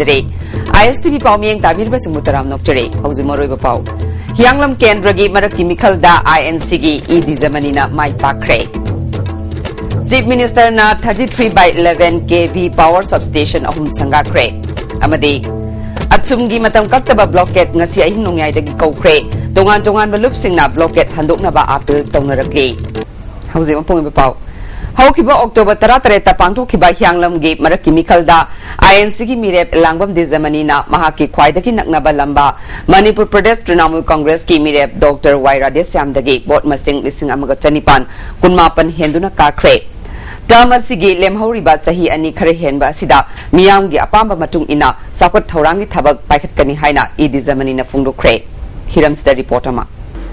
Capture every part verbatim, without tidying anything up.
ꯇꯔꯦꯠ꯫ ꯑꯥꯏ ꯑꯦꯁ T V ꯄꯥꯎꯃꯤꯌꯦꯡ ꯇꯥꯕꯤꯔꯤꯕꯁꯤꯡꯕꯨ ꯇꯔꯥꯝꯅ ꯑꯣꯛꯆꯔꯤ꯫ ꯍꯧꯖꯤꯛ ꯃꯔꯨꯑꯣꯏꯕ ꯄꯥꯎ꯫ ꯍꯤꯌꯥꯡꯂꯝ ꯀꯦꯟꯗ꯭ꯔꯒꯤ ꯃꯔꯛꯀꯤ ꯃꯤꯈꯜꯗ ꯑꯥꯏ ꯑꯦꯟ ꯁꯤꯒꯤ ꯏ ꯗꯤꯖꯃꯅꯤꯅ ꯃꯥꯏ ꯄꯥꯛꯈ꯭ꯔꯦ꯫ ꯆꯤꯐ ꯃꯤꯅꯤꯁꯇꯔꯅ thirty three by eleven K V power substation ꯑꯍꯨꯝ ꯁꯪꯒꯥꯈ꯭ꯔꯦ꯫ ꯑꯃꯗꯤ ꯑꯆꯨꯝꯒꯤ ꯃꯇꯝ ꯀꯛꯇꯕ ꯕ꯭ꯂꯣꯀꯦꯠ ꯉꯁꯤ ꯑꯍꯤꯡ ꯅꯣꯡꯌꯥꯏꯗꯒꯤ ꯀꯧꯈ꯭ꯔꯦ꯫ ꯇꯣꯉꯥꯟ ꯇꯣꯉꯥꯟꯕ ꯂꯨꯞꯁꯤꯡꯅ ꯕ꯭ꯂꯣꯀꯦꯠ ꯍꯟꯗꯣꯛꯅꯕ ꯑꯥꯄꯤꯜ ꯇꯧꯅꯔꯛꯂꯤ꯫ ꯍꯧꯖꯤꯛ ꯃꯄꯨꯡ ꯑꯣꯏꯕ ꯄꯥꯎ꯫ ꯍꯧꯈꯤꯕ ꯑꯣꯛꯇꯣꯕꯔ ꯇꯔꯥꯇꯔꯦꯠꯇ ꯄꯥꯡꯊꯣꯛꯈꯤꯕ ꯍꯤꯌꯥꯡꯂꯝꯒꯤ ꯃꯔꯛꯀꯤ ꯃꯤꯈꯜꯗ ꯑꯥꯏ ꯑꯦꯟ ꯁꯤꯒꯤ ꯃꯤꯔꯦꯞ ꯂꯥꯡꯕꯝ ꯗꯤꯖꯃꯅꯤꯅ ꯃꯍꯥꯛꯀꯤ ꯈ꯭ꯋꯥꯏꯗꯒꯤ ꯅꯛꯅꯕ ꯂꯝꯕꯥ ꯃꯅꯤꯄꯨꯔ ꯄ꯭ꯔꯗꯦꯁ ꯇ꯭ꯔꯤꯅꯥꯃꯨꯜ ꯀꯪꯒ꯭ꯔꯦꯁꯀꯤ ꯃꯤꯔꯦꯞ ꯗꯣꯛꯇꯔ ꯋꯥꯏ ꯔꯥꯙꯦꯁ꯭ꯌꯥꯝꯗꯒꯤ ꯚꯣꯠ ꯃꯁꯤꯡ ꯂꯤꯁꯤꯡ ꯑꯃꯒ ꯆꯅꯤꯄꯥꯟ ꯀꯨꯟꯃꯥꯄꯟ ꯍꯦꯟꯗꯨꯅ ꯀꯥꯈ꯭ꯔꯦ꯫ ꯇꯔꯝ ꯑꯁꯤꯒꯤ ꯂꯦꯝꯍꯧꯔꯤꯕ ꯆꯍꯤ ꯑꯅꯤ ꯈꯔ ꯍꯦꯟꯕ ꯑꯁꯤꯗ ꯃꯤꯌꯥꯝꯒꯤ ꯑꯄꯥꯝꯕ ꯃꯇꯨꯡ ꯏꯟꯅ ꯆꯥꯎꯈꯠ ꯊꯧꯔꯥꯡꯒꯤ ꯊꯕꯛ ꯄꯥꯏꯈꯠꯀꯅꯤ ꯍꯥꯏꯅ ꯏ ꯗꯤꯖꯃꯅꯤꯅ ꯐꯣꯡꯗꯣꯛꯈ꯭ꯔꯦ꯫ ꯍꯤꯔꯝꯁꯤꯗ ꯔꯤꯄꯣꯔꯠ ꯑꯃ꯫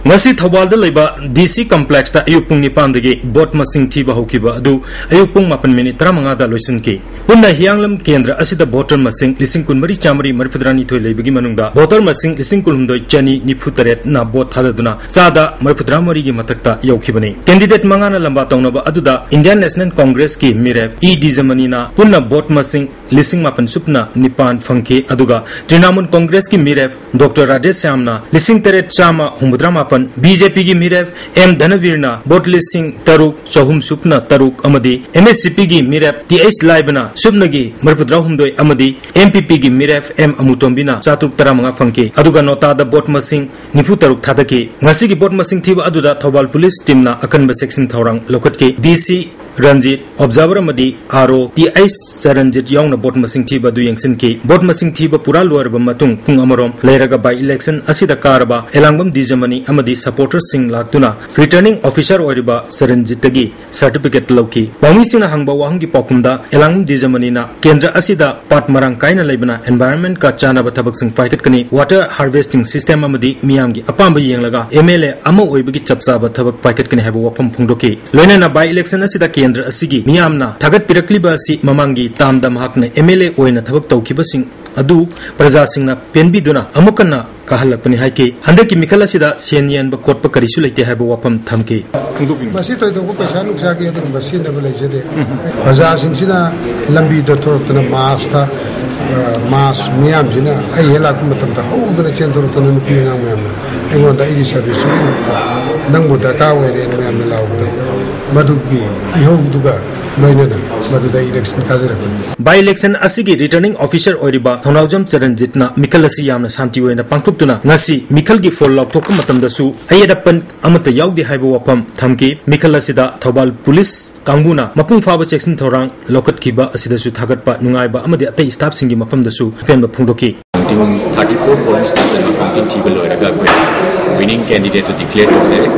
ꯉꯁꯤ ꯊꯧꯕꯥꯜꯗ ꯂꯩꯕ ꯗꯤ ꯁꯤ ꯀꯝꯄ꯭ꯂꯦꯛꯁꯇ ꯑꯌꯨꯛ ꯄꯨꯡ ꯅꯤꯄꯥꯟꯗꯒꯤ ꯚꯣꯠ ꯃꯁꯤꯡ ꯊꯤꯕ ꯍꯧꯈꯤꯕ ꯑꯗꯨ ꯑꯌꯨꯛ ꯄꯨꯡ ꯃꯥꯄꯟ ꯃꯤꯅꯤꯠ ꯇꯔꯥꯃꯉꯥꯗ ꯂꯣꯏꯁꯤꯟꯈꯤ꯫ ꯄꯨꯟꯅ ꯍꯤꯌꯥꯡꯂꯝ ꯀꯦꯟꯗ꯭ꯔ ꯑꯁꯤꯗ ꯚꯣꯇꯔ ꯃꯁꯤꯡ ꯂꯤꯁꯤꯡ ꯀꯨꯟꯃꯔꯤ ꯆꯥꯃꯔꯤ ꯃꯔꯤꯐꯨꯇꯔꯥꯅꯤꯊꯣꯏ ꯂꯩꯕꯒꯤ ꯃꯅꯨꯡꯗ ꯚꯣꯇꯔ ꯃꯁꯤꯡ ꯂꯤꯁꯤꯡ ꯀꯨꯟꯍꯨꯝꯗꯣꯏ ꯆꯅꯤ ꯅꯤꯐꯨꯇꯔꯦꯠꯅ ꯚꯣꯠ ꯊꯥꯗꯗꯨꯅ ꯆꯥꯗ ꯃꯔꯤꯐꯨꯇꯔꯥꯃꯔꯤꯒꯤ ꯃꯊꯛꯇ ꯌꯧꯈꯤꯕꯅꯤ꯫ ꯀꯦꯟꯗꯤꯗꯦꯠ ꯃꯉꯥꯅ ꯂꯝꯕꯥ ꯇꯧꯅꯕ ꯑꯗꯨꯗ ꯏꯟꯗꯤꯌꯟ ꯅꯦꯁꯅꯦꯜ ꯀꯣꯡꯒ꯭ꯔꯦꯁꯀꯤ ꯃꯤꯔꯦꯞ ꯏ ꯗꯤꯖꯃꯅꯤꯅ ꯄꯨꯟꯅ ꯚꯣꯠ ꯃꯁꯤꯡ ꯂꯤꯁꯤꯡ ꯃꯥꯄꯟ ꯁꯨꯞꯅ ꯅꯤꯄꯥꯟ ꯐꯪꯈꯤ, ꯑꯗꯨꯒ ꯇ꯭ꯔꯤꯅꯥꯃꯨꯜ ꯀꯣꯡꯒ꯭ꯔꯦꯁꯀꯤ ꯃꯤꯔꯦꯞ ꯗꯣꯛꯇꯔ ꯔꯥꯙꯦꯁ꯭ꯌꯥꯝꯅ ꯂꯤꯁꯤꯡ ꯇꯔꯦꯠ ꯆꯥꯝꯃ ꯍꯨꯝꯐꯨꯇꯔꯥ ꯃꯥꯄꯟ, ꯕꯤ ꯖꯦ ꯄꯤꯒꯤ ꯃꯤꯔꯦꯞ ꯑꯦꯝ ꯙꯅꯕꯤꯔꯅ ꯚꯣꯠ ꯂꯤꯁꯤꯡ ꯇꯔꯨꯛ ꯆꯍꯨꯝ ꯁꯨꯞꯅ ꯇꯔꯨꯛ ꯑꯃꯗꯤ ꯑꯦꯝ ꯑꯦꯁ ꯁꯤ ꯄꯤꯒꯤ ꯃꯤꯔꯦꯞ ꯇꯤ ꯑꯩꯆ ꯂꯥꯏꯕꯅ ꯁꯨꯞꯅꯒꯤ ꯃꯔꯤꯐꯨꯇꯔꯥꯍꯨꯝꯗꯣꯏ ꯑꯃꯗꯤ ꯑꯦꯝ ꯄꯤ ꯄꯤꯒꯤ ꯃꯤꯔꯦꯞ ꯑꯦꯝ ꯑꯃꯨꯇꯣꯝꯕꯤꯅ ꯆꯥꯇ꯭ꯔꯨꯛ ꯇꯔꯥꯃꯉꯥ ꯐꯪꯈꯤ, ꯑꯗꯨꯒ ꯅꯣꯇꯥꯗ ꯚꯣꯠ ꯃꯁꯤꯡ ꯅꯤꯐꯨ ꯇꯔꯨꯛ ꯊꯥꯗꯈꯤ꯫ ꯉꯁꯤꯒꯤ ꯚꯣꯠ ꯃꯁꯤꯡ ꯊꯤꯕ ꯑꯗꯨꯗ ꯊꯧꯕꯥꯜ ꯄꯨꯂꯤꯁ ꯇꯤꯝꯅ ꯑꯀꯟꯕ ꯆꯦꯛꯁꯤꯟ ꯊꯧꯔꯥꯡ ꯂꯧꯈꯠꯈꯤ꯫ ꯗꯤ ꯁꯤ ꯔꯟꯖꯤꯠ, ꯑꯣꯕꯖꯥꯔꯚꯔ ꯑꯃꯗꯤ ꯑꯥꯔ ꯑꯣ ꯇꯤ ꯑꯩꯆ ꯆꯔꯟꯖꯤꯠ ꯌꯥꯎꯅ ꯚꯣꯠ ꯃꯁꯤꯡ ꯊꯤꯕ ꯑꯗꯨ ꯌꯦꯡꯁꯤꯟꯈꯤ꯫ ꯚꯣꯠ ꯃꯁꯤꯡ ꯊꯤꯕ ꯄꯨꯔꯥ ꯂꯣꯏꯔꯕ ꯃꯇꯨꯡ ꯄꯨꯡ ꯑꯃꯔꯣꯝ ꯂꯩꯔꯒ by election ꯑꯁꯤꯗ ꯀꯥꯔꯕ ꯑꯦꯂꯥꯡꯕꯝ ꯗꯤꯖꯃꯅꯤ ꯑꯃꯗꯤ supporterꯁꯤꯡ ꯂꯥꯛꯇꯨꯅ returning officer ꯑꯣꯏꯔꯤꯕ ꯆꯔꯟꯖꯤꯠꯇꯒꯤ certificate ꯂꯧꯈꯤ꯫ ꯄꯥꯎꯃꯤꯁꯤꯡꯅ ꯍꯪꯕ ꯋꯥꯍꯪꯒꯤ ꯄꯥꯎꯈꯨꯝꯗ ꯑꯦꯂꯥꯡꯕꯝ ꯗꯤꯖꯃꯅꯤꯅ ꯀꯦꯟꯗ꯭ꯔ ꯑꯁꯤꯗ ꯄꯥꯠ ꯃꯔꯥꯡ ꯀꯥꯏꯅ ꯂꯩꯕꯅ environmentꯀ ꯆꯥꯟꯅꯕ ꯊꯕꯛꯁꯤꯡ ꯄꯥꯏꯈꯠꯀꯅꯤ, water harvesting system ꯑꯃꯗꯤ ꯃꯤꯌꯥꯝꯒꯤ ꯑꯄꯥꯝꯕ ꯌꯦꯡꯂꯒ ꯑꯦꯝ ꯑꯦꯜ ꯑꯦ ꯑꯃ ꯑꯣꯏꯕꯒꯤ ꯆꯞ ꯆꯥꯕ ꯊꯕꯛ ꯄꯥꯏꯈꯠꯀꯅꯤ ꯍꯥꯏꯕ ꯋꯥꯐꯝ ꯐꯣꯡꯗꯣꯛꯈꯤ꯫ ꯂꯣꯏꯅꯅ by election ꯑꯁꯤꯗ ꯀꯦꯟꯗ꯭ꯔ ꯑꯁꯤꯒꯤ ꯃꯤꯌꯥꯝꯅ ꯊꯥꯒꯠꯄꯤꯔꯛꯂꯤꯕ ꯑꯁꯤ ꯃꯃꯥꯡꯒꯤ ꯇꯥꯝꯗ ꯃꯍꯥꯛꯅ ꯑꯦꯝ ꯑꯦꯜ ꯑꯦ ꯑꯣꯏꯅ ꯊꯕꯛ ꯇꯧꯈꯤꯕꯁꯤꯡ ꯑꯗꯨ ꯄ꯭ꯔꯖꯥꯁꯤꯡꯅ ꯄꯦꯟꯕꯤꯗꯨꯅ ꯑꯃꯨꯛ ꯍꯟꯅ ꯀꯥꯍꯜꯂꯛꯄꯅꯤ ꯍꯥꯏꯈꯤ꯫ ꯍꯟꯗꯛꯀꯤ ꯃꯤꯈꯜ ꯑꯁꯤꯗ ꯁꯦꯟ ꯌꯦꯟꯕ ꯈꯣꯠꯄ ꯀꯔꯤꯁꯨ ꯂꯩꯇꯦ ꯍꯥꯏꯕ ꯋꯥꯐꯝ ꯊꯝꯈꯤ꯫ ꯃꯁꯤ ꯊꯣꯏꯗꯣꯛꯄ ꯄꯩꯁꯥ ꯅꯨꯡꯁꯥꯒꯤ ꯑꯗꯨꯒꯨꯝꯕ ꯁꯤꯖꯤꯟꯅꯕ ꯂꯩꯖꯗꯦ꯫ ꯄ꯭ꯔꯖꯥꯁꯤꯡꯁꯤꯅ ꯂꯝꯕꯤꯗ ꯊꯣꯔꯛꯇꯅ ꯃꯥꯁꯇ ꯃꯥꯁ ꯃꯤꯌꯥꯝꯁꯤꯅ ꯑꯩ ꯍꯦꯛ ꯂꯥꯛꯄ ꯃꯇꯝꯗ ꯍꯧꯗꯅ ꯆꯦꯟꯊꯣꯔꯛꯇꯅ ꯅꯨꯄꯤ ꯑꯉꯥꯡ ꯃꯌꯥꯝꯅ ꯑꯩꯉꯣꯟꯗ ꯑꯩꯒꯤ ꯁꯥꯔꯚꯤꯁꯇꯨꯒꯤ ꯅꯪꯕꯨ ꯗꯔꯀꯥꯔ ꯑꯣꯏꯔꯦꯅ ꯃꯌꯥꯝꯅ ꯂꯥꯎꯕꯗꯣ, ꯃꯗꯨꯒꯤ ꯏꯍꯧꯗꯨꯒ ꯂꯣꯏꯅꯅ ꯃꯗꯨꯗ ꯏꯂꯦꯛꯁꯟ ꯀꯥꯖꯔꯛꯄꯅꯤ꯫ By election ꯑꯁꯤꯒꯤ returning officer ꯑꯣꯏꯔꯤꯕ ꯊꯧꯅꯥꯎꯖꯝ ꯆꯔꯟꯖꯤꯠꯅ ꯃꯤꯈꯜ ꯑꯁꯤ ꯌꯥꯝꯅ ꯁꯥꯟꯇꯤ ꯑꯣꯏꯅ ꯄꯥꯡꯊꯣꯛꯇꯨꯅ ꯉꯁꯤ ꯃꯤꯈꯜꯒꯤ ꯐꯣꯜ ꯂꯥꯎꯊꯣꯛꯄ ꯃꯇꯝꯗꯁꯨ ꯑꯌꯦꯠ ꯑꯄꯟ ꯑꯃꯠꯇ ꯌꯥꯎꯗꯦ ꯍꯥꯏꯕ ꯋꯥꯐꯝ ꯊꯝꯈꯤ꯫ ꯃꯤꯈꯜ ꯑꯁꯤꯗ ꯊꯧꯕꯥꯜ ꯄꯨꯂꯤꯁ ꯀꯥꯡꯕꯨꯅ ꯃꯄꯨꯡ ꯐꯥꯕ ꯆꯦꯛꯁꯤꯟ ꯊꯧꯔꯥꯡ ꯂꯧꯈꯠꯈꯤꯕ ꯑꯁꯤꯗꯁꯨ ꯊꯥꯒꯠꯄ ꯅꯨꯡꯉꯥꯏꯕ ꯑꯃꯗꯤ ꯑꯇꯩ staffꯁꯤꯡꯒꯤ ꯃꯐꯝꯗꯁꯨ ꯑꯄꯦꯟꯕ ꯐꯣꯡꯗꯣꯛꯈꯤ꯫ Counting thirty four polling stationꯒꯤ counting ꯊꯤꯕ ꯂꯣꯏꯔꯒ ꯑꯩꯈꯣꯏ winning candidateꯇꯨ declare ꯇꯧꯖꯔꯦ꯫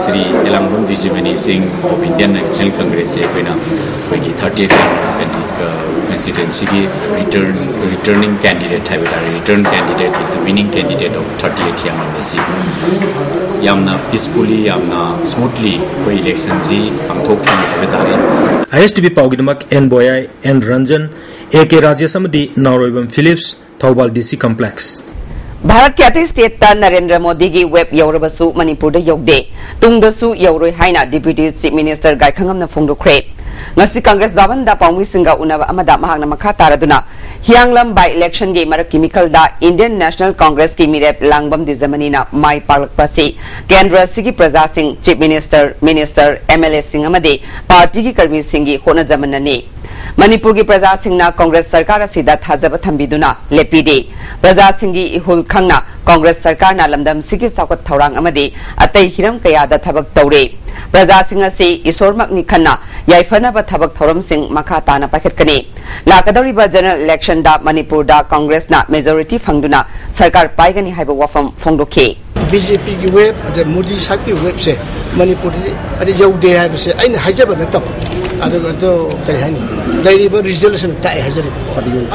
ꯁ꯭ꯔꯤ ꯑꯦꯂꯥꯡꯕꯝ ꯗꯤꯖꯤꯃꯅꯤ ꯁꯤꯡ of Indian National Congressꯁꯦ ꯑꯩꯈꯣꯏꯅ ꯑꯩꯈꯣꯏꯒꯤ thirty eight constituencyꯒꯤ return returning candidate ꯍꯥꯏꯕ ꯇꯥꯔꯦ, return candidate is the winning candidate of thirty eight ꯍꯤꯌꯥꯡꯂꯝ S C. ꯌꯥꯝꯅ peacefully, ꯌꯥꯝꯅ smoothly ꯑꯩꯈꯣꯏ electionꯁꯤ ꯄꯥꯡꯊꯣꯛꯈꯤ ꯍꯥꯏꯕ ꯇꯥꯔꯦ꯫ ISTV ꯄꯥꯎꯒꯤꯗꯃꯛ N ꯕꯣꯌꯥꯏ, N Ranjan, A K Rajesh ꯑꯃꯗꯤ ꯅꯥꯎꯔꯣꯏꯕꯝ ꯐꯤꯂꯤꯞꯁ, ꯊꯧꯕꯥꯜ DC complex꯫ ꯚꯥꯔꯠꯀꯤ ꯑꯇꯩ stateꯇ ꯅꯔꯦꯟꯗ꯭ꯔ ꯃꯣꯗꯤꯒꯤ wave ꯌꯧꯔꯕꯁꯨ ꯃꯅꯤꯄꯨꯔꯗ ꯌꯧꯗꯦ꯫ ꯇꯨꯡꯗꯁꯨ ꯌꯧꯔꯣꯏ ꯍꯥꯏꯅ Deputy Chief Minister ꯒꯥꯏꯈꯪꯉꯝꯅ ꯐꯣꯡꯗꯣꯛꯈ꯭ꯔꯦ꯫ ꯉꯁꯤ Congress ꯚꯕꯟꯗ ꯄꯥꯎꯃꯤꯁꯤꯡꯒ ꯎꯅꯕ ꯑꯃꯗ ꯃꯍꯥꯛꯅ ꯃꯈꯥ ꯇꯥꯔꯗꯨꯅ ꯍꯤꯌꯥꯡꯂꯝ by electionꯒꯤ ꯃꯔꯛꯀꯤ ꯃꯤꯈꯜꯗ Indian National Congressꯀꯤ ꯃꯤꯔꯦꯞ ꯂꯥꯡꯕꯝ ꯗꯤꯖꯃꯅꯤꯅ ꯃꯥꯏ ꯄꯥꯛꯂꯛꯄ ꯑꯁꯤ ꯀꯦꯟꯗ꯭ꯔ ꯑꯁꯤꯒꯤ ꯄ꯭ꯔꯖꯥꯁꯤꯡ, Chief Minister, Minister, MLAꯁꯤꯡ ꯑꯃꯗꯤ partyꯒꯤ ꯀꯔꯃꯤꯁꯤꯡꯒꯤ ꯍꯣꯠꯅꯖꯃꯟꯅꯅꯤ꯫ ꯃꯅꯤꯄꯨꯔꯒꯤ ꯄ꯭ꯔꯖꯥꯁꯤꯡꯅ Congress ꯁꯔꯀꯥꯔ ꯑꯁꯤꯗ ꯊꯥꯖꯕ ꯊꯝꯕꯤꯗꯨꯅ ꯂꯦꯞꯄꯤꯔꯤ꯫ ꯄ꯭ꯔꯖꯥꯁꯤꯡꯒꯤ ꯏꯍꯨꯜ ꯈꯪꯅ Congress ꯁꯔꯀꯥꯔꯅ ꯂꯝꯗꯝꯁꯤꯒꯤ ꯆꯥꯎꯈꯠ ꯊꯧꯔꯥꯡ ꯑꯃꯗꯤ ꯑꯇꯩ ꯍꯤꯔꯝ ꯀꯌꯥꯗ ꯊꯕꯛ ꯇꯧꯔꯦ꯫ ꯄ꯭ꯔꯖꯥꯁꯤꯡ ꯑꯁꯤ ꯏꯁꯣꯔꯃꯛꯅꯤ ꯈꯟꯅ ꯌꯥꯏꯐꯅꯕ ꯊꯕꯛ ꯊꯧꯔꯝꯁꯤꯡ ꯃꯈꯥ ꯇꯥꯅ ꯄꯥꯏꯈꯠꯀꯅꯤ꯫ ꯂꯥꯛꯀꯗꯧꯔꯤꯕ general electionꯗ ꯃꯅꯤꯄꯨꯔꯗ Congressꯅ majority ꯐꯪꯗꯨꯅ ꯁꯔꯀꯥꯔ ꯄꯥꯏꯒꯅꯤ ꯍꯥꯏꯕ ꯋꯥꯐꯝ ꯐꯣꯡꯗꯣꯛꯈꯤ꯫ BJPꯒꯤ wave ꯑꯗ ꯃꯣꯗꯤ ꯁꯥꯍꯦꯕꯀꯤ waveꯁꯦ ꯃꯅꯤꯄꯨꯔꯗꯗꯤ ꯑꯗ ꯌꯧꯗꯦ ꯍꯥꯏꯕꯁꯦ ꯑꯩꯅ ꯍꯥꯏꯖꯕ ꯅꯠꯇꯕ, ꯑꯗꯨꯒ ꯑꯗꯣ ꯀꯔꯤ ꯍꯥꯏꯅꯤ, ꯂꯩꯔꯤꯕ resultꯁꯤꯅ ꯇꯥꯛꯑꯦ ꯍꯥꯏꯖꯔꯤꯕ꯫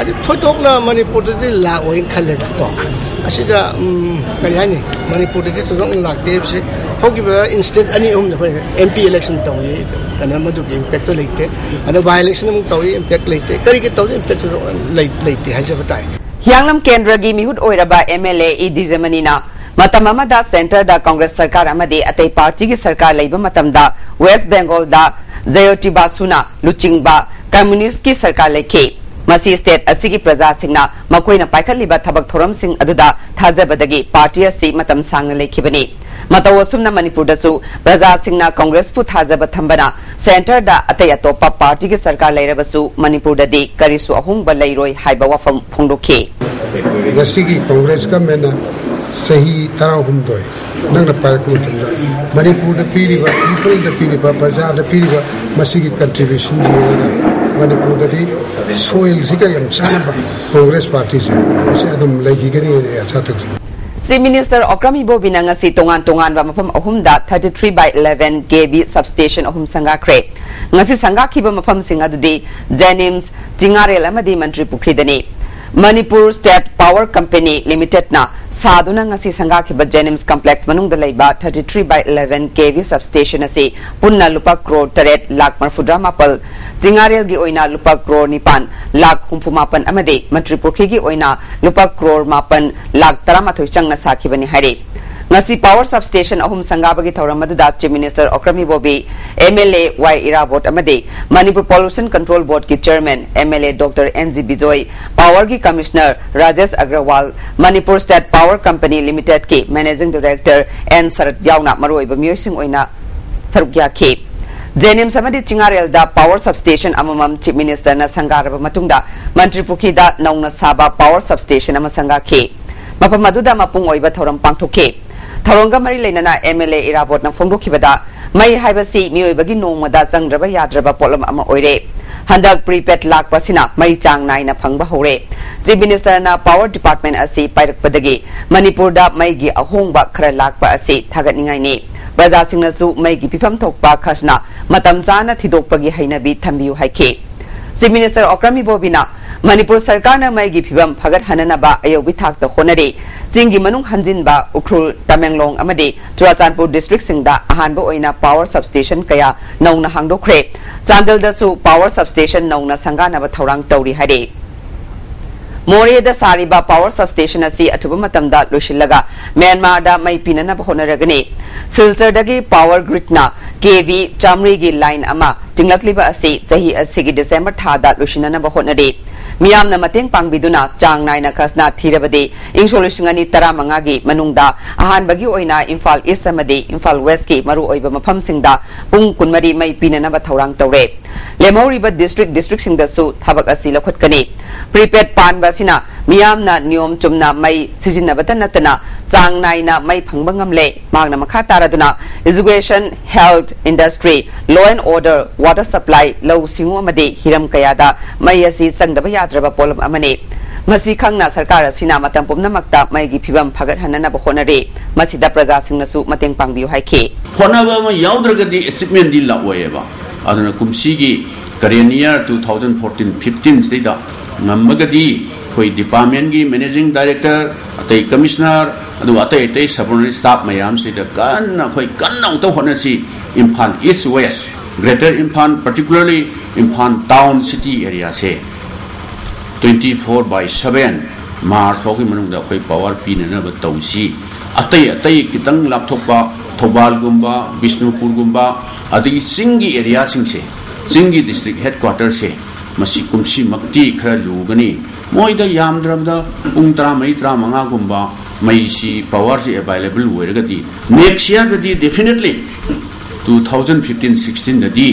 ꯑꯗ ꯊꯣꯏꯗꯣꯛꯅ ꯃꯅꯤꯄꯨꯔꯗꯗꯤ ꯂꯥꯛꯑꯣꯏꯅ ꯈꯜꯂꯦꯕꯀꯣ꯫ ꯑꯁꯤꯗ ꯎꯝ, ꯀꯔꯤ ꯍꯥꯏꯅꯤ, ꯃꯅꯤꯄꯨꯔꯗꯗꯤ ꯊꯣꯏꯗꯣꯛꯅ ꯂꯥꯛꯇꯦ ꯍꯥꯏꯕꯁꯦ ꯍꯧꯈꯤꯕ instant ꯑꯅꯤ ꯑꯍꯨꯝꯗ ꯑꯩꯈꯣꯏ MP election ꯇꯧꯏ, ꯑꯗꯨꯅ ꯃꯗꯨꯒꯤ impactꯇꯣ ꯂꯩꯇꯦ꯫ ꯑꯗꯣ by election ꯑꯃꯨꯛ ꯇꯧꯏ, impact ꯂꯩꯇꯦ꯫ ꯀꯔꯤꯒꯤ ꯇꯧꯏ? Impact ꯊꯣꯏꯗꯣꯛꯅ ꯂꯩ-, ꯂꯩꯇꯦ ꯍꯥꯏꯖꯕ ꯇꯥꯏ꯫ ꯍꯤꯌꯥꯡꯂꯝ ꯀꯦꯟꯗ꯭ꯔꯒꯤ ꯃꯤꯍꯨꯠ ꯑꯣꯏꯔꯕ MLA ꯏ ꯗꯤꯖꯃꯅꯤꯅ ꯃꯇꯝ ꯑꯃꯗ centreꯗ Congress ꯁꯔꯀꯥꯔ ꯑꯃꯗꯤ ꯑꯇꯩ partyꯒꯤ ꯁꯔꯀꯥꯔ ꯂꯩꯕ ꯃꯇꯝꯗ West Bengalꯗ ꯖꯌꯣꯇꯤ ꯕꯥꯁꯨꯅ ꯂꯨꯆꯤꯡꯕ communistꯀꯤ ꯁꯔꯀꯥꯔ ꯂꯩꯈꯤ꯫ ꯃꯁꯤ state ꯑꯁꯤꯒꯤ ꯄ꯭ꯔꯖꯥꯁꯤꯡꯅ ꯃꯈꯣꯏꯅ ꯄꯥꯏꯈꯠꯂꯤꯕ ꯊꯕꯛ ꯊꯧꯔꯝꯁꯤꯡ ꯑꯗꯨꯗ ꯊꯥꯖꯕꯗꯒꯤ party ꯑꯁꯤ ꯃꯇꯝ ꯁꯥꯡꯅ ꯂꯩꯈꯤꯕꯅꯤ꯫ ꯃꯇꯧ ꯑꯁꯨꯝꯅ ꯃꯅꯤꯄꯨꯔꯗꯁꯨ ꯄ꯭ꯔꯖꯥꯁꯤꯡꯅ Congressꯄꯨ ꯊꯥꯖꯕ ꯊꯝꯕꯅ centreꯗ ꯑꯇꯩ ꯑꯇꯣꯞꯄ partyꯒꯤ ꯁꯔꯀꯥꯔ ꯂꯩꯔꯕꯁꯨ ꯃꯅꯤꯄꯨꯔꯗꯗꯤ ꯀꯔꯤꯁꯨ ꯑꯍꯣꯡꯕ ꯂꯩꯔꯣꯏ ꯍꯥꯏꯕ ꯋꯥꯐꯝ ꯐꯣꯡꯗꯣꯛꯈꯤ꯫ ꯉꯁꯤꯒꯤ Congress governmentꯅ ꯆꯍꯤ ꯇꯔꯥꯍꯨꯝꯗꯣꯏ ꯅꯪꯅ ꯄꯥꯏꯔꯛꯄ ꯃꯇꯝꯗ ꯃꯅꯤꯄꯨꯔꯗ ꯄꯤꯔꯤꯕ, peopleꯗ ꯄꯤꯔꯤꯕ, ꯄ꯭ꯔꯖꯥꯗ ꯄꯤꯔꯤꯕ ꯃꯁꯤꯒꯤ contribution ꯌꯦꯡꯉꯒ ꯃꯅꯤꯄꯨꯔꯗꯗꯤ soilꯁꯤꯒ ꯌꯥꯝ ꯆꯥꯟꯅꯕ Congress partyꯁꯦ ꯃꯁꯤ ꯑꯗꯨꯝ ꯂꯩꯈꯤꯒꯅꯤ ꯍꯥꯏꯅ ꯑꯩ ꯑꯥꯁꯥ ꯇꯧꯖꯩ꯫ Chief Minister Okram Ibobiꯅ ꯉꯁꯤ ꯇꯣꯉꯥꯟ ꯇꯣꯉꯥꯟꯕ ꯃꯐꯝ ꯑꯍꯨꯝꯗ thirty three by eleven KV substation ꯑꯍꯨꯝ ꯁꯪꯒꯥꯈ꯭ꯔꯦ꯫ ꯉꯁꯤ ꯁꯪꯒꯥꯈꯤꯕ ꯃꯐꯝꯁꯤꯡ ꯑꯗꯨꯗꯤ JNIMS, ꯆꯤꯉꯥꯔꯦꯜ ꯑꯃꯗꯤ ꯃꯟꯇ꯭ꯔꯤ ꯄꯨꯈ꯭ꯔꯤꯗꯅꯤ꯫ Manipur State Power Company Limitedꯅ ꯁꯥꯗꯨꯅ ꯉꯁꯤ ꯁꯪꯒꯥꯈꯤꯕ JNIMS complex ꯃꯅꯨꯡꯗ ꯂꯩꯕ thirty three by eleven KV substation ꯑꯁꯤ ꯄꯨꯟꯅ ꯂꯨꯄꯥ ꯀ꯭ꯔꯣꯔ ꯇꯔꯦꯠ ꯂꯥꯈ ꯃꯔꯐꯨꯇꯔꯥ ꯃꯥꯄꯜ, ꯆꯤꯉꯥꯔꯦꯜꯒꯤ ꯑꯣꯏꯅ ꯂꯨꯄꯥ ꯀ꯭ꯔꯣꯔ ꯅꯤꯄꯥꯟ ꯂꯥꯈ ꯍꯨꯝꯐꯨ ꯃꯥꯄꯟ ꯑꯃꯗꯤ ꯃꯟꯇ꯭ꯔꯤ ꯄꯨꯈ꯭ꯔꯤꯒꯤ ꯑꯣꯏꯅ ꯂꯨꯄꯥ ꯀ꯭ꯔꯣꯔ ꯃꯥꯄꯟ ꯂꯥꯈ ꯇꯔꯥꯃꯥꯊꯣꯏ ꯆꯪꯅ ꯁꯥꯈꯤꯕꯅꯤ ꯍꯥꯏꯔꯤ꯫ ꯉꯁꯤ power substation ꯑꯍꯨꯝ ꯁꯪꯒꯥꯕꯒꯤ ꯊꯧꯔꯝ ꯑꯗꯨꯗ Chief Minister Okram Ibobi, MLA Y Irabot ꯑꯃꯗꯤ Manipur Pollution Control Boardꯀꯤ Chairman MLA Doctor N G Bijoy, powerꯒꯤ Commissioner Rajesh Agrawal, Manipur State Power Company Limitedꯀꯤ Managing Director N Sarath ꯌꯥꯎꯅ ꯃꯔꯨꯑꯣꯏꯕ ꯃꯤꯑꯣꯏꯁꯤꯡ ꯑꯣꯏꯅ ꯁꯔꯨꯛ ꯌꯥꯈꯤ꯫ JNIMS ꯑꯃꯗꯤ ꯆꯤꯉꯥꯔꯦꯜꯗ power substation ꯑꯃꯃꯝ Chief Ministerꯅ ꯁꯪꯒꯥꯔꯕ ꯃꯇꯨꯡꯗ ꯃꯟꯇ꯭ꯔꯤ ꯄꯨꯈ꯭ꯔꯤꯗ ꯅꯧꯅ ꯁꯥꯕ power substation ꯑꯃ ꯁꯪꯒꯥꯈꯤ꯫ ꯃꯐꯝ ꯑꯗꯨꯗ ꯃꯄꯨꯡ ꯑꯣꯏꯕ ꯊꯧꯔꯝ ꯄꯥꯡꯊꯣꯛꯈꯤ꯫ ꯊꯧꯔꯝꯒ ꯃꯔꯤ ꯂꯩꯅꯅ MLA ꯏꯔꯥꯕꯣꯠꯅ ꯐꯣꯡꯗꯣꯛꯈꯤꯕꯗ, ꯃꯩ ꯍꯥꯏꯕꯁꯤ ꯃꯤꯑꯣꯏꯕꯒꯤ ꯅꯣꯡꯃꯗ ꯆꯪꯗ꯭ꯔꯕ ꯌꯥꯗ꯭ꯔꯕ ꯄꯣꯠꯂꯝ ꯑꯃ ꯑꯣꯏꯔꯦ꯫ ꯍꯟꯗꯛ prepaid ꯂꯥꯛꯄꯁꯤꯅ ꯃꯩ ꯆꯥꯡ ꯅꯥꯏꯅ ꯐꯪꯕ ꯍꯧꯔꯦ꯫ Chief Ministerꯅ power department ꯑꯁꯤ ꯄꯥꯏꯔꯛꯄꯗꯒꯤ ꯃꯅꯤꯄꯨꯔꯗ ꯃꯩꯒꯤ ꯑꯍꯣꯡꯕ ꯈꯔ ꯂꯥꯛꯄ ꯑꯁꯤ ꯊꯥꯒꯠꯅꯤꯡꯉꯥꯏꯅꯤ꯫ ꯄ꯭ꯔꯖꯥꯁꯤꯡꯅꯁꯨ ꯃꯩꯒꯤ ꯄꯤꯐꯝ ꯊꯣꯛꯄ ꯈꯖꯅꯥ ꯃꯇꯝ ꯆꯥꯅ ꯊꯤꯗꯣꯛꯄꯒꯤ ꯍꯩꯅꯕꯤ ꯊꯝꯕꯤꯌꯨ ꯍꯥꯏꯈꯤ꯫ Chief Minister Okram Ibobiꯅ ꯃꯅꯤꯄꯨꯔ ꯁꯔꯀꯥꯔꯅ ꯃꯩꯒꯤ ꯐꯤꯕꯝ ꯐꯒꯠꯍꯟꯅꯅꯕ ꯑꯌꯧꯕꯤ ꯊꯥꯛꯇ ꯍꯣꯠꯅꯔꯤ꯫ ꯆꯤꯡꯒꯤ ꯃꯅꯨꯡ ꯍꯟꯖꯤꯟꯕ ꯎꯈ꯭ꯔꯨꯜ, ꯇꯃꯦꯡꯂꯣꯡ ꯑꯃꯗꯤ ꯆꯨꯔꯥꯆꯥꯟꯄꯨꯔ districtꯁꯤꯡꯗ ꯑꯍꯥꯟꯕ ꯑꯣꯏꯅ power substation ꯀꯌꯥ ꯅꯧꯅ ꯍꯥꯡꯗꯣꯛꯈ꯭ꯔꯦ꯫ ꯆꯥꯟꯗꯦꯜꯗꯁꯨ power substation ꯅꯧꯅ ꯁꯪꯒꯥꯅꯕ ꯊꯧꯔꯥꯡ ꯇꯧꯔꯤ ꯍꯥꯏꯔꯤ꯫ ꯃꯣꯔꯦꯗ ꯁꯥꯔꯤꯕ power substation ꯑꯁꯤ ꯑꯊꯨꯕ ꯃꯇꯝꯗ ꯂꯣꯏꯁꯤꯜꯂꯒ ꯃ꯭ꯌꯥꯟꯃꯥꯔꯗ ꯃꯩ ꯄꯤꯅꯅꯕ ꯍꯣꯠꯅꯔꯒꯅꯤ꯫ ꯁꯤꯜꯆꯔꯗꯒꯤ power gridꯅ KV ꯆꯥꯃꯔꯤꯒꯤ line ꯑꯃ ꯇꯤꯡꯂꯛꯂꯤꯕ ꯑꯁꯤ ꯆꯍꯤ ꯑꯁꯤꯒꯤ December ꯊꯥꯗ ꯂꯣꯏꯁꯤꯟꯅꯅꯕ ꯍꯣꯠꯅꯔꯤ꯫ ꯃꯤꯌꯥꯝꯅ ꯃꯇꯦꯡ ꯄꯥꯡꯕꯤꯗꯨꯅ ꯆꯥꯡ ꯅꯥꯏꯅ ꯈꯖꯅꯥ ꯊꯤꯔꯕꯗꯤ ꯏꯪ ꯁꯣꯛ ꯂꯤꯁꯤꯡ ꯑꯅꯤ ꯇꯔꯥꯃꯉꯥꯒꯤ ꯃꯅꯨꯡꯗ ꯑꯍꯥꯟꯕꯒꯤ ꯑꯣꯏꯅ ꯏꯝꯐꯥꯜ ꯏꯁ ꯑꯃꯗꯤ ꯏꯝꯐꯥꯜ ꯋꯦꯁꯀꯤ ꯃꯔꯨꯑꯣꯏꯕ ꯃꯐꯝꯁꯤꯡꯗ ꯄꯨꯡ ꯀꯨꯟꯃꯔꯤ ꯃꯩ ꯄꯤꯅꯅꯕ ꯊꯧꯔꯥꯡ ꯇꯧꯔꯦ꯫ ꯂꯦꯝꯍꯧꯔꯤꯕ district districtꯁꯤꯡꯗꯁꯨ ꯊꯕꯛ ꯑꯁꯤ ꯂꯧꯈꯠꯀꯅꯤ꯫ Prepaid ꯄꯥꯟꯕ ꯑꯁꯤꯅ ꯃꯤꯌꯥꯝꯅ ꯅꯤꯌꯣꯝ ꯆꯨꯝꯅ ꯃꯩ ꯁꯤꯖꯤꯟꯅꯕꯇ ꯅꯠꯇꯅ ꯆꯥꯡ ꯅꯥꯏꯅ ꯃꯩ ꯐꯪꯕ ꯉꯝꯂꯦ꯫ ꯃꯍꯥꯛꯅ ꯃꯈꯥ ꯇꯥꯔꯗꯨꯅ education, health, industry, law and order, water supply, ꯂꯧꯎ ꯁꯤꯡꯎ ꯑꯃꯗꯤ ꯍꯤꯔꯝ ꯀꯌꯥꯗ ꯃꯩ ꯑꯁꯤ ꯆꯪꯗꯕ ꯌꯥꯗ꯭ꯔꯕ ꯄꯣꯠꯂꯝ ꯑꯃꯅꯤ꯫ ꯃꯁꯤ ꯈꯪꯅ ꯁꯔꯀꯥꯔ ꯑꯁꯤꯅ ꯃꯇꯝ ꯄꯨꯝꯅꯃꯛꯇ ꯃꯩꯒꯤ ꯐꯤꯕꯝ ꯐꯒꯠꯍꯟꯅꯅꯕ ꯍꯣꯠꯅꯔꯤ꯫ ꯃꯁꯤꯗ ꯄ꯭ꯔꯖꯥꯁꯤꯡꯅꯁꯨ ꯃꯇꯦꯡ ꯄꯥꯡꯕꯤꯌꯨ ꯍꯥꯏꯈꯤ꯫ ꯍꯣꯠꯅꯕ ꯑꯃ ꯌꯥꯎꯗ꯭ꯔꯒꯗꯤ achievementꯗꯤ ꯂꯥꯛꯑꯣꯏꯌꯦꯕ꯫ ꯑꯗꯨꯅ ꯀꯨꯝꯁꯤꯒꯤ current year two thousand fourteen fifteen ꯁꯤꯗꯩꯗ ꯉꯝꯃꯒꯗꯤ ꯑꯩꯈꯣꯏ departmentꯀꯤ managing director, ꯑꯇꯩ commissioner, ꯑꯗꯨꯒ ꯑꯇꯩ ꯑꯇꯩ subordinate staff ꯃꯌꯥꯝꯁꯤꯗ ꯀꯟꯅ ꯑꯩꯈꯣꯏ ꯀꯟꯅ ꯑꯃꯨꯛꯇ ꯍꯣꯠꯅꯁꯤ꯫ Imphal East West, Greater Imphal, particularly Imphal town city areaꯁꯦ twenty four by seven March ꯐꯥꯎꯒꯤ ꯃꯅꯨꯡꯗ ꯑꯩꯈꯣꯏ power ꯄꯤꯅꯅꯕ ꯇꯧꯁꯤ꯫ ꯑꯇꯩ ꯑꯇꯩ ꯈꯤꯇꯪ ꯂꯥꯞꯊꯣꯛꯄ ꯊꯧꯕꯥꯜꯒꯨꯝꯕ, ꯕꯤꯁꯅꯨꯄꯨꯔꯒꯨꯝꯕ, ꯑꯗꯒꯤ ꯆꯤꯡꯒꯤ areaꯁꯤꯡꯁꯦ, ꯆꯤꯡꯒꯤ district headquarterꯁꯦ, ꯃꯁꯤ ꯀꯨꯝꯁꯤꯃꯛꯇꯤ ꯈꯔ ꯂꯨꯒꯅꯤ꯫ ꯃꯣꯏꯗ ꯌꯥꯝꯗ꯭ꯔꯕꯗ ꯄꯨꯡ ꯇꯔꯥꯃꯔꯤ ꯇꯔꯥꯃꯉꯥꯒꯨꯝꯕ ꯃꯩꯁꯤ powerꯁꯤ available ꯑꯣꯏꯔꯒꯗꯤ next yearꯗꯗꯤ definitely two thousand fifteen sixteenꯗꯗꯤ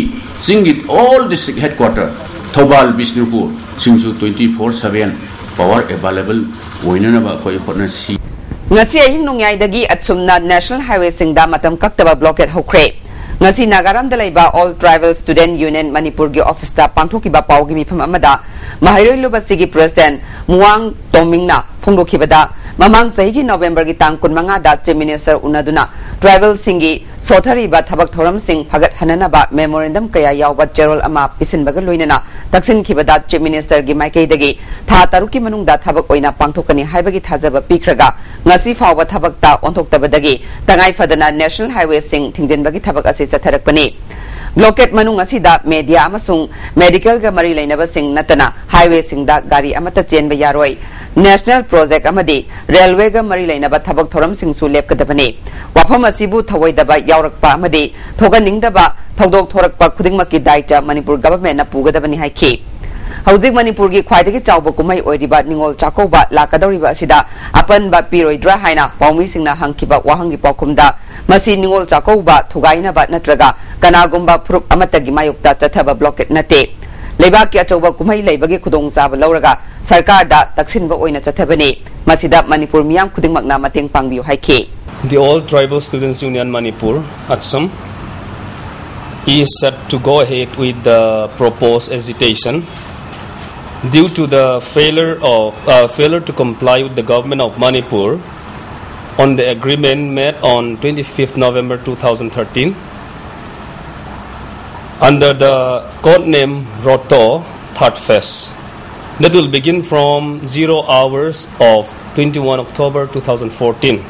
ꯆꯤꯡꯒꯤ all district headquarter Thoubal, Bishnupur ꯁꯤꯡꯁꯨ twenty four seven power available ꯑꯣꯏꯅꯅꯕ ꯑꯩꯈꯣꯏ ꯍꯣꯠꯅꯁꯤ꯫ ꯉꯁꯤ ꯑꯍꯤꯡ ꯅꯣꯡꯌꯥꯏꯗꯒꯤ ꯑꯁꯨꯝꯅ national highwayꯁꯤꯡꯗ ꯃꯇꯝ ꯀꯛꯇꯕ blockade ꯍꯧꯈ꯭ꯔꯦ꯫ ꯉꯁꯤ ꯅꯥꯒꯥꯔꯥꯝꯗ ꯂꯩꯕ All Tribal Student Union ꯃꯅꯤꯄꯨꯔꯒꯤ officeꯇ ꯄꯥꯡꯊꯣꯛꯈꯤꯕ ꯄꯥꯎꯒꯤ ꯃꯤꯐꯝ ꯑꯃꯗ ꯃꯍꯩꯔꯣꯏ ꯂꯨꯞ ꯑꯁꯤꯒꯤ president ꯃꯨꯋꯥꯡ ꯇꯣꯃꯤꯡꯅ ꯐꯣꯡꯗꯣꯛꯈꯤꯕꯗ, ꯃꯃꯥꯡ ꯆꯍꯤꯒꯤ Novemberꯒꯤ ꯇꯥꯡ ꯀꯨꯟꯃꯉꯥꯗ Chief Minister ꯎꯅꯗꯨꯅ tribalꯁꯤꯡꯒꯤ ꯁꯣꯊꯔꯤꯕ ꯊꯕꯛ ꯊꯧꯔꯝꯁꯤꯡ ꯐꯒꯠꯍꯟꯅꯅꯕ memorandum ꯀꯌꯥ ꯌꯥꯎꯕ ꯆꯦꯔꯣꯜ ꯑꯃ ꯄꯤꯁꯤꯟꯕꯒ ꯂꯣꯏꯅꯅ ꯇꯛꯁꯤꯟꯈꯤꯕꯗ Chief Ministerꯒꯤ ꯃꯥꯏꯀꯩꯗꯒꯤ ꯊꯥ ꯇꯔꯨꯛꯀꯤ ꯃꯅꯨꯡꯗ ꯊꯕꯛ ꯑꯣꯏꯅ ꯄꯥꯡꯊꯣꯛꯀꯅꯤ ꯍꯥꯏꯕꯒꯤ ꯊꯥꯖꯕ ꯄꯤꯈ꯭ꯔꯒ, ꯉꯁꯤ ꯐꯥꯎꯕ ꯊꯕꯛꯇ ꯑꯣꯟꯊꯣꯛꯇꯕꯗꯒꯤ ꯇꯉꯥꯏ ꯐꯗꯅ national highwayꯁꯤꯡ ꯊꯤꯡꯖꯤꯟꯕꯒꯤ ꯊꯕꯛ ꯑꯁꯤ ꯆꯠꯊꯔꯛꯄꯅꯤ꯫ Blockade ꯃꯅꯨꯡ ꯑꯁꯤꯗ media ꯑꯃꯁꯨꯡ medicalꯒ ꯃꯔꯤ ꯂꯩꯅꯕꯁꯤꯡ ꯅꯠꯇꯅ highwayꯁꯤꯡꯗ ꯒꯥꯔꯤ ꯑꯃꯠꯇ ꯆꯦꯟꯕ ꯌꯥꯔꯣꯏ꯫ National project ꯑꯃꯗꯤ railwayꯒ ꯃꯔꯤ ꯂꯩꯅꯕ ꯊꯕꯛ ꯊꯧꯔꯝꯁꯤꯡꯁꯨ ꯂꯦꯞꯀꯗꯕꯅꯤ꯫ ꯋꯥꯐꯝ ꯑꯁꯤꯕꯨ ꯊꯧꯑꯣꯏꯗꯕ ꯌꯥꯎꯔꯛꯄ ꯑꯃꯗꯤ ꯊꯣꯛꯍꯟꯅꯤꯡꯗꯕ ꯊꯧꯗꯣꯛ ꯊꯣꯔꯛꯄ ꯈꯨꯗꯤꯡꯃꯛꯀꯤ ꯗꯥꯏꯇ ꯃꯅꯤꯄꯨꯔ governmentꯅ ꯄꯨꯒꯗꯕꯅꯤ ꯍꯥꯏꯈꯤ꯫ ꯍꯧꯖꯤꯛ ꯃꯅꯤꯄꯨꯔꯒꯤ ꯈ꯭ꯋꯥꯏꯗꯒꯤ ꯆꯥꯎꯕ ꯀꯨꯝꯍꯩ ꯑꯣꯏꯔꯤꯕ ꯅꯤꯉꯣꯜ ꯆꯥꯛꯀꯧꯕ ꯂꯥꯛꯀꯗꯧꯔꯤꯕ ꯑꯁꯤꯗ ꯑꯄꯟꯕ ꯄꯤꯔꯣꯏꯗ꯭ꯔꯥ ꯍꯥꯏꯅ ꯄꯥꯎꯃꯤꯁꯤꯡꯅ ꯍꯪꯈꯤꯕ ꯋꯥꯍꯪꯒꯤ ꯄꯥꯎꯈꯨꯝꯗ, ꯃꯁꯤ ꯅꯤꯉꯣꯜ ꯆꯥꯛꯀꯧꯕ ꯊꯨꯒꯥꯏꯅꯕ ꯅꯠꯇ꯭ꯔꯒ ꯀꯅꯥꯒꯨꯝꯕ ꯐꯨꯔꯨꯞ ꯑꯃꯠꯇꯒꯤ ꯃꯥꯌꯣꯛꯇ ꯆꯠꯊꯕ blockade ꯅꯠꯇꯦ꯫ ꯂꯩꯕꯥꯛꯀꯤ ꯑꯆꯧꯕ ꯀꯨꯝꯍꯩ ꯂꯩꯕꯒꯤ ꯈꯨꯗꯣꯡꯆꯥꯕ ꯂꯧꯔꯒ ꯁꯔꯀꯥꯔꯗ ꯇꯛꯁꯤꯟꯕ ꯑꯣꯏꯅ ꯆꯠꯊꯕꯅꯤ꯫ ꯃꯁꯤꯗ ꯃꯅꯤꯄꯨꯔ ꯃꯤꯌꯥꯝ ꯈꯨꯗꯤꯡꯃꯛꯅ ꯃꯇꯦꯡ ꯄꯥꯡꯕꯤꯌꯨ ꯍꯥꯏꯈꯤ꯫ The All Tribal Students Union Manipur, ATSUM, is set to go ahead with the proposed agitation due to the failure of uh, failure to comply with the government of Manipur on the agreement made on twenty-fifth November two thousand thirteen under the code name Roto third phase that will begin from zero hours of twenty-one October two thousand fourteen,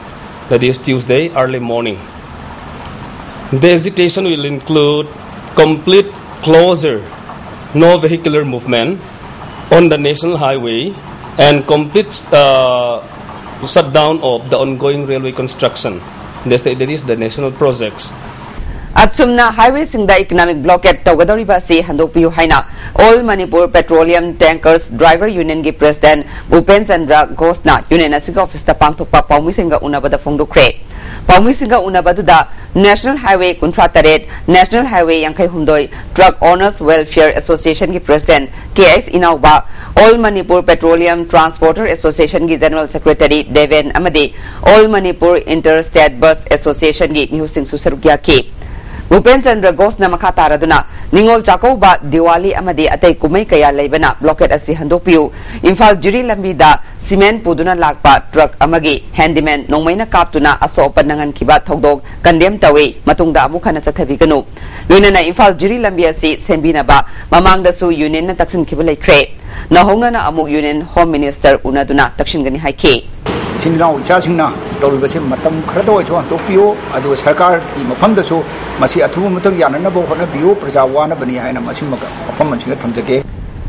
that is Tuesday early morning. The agitation will include complete closure, no vehicular movement on the national highway, and complete uh, shutdown of the ongoing railway construction. That's the, that is the national projects. ꯑꯠꯁꯨꯝꯅ highwayꯁꯤꯡꯗ economic blockade ꯇꯧꯒꯗꯧꯔꯤꯕ ꯑꯁꯤ ꯍꯟꯗꯣꯛꯄꯤꯌꯨ ꯍꯥꯏꯅ All Manipur Petroleum Tankers Driver Unionꯒꯤ President ꯚꯨꯄꯦꯟ Chandra ꯘꯣꯁꯅ union ꯑꯁꯤꯒꯤ officeꯇ ꯄꯥꯡꯊꯣꯛꯄ ꯄꯥꯎꯃꯤꯁꯤꯡꯒ ꯎꯅꯕꯗ ꯐꯣꯡꯗꯣꯛꯈ꯭ꯔꯦ꯫ ꯄꯥꯎꯃꯤꯁꯤꯡꯒ ꯎꯅꯕꯗꯨꯗ National Highway ꯀꯨꯟꯊ꯭ꯔꯥ ꯇꯔꯦꯠ, National Highway ꯌꯥꯡꯈꯩ ꯍꯨꯝꯗꯣꯏ Truck Owners Welfare Associationꯒꯤ President K H ꯏꯅꯥꯎꯕ, All Manipur Petroleum Transporter Associationꯒꯤ General Secretary ꯗꯦꯕꯦꯟ ꯑꯃꯗꯤ All Manipur Interstate Bus Associationꯒꯤ ꯃꯤꯍꯨꯠꯁꯤꯡꯁꯨ ꯁꯔꯨꯛ ꯌꯥꯈꯤ꯫ ꯚꯨꯄꯦꯟ ꯆꯟꯗ꯭ꯔ ꯘꯣꯁꯅ ꯃꯈꯥ ꯇꯥꯔꯗꯨꯅ, ꯅꯤꯉꯣꯜ ꯆꯥꯛꯀꯧꯕ, ꯗꯤꯋꯥꯂꯤ ꯑꯃꯗꯤ ꯑꯇꯩ ꯀꯨꯝꯍꯩ ꯀꯌꯥ ꯂꯩꯕꯅ blockade ꯑꯁꯤ ꯍꯟꯗꯣꯛꯄꯤꯌꯨ, ꯏꯝꯐꯥꯜ ꯖꯤꯔꯤ ꯂꯝꯕꯤꯗ cement ꯄꯨꯗꯨꯅ ꯂꯥꯛꯄ truck ꯑꯃꯒꯤ handyman ꯅꯣꯡꯃꯩꯅ ꯀꯥꯞꯇꯨꯅ ꯑꯁꯣꯛ ꯑꯄꯟ ꯅꯪꯍꯟꯈꯤꯕ ꯊꯧꯗꯣꯛ condemn ꯇꯧꯏ, ꯃꯇꯨꯡꯗ ꯑꯃꯨꯛ ꯍꯟꯅ ꯆꯠꯊꯕꯤꯒꯅꯨ꯫ ꯂꯣꯏꯅꯅ ꯏꯝꯐꯥꯜ ꯖꯤꯔꯤ ꯂꯝꯕꯤ ꯑꯁꯤ ꯁꯦꯝꯕꯤꯅꯕ ꯃꯃꯥꯡꯗꯁꯨ unionꯅ ꯇꯛꯁꯤꯟꯈꯤꯕ ꯂꯩꯈ꯭ꯔꯦ꯫ ꯅꯧꯍꯧꯅꯅ ꯑꯃꯨꯛ union Home Minister ꯎꯅꯗꯨꯅ ꯇꯛꯁꯤꯟꯒꯅꯤ ꯍꯥꯏꯈꯤ꯫ ꯏꯆꯤꯟ ꯏꯅꯥꯎ ꯏꯆꯥꯁꯤꯡꯅ ꯇꯧꯔꯤꯕꯁꯤ ꯃꯇꯝ ꯈꯔꯗ ꯑꯣꯏꯔꯁꯨ ꯍꯟꯗꯣꯛꯄꯤꯌꯨ, ꯑꯗꯨꯒ ꯁꯔꯀꯥꯔꯒꯤ ꯃꯐꯝꯗꯁꯨ ꯃꯁꯤ ꯑꯊꯨꯕ ꯃꯇꯝ ꯌꯥꯅꯅꯕ ꯍꯣꯠꯅꯕꯤꯌꯨ, ꯄ꯭ꯔꯖꯥ ꯋꯥꯅꯕꯅꯤ ꯍꯥꯏꯅ ꯃꯁꯤꯃꯒ ꯃꯐꯝ ꯑꯁꯤꯗ ꯊꯝꯖꯒꯦ꯫